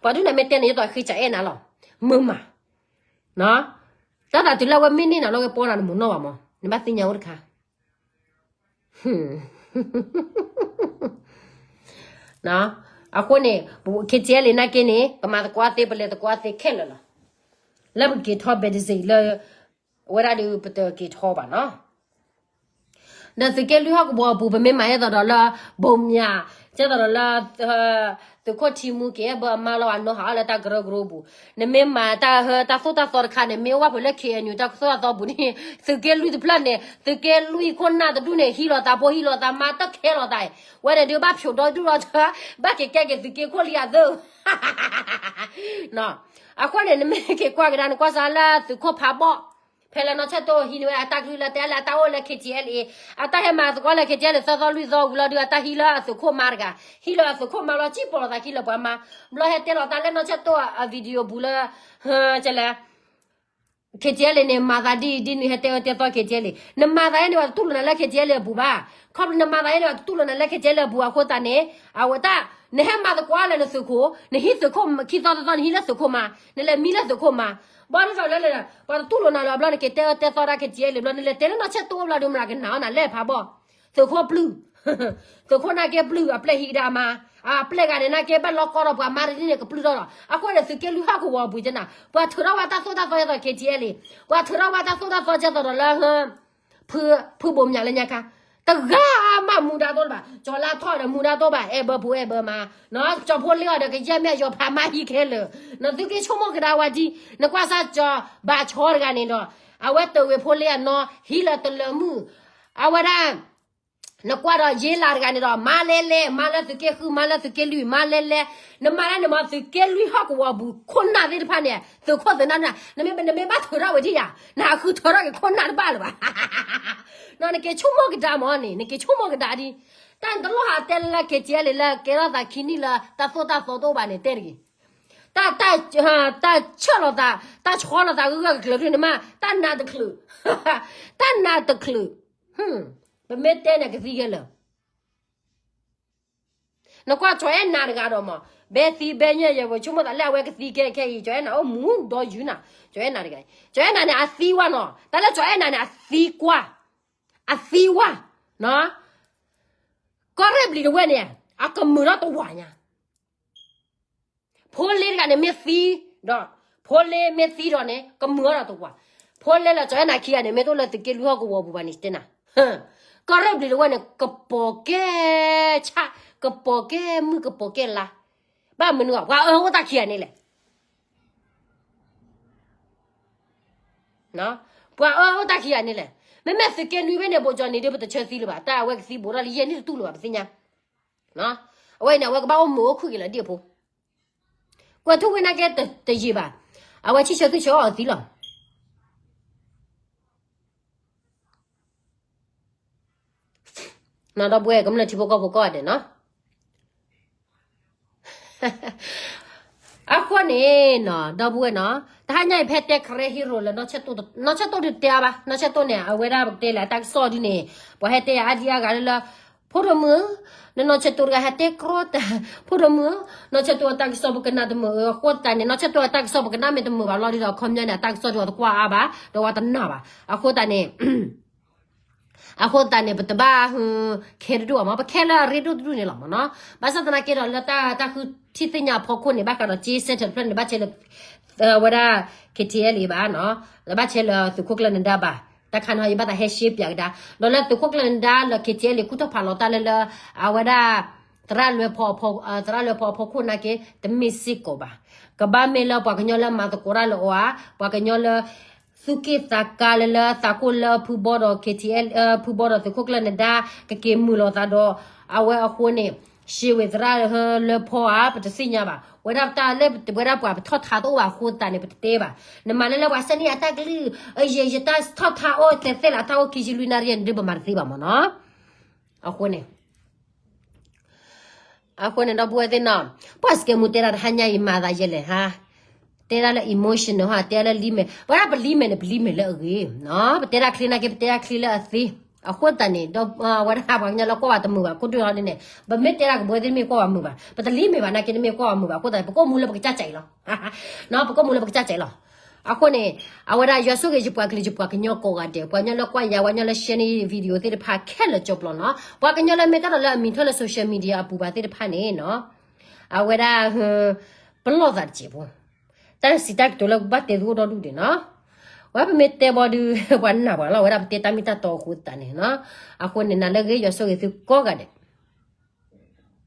ပှၤဒူၣ်န့ၣ်မ့ၢ်တဲန့ၣ် ယသးဃ့စးအဲၣ်နၤလီၤ, မုာ်မး တၢ်သးတုၤလၢအဝဲမ့ၢ်န့ၢ်နၤလီၤ ဝဲပီနၤတမုာ်နီၢ်ဘၣ်မး, နဘၣ်သ့ၣ်ညါအိၣ်တခါ. အဃိန့ၣ် KTLA နာ်က့န့ၣ် ပမၤသကိးသ့ ပလဲၤသကိးသ့ခဲလၢာ်လီၤ. လၢပက့ၤထီၣ် ဘဲးတစ့း လၢ အဝဲဒၣ်ဒီးပတက့ၤထီၣ်ဘၣ်နီၤ. ဒီးသုးက့လွံၢ်ဟီၣ်ကဝီၤအပူၤ ပမ့ၢ်မၤအဲၣ်ဒိးဒီးလၢ ဘိမၠး, ကဲသိးဒီးလၢ သုးခိၣ်ထံမူက့ၤ ဘၢအမါလီၤ အနီၢ်ဟးအီၣ်လၢတၢ်ကရၢကရိပူၤ, နမ့ၢ်မၤတၢ်ဟၢတၢ်သိၣ်တၢ်သီတခါန့ၣ် မ့ၢ်အိၣ်ဘၣ်ဖဲလၢ KNU တၢ်သိၣ်တၢ်သီပူၤန့ၣ် သုးက့လွံၢ်တဖျၢၣ်န့ၣ် သုးက့လွံၢ်ခိၣ်နၢ်တဒူၣ်န့ၣ် ဟံးလီၤသးဖိ ဟံးလီၤသးမါ တၢ်ခဲလီၤသး, ဝဲန့ၣ်ဒုးဘၣ်ဖျိးဒီဒူၣ်ဒီထၢ ဘၣ်က့ၤကဲက့ၤသုးက့ခိၣ်လံအသၢ အဃိန့ၣ် နမ့ၢ်က့ၤကွၢ်ကဒါ နကွၢ်စၢ်လၢသုးခိၣ်ဖးဘီၣ်, ဖဲလၢနီၢ်ဆၢတိၢ်ဟံးန့ၢ်ဝဲအတၢ်ကလုၢ်လၢတဲလၢအတၢ်အိၣ်လၢ KTLA, အတၢ်ဟဲမၤသကိးလၢ KTLA သၢသီလွံၢ်သီဝံၤလီၤဒုး အတၢ်ဟံးလၢအသုးခိၣ်မါတဂၤ, ဟံးလၢအသုးခိၣ်မါလီၤ စံၣ်ပိာ်လိာ်သးခံလၢပှၤမါ, ဘျီဟဲတဲလီၤတၢ်လၢနီၢ်ဆၢတိၢ်အ video ပူၤလၢ ကလဲၣ် KTLA န့ၣ် မၤသးဒ်အံၤဒ်နုၤ ဟဲတဲအၢတဲသီ KTLA နမၤသးအံၤန့ၣ် ပှၤတတူၢ်လိာ်နၤလၢ KTLA အပူၤဘၣ်. ခီဖျိနမၤသးအံၤန့ၣ် ပှၤတတူၢ်လိာ်နၤလၢ KTLA အပူၤအဃိသတးန့ၣ် အဝဲတၢ် နဟဲမၤသကိးလၢနသုးခိၣ်, နဟံးသုးခိၣ်ခံသီသီသီ နဟံးလၢသုးခိၣ်မၤ, နလဲၤမံလၢသုးခိၣ်မၤ, ဘၣ်ဒ်သိးလၢ ပှၤတတူၢ်လိာ်နၤလၢၤဘျီ နက့ၤတဲအၢတဲသီဒၣ် KTLA ဘျီ နလဲၤတဲလၢနီၢ်ဆဲးတိၢ်ဘျီဒီး မတၤကနာ်အီၤနၤလဲၣ်ဖးဘီၣ်, သုးခိၣ်ပျုၢ် သုးခိၣ်နာ်က့ပျုၢ် အပျဲၢ်ဟံးကဒါမါ, အပျဲၢ်ဂၤန့ၣ် နာ်က့ဘၣ်လီၤကီဒီးပှၤမါတဒ်န့ၣ် ကပျုၢ်ထီၣ်ဒီး အဃိန့ၣ် သုးက့လွံၢ်ဟီၣ်ကဝီၤပူၤကနၤ ပှၤထုးထီၣ်ဝဲတၢ်သိၣ်တၢ်သီယသိး KTLA လံ, ပှၤထုးထီၣ်ဝဲတၢ်သိၣ်တၢ်သီကဲသိးဒီးလၢ ဖုဘိးမၠးလၢညါခါ တဂၤမးမူဒါတအိၣ်လၢၤဘၣ်, ကၠီၤလါထီၣ်ဒီးမူဒါတအိၣ်ဘၣ်, အဲၣ်ဘၢပူၤအဲၣ်ဘၢမါ, ကၠီၤဖိလ့အီၤဒီး ကယဲၢ်မ့ၢ်ယီၤဖးမါဟံးခဲလၢာ်, နသုက့ဆိကမိၣ်ကဒါဝဲဒ်, နကွၢ်စၢ်ကၠီၤဘၣ်ဆီတဂၤန့ၣ်ဒီး အဝဲတဝ့ၤဖိလ့အနီၢ် ဟံးလၢတလၢမုၢ်, အဝဲဒၣ် နကွၢ်ဒီးယ့လးတဂၤန့ၣ်ဒီး မါလဲလဲ, မါလၢသုးက့ဃု, မါလၢသုးက့လွံၢ်, မါလဲလဲ, နမၤလၢနမၤသုးက့လွံၢ်ဟီၣ်ကဝီၤပူၤ ခိၣ်နၢ်သ့ၣ်တဖၣ်န့ၣ် သုးခိၣ်သုးနၢ်န့ၣ် နမ့ၢ်ဘၣ်ထုးထီၣ်ဝဲဒ်ယၤ, နဟးဃုထုးထီၣ်က့ၤခိၣ်နၢ်တဘၣ်လၢၤဘၣ်, နက့ၤဆိကမိၣ်ကဒါမၢ်န့ၣ် နက့ၤဆိကမိၣ်ကဒါဒ်, တၢ်တလီၢ်ဟးတဲလၢ KTLA လၢကဲထီၣ်သးခံနံၣ်လၢ တၢ်သိၣ်တၢ်သီတအိၣ်ဘၣ်န့ၣ် တဲတဂ့ၤ, တၢ်ဆၢၣ်လီၤသး, တၢ်ဆီလီၤသးဂၢၢ်ဂၢၢ်ကျၢၤကျၢၤန့ၣ်မး တၢ်နးတချုး, တၢ်နးတချုး ပမ့ၢ်တဲန့ၣ်ကသံခဲလၢာ်, နကွၢ်ကၠီၤအဲၣ်နၤတဂၤဒီးမး, ဘဲသံဘဲညၣ်ယဲ ပဆိကမိၣ်သးလၢအဝဲကသံခဲခဲအံၤ ကၠီၤအဲၣ်နၤအိၣ်မူဒီယုၢ်နၤ, ကၠီၤအဲၣ်နၤတဂၤ, ကၠီၤအဲၣ်နၤန့ၣ် အသံဝါနီၤ, တၢ်လၢကၠီၤအဲၣ်နၤန့ၣ် အသံကွၢ်, အသံဝါ, ကီၢ်ရ့ၣ်ဘျံၤတဝဲၢ်န့ၣ် အကမုာ်ထီၣ်တဝးညါ ဖိလ့တဂၤန့ၣ်မ့ၢ်သံဒီး, ဖိလ့မ့ၢ်သံဒီးန့ၣ် ကမုာ်အီၤဒီးတဝး, ဖိလ့လၢကၠီၤအဲၣ်နၤခံဂၤန့ၣ် မ့ၢ်တအိၣ်လၢသုးက့လွံၢ်ဟီၣ်ကဝီၤပူၤဘၣ်န့ၣ် တဲနၤ, ကီၢ်ရ့ၣ်ဘျံၤတဝဲၢ်န့ၣ် ကပိာ်ကဲဆၣ်, ကပိာ်ကဲမုၢ် ကပိာ်ကဲလါ, ဘၣ်မနုၤအီၤ ပှၤအၢအိၣ်တၢ်ခံဂၤန့ၣ်လဲၣ် ပှၤအၢအိၣ်တၢ်ခံဂၤန့ၣ်လဲၣ်, မ့မ့ၢ်သုးက့နွံဘ့ၣ်န့ၣ် ဘိးကၠီၤနံၤဒုး ပတဆၢသံလၢၤဘၣ်, တၢ်အဝဲကသံဘိးထီၣ်လံ ယဲၢ်နံၣ်တတူၢ်လၢၤဘၣ် ပသ့ၣ်ညါ, အဝဲအံၤန့ၣ် အဝဲကဘၣ်အိၣ်မုာ်အိၣ်ခုၣ်က့ၤလၢဒ်အဖိ, ကွဲးထူဝ့နာ်က့တယံာ်ဘၣ်, အဝဲဆံဆၢသူၣ်ဆၢအီၤသံလီၤ နီၢ်ဒီပုၢ်ဝဲၢ် ကမျၢၢ်ထံဖိကီၢ်ဖိကိးဂၤဒဲးနီၤ, အဃိန့ၣ်နီၤ ဒီပုၢ်ဝဲၢ်နီၤ တဟါညါအံၤ ဖဲတဲ Karen Hero လၢ နီၢ်ဆဲးတိၢ်တတဲအါဘၣ်, နီၢ်ဆဲးတိၢ်န့ၣ် အဝဲဒၣ်ပကတဲလၢအတၢ်ကစီၣ်ဒ်န့ၣ် ပှၤဟဲတဲယၤအါဒံအါဂၤလၢလၢ ဖိဒိၣ်မုၣ်ဧၢ, နနီၢ်ဆဲးတိၢ်တဂၤဟဲတဲကြီတၢ်, ဖိဒိၣ်မုၣ်ဧၢ, နီၢ်ဆဲးတိၢ်အတၢ်ကစီၣ်ပကနၣ်တမုာ်ဧၢ, အဃိသတးန့ၣ် နီၢ်ဆဲးတိၢ်အတၢ်ကစီၣ်ပကနၣ်မ့ၢ်တမုာ်ဘၣ်လီၤဒီး အခီပညီန့ၣ် အတၢ်ကစီၣ်ဒ်အီၤတကွၢ်အါဘၣ်, ဒီးဝဲတနာ်ဘၣ်, အဃိသတးန့ၣ် အဃိသတးန့ၣ် ပတဘၣ်ဟူ ခဲတဒူၣ်အမး ပခဲလၢအရ့ဒိၣ်တဒူၣ်န့ၣ်လီၤမးနီၤ, ဘၣ်ဆၣ်သနာ်က့ဒီး လၢတၢ်ဃုထံၣ်သ့ၣ်ညါအဖီခိၣ်န့ၣ် ဘၣ်ဃးဒီး ကၠ့ Center တဖျၢၣ်န့ၣ် ဘၣ်ဆဲးလၢ ဝဲဒၣ် KTLA ဘၣ်နီၤ, လၢဘၣ်ဆဲးလၢသုးခိၣ်ကျၢၢ်နဒါဘၣ်, တၢ်ခါန့ၣ် ယဘၣ်သးဟဲရှဲပၠးကဒါ, ဒီးလၢသုးခိၣ်ကျၢၢ်နဒါလၢ KTLA ခူၣ်ထီၣ်ဖးလီၤတၢ်လၢလၢ အဝဲဒၣ် သရၣ်လွဲဖီ သရၣ်လွဲဖီအဖီခိၣ်နာ်က့ တမ့ၢ်စ့ၢ်ကီးဘၣ်, ကဘၣ်မ့ၢ်လၢပှၤကညီလၢမၤသကိးတၢ်လၢအီၤဧါ, ပှၤကညီလၢ သူၣ်က့ၣ်သးကါလၢလၢသးခိၣ်လၢဖုဘီဒီး KTLA ဖုဘီဒီးသုးခိၣ်ကျၢၢ်နဒါ ကက့ၤမုာ်လိာ်သးဒီး အဝဲအဃိန့ၣ် ရှ့ဝ့ၤသရၣ်လွဲဖီဧါ ပတသ့ၣ်ညါဘၣ်, ဝဲဒၣ်တၢ်လၢပဝဲဒၣ်ပှၤပထီၣ်ထးတအိၣ်ဘၣ်အဃိသတးန့ၣ် ပတတဲဘၣ်, နမၤလၢလၢပှၤစဲန့ၢ်အတၢ်ကလုၢ် အယဲၢ်ယတၢ်ထီၣ်ထးအိၣ်တဲသ့လၢအတၢ်အိၣ်ခံဆံလွံၢ်နၣ်ရံၣ်န့ၣ် ဒုးပမၤတသ့ဘၣ်မးနီၤ, အဃိန့ၣ် အဃိန့ၣ် ဒီပုၢ်ဝဲၢ်သ့ၣ်နီၤ, ပှၤစကဲမူတဲဒၣ်တဟါညါအံၤမၤသးယဲလဲၣ်ဟါ, တဲဒၣ်လၢ emotional ဟါ, တဲဒၣ်လၢလံမဲာ်, ဝဲဒၣ်ပလံမဲာ်န့ၣ် ပလံမဲာ်လၢအဂ့ၤ, ပတဲဒၣ်ချ့နာ်က့ ပတဲဒၣ်ချ့လၢအသ့, အဃိသတးန့ၣ် ဒီးဝဲဒၣ်ပှၤကညီလၢကွၢ်ဘၣ်တမုာ်ဘၣ် ခိၣ်ဒုၣ်ဟီဒ်န့ၣ် ပမ့ၢ်တဲဒၣ်ကဘီသ့ၣ်တမ့ၢ်ကွၢ်ဘၣ်မုာ်ဘၣ်, ပတလံမဲာ်ဘၣ်နာ်က့ တမ့ၢ်ကွၢ်ဘၣ်မုာ်ဘၣ် အဃိသတးန့ၣ် ပကအိၣ်မူလၢပကစၢ်စဲးအံၤလီၤ, ပကအိၣ်မူလၢပကစၢ်စဲးလီၤ, အဃိန့ၣ် အဝဲဒၣ်ယွၤဆိၣ်ဂ့ၤယပှၤကလုာ်ယပှၤကညီကိးဂၤဒဲး, ပှၤကညီလၢကွၢ်ယၤ ပှၤကညီလၢ share န့ၢ် video သ့ၣ်တဖၣ်ခဲလၢာ်ကၠီပျီနီၤ, ပှၤကညီလၢမ့ၢ်တၢ်ဒီးလၢအမံၤထီၣ်လၢ social media အပူၤဘၣ်သ့ၣ်တဖၣ်န့ၣ်နီၤ, အဝဲဒၣ် ပလီၢ်သးတစဲးဖိ, တၢ်စံးတၢ်ကတိၤလၢပဘၣ်တဲသကိးဒီဒူၣ်ဒံးနီၤ, ဝဲပမ့ၢ်တဲဘီဒုး ပှၤနာ်ပှၤလီၤ, ဝဲဒၣ်ပတဲတၢ်မ့ၢ်တၢ်တီအဃိသတးန့ၣ်နီၤ, အဃိန့ၣ် နၤလၢဂ့ၤ ယွၤဆိၣ်ဂ့ၤသုကိးဂၤဒဲး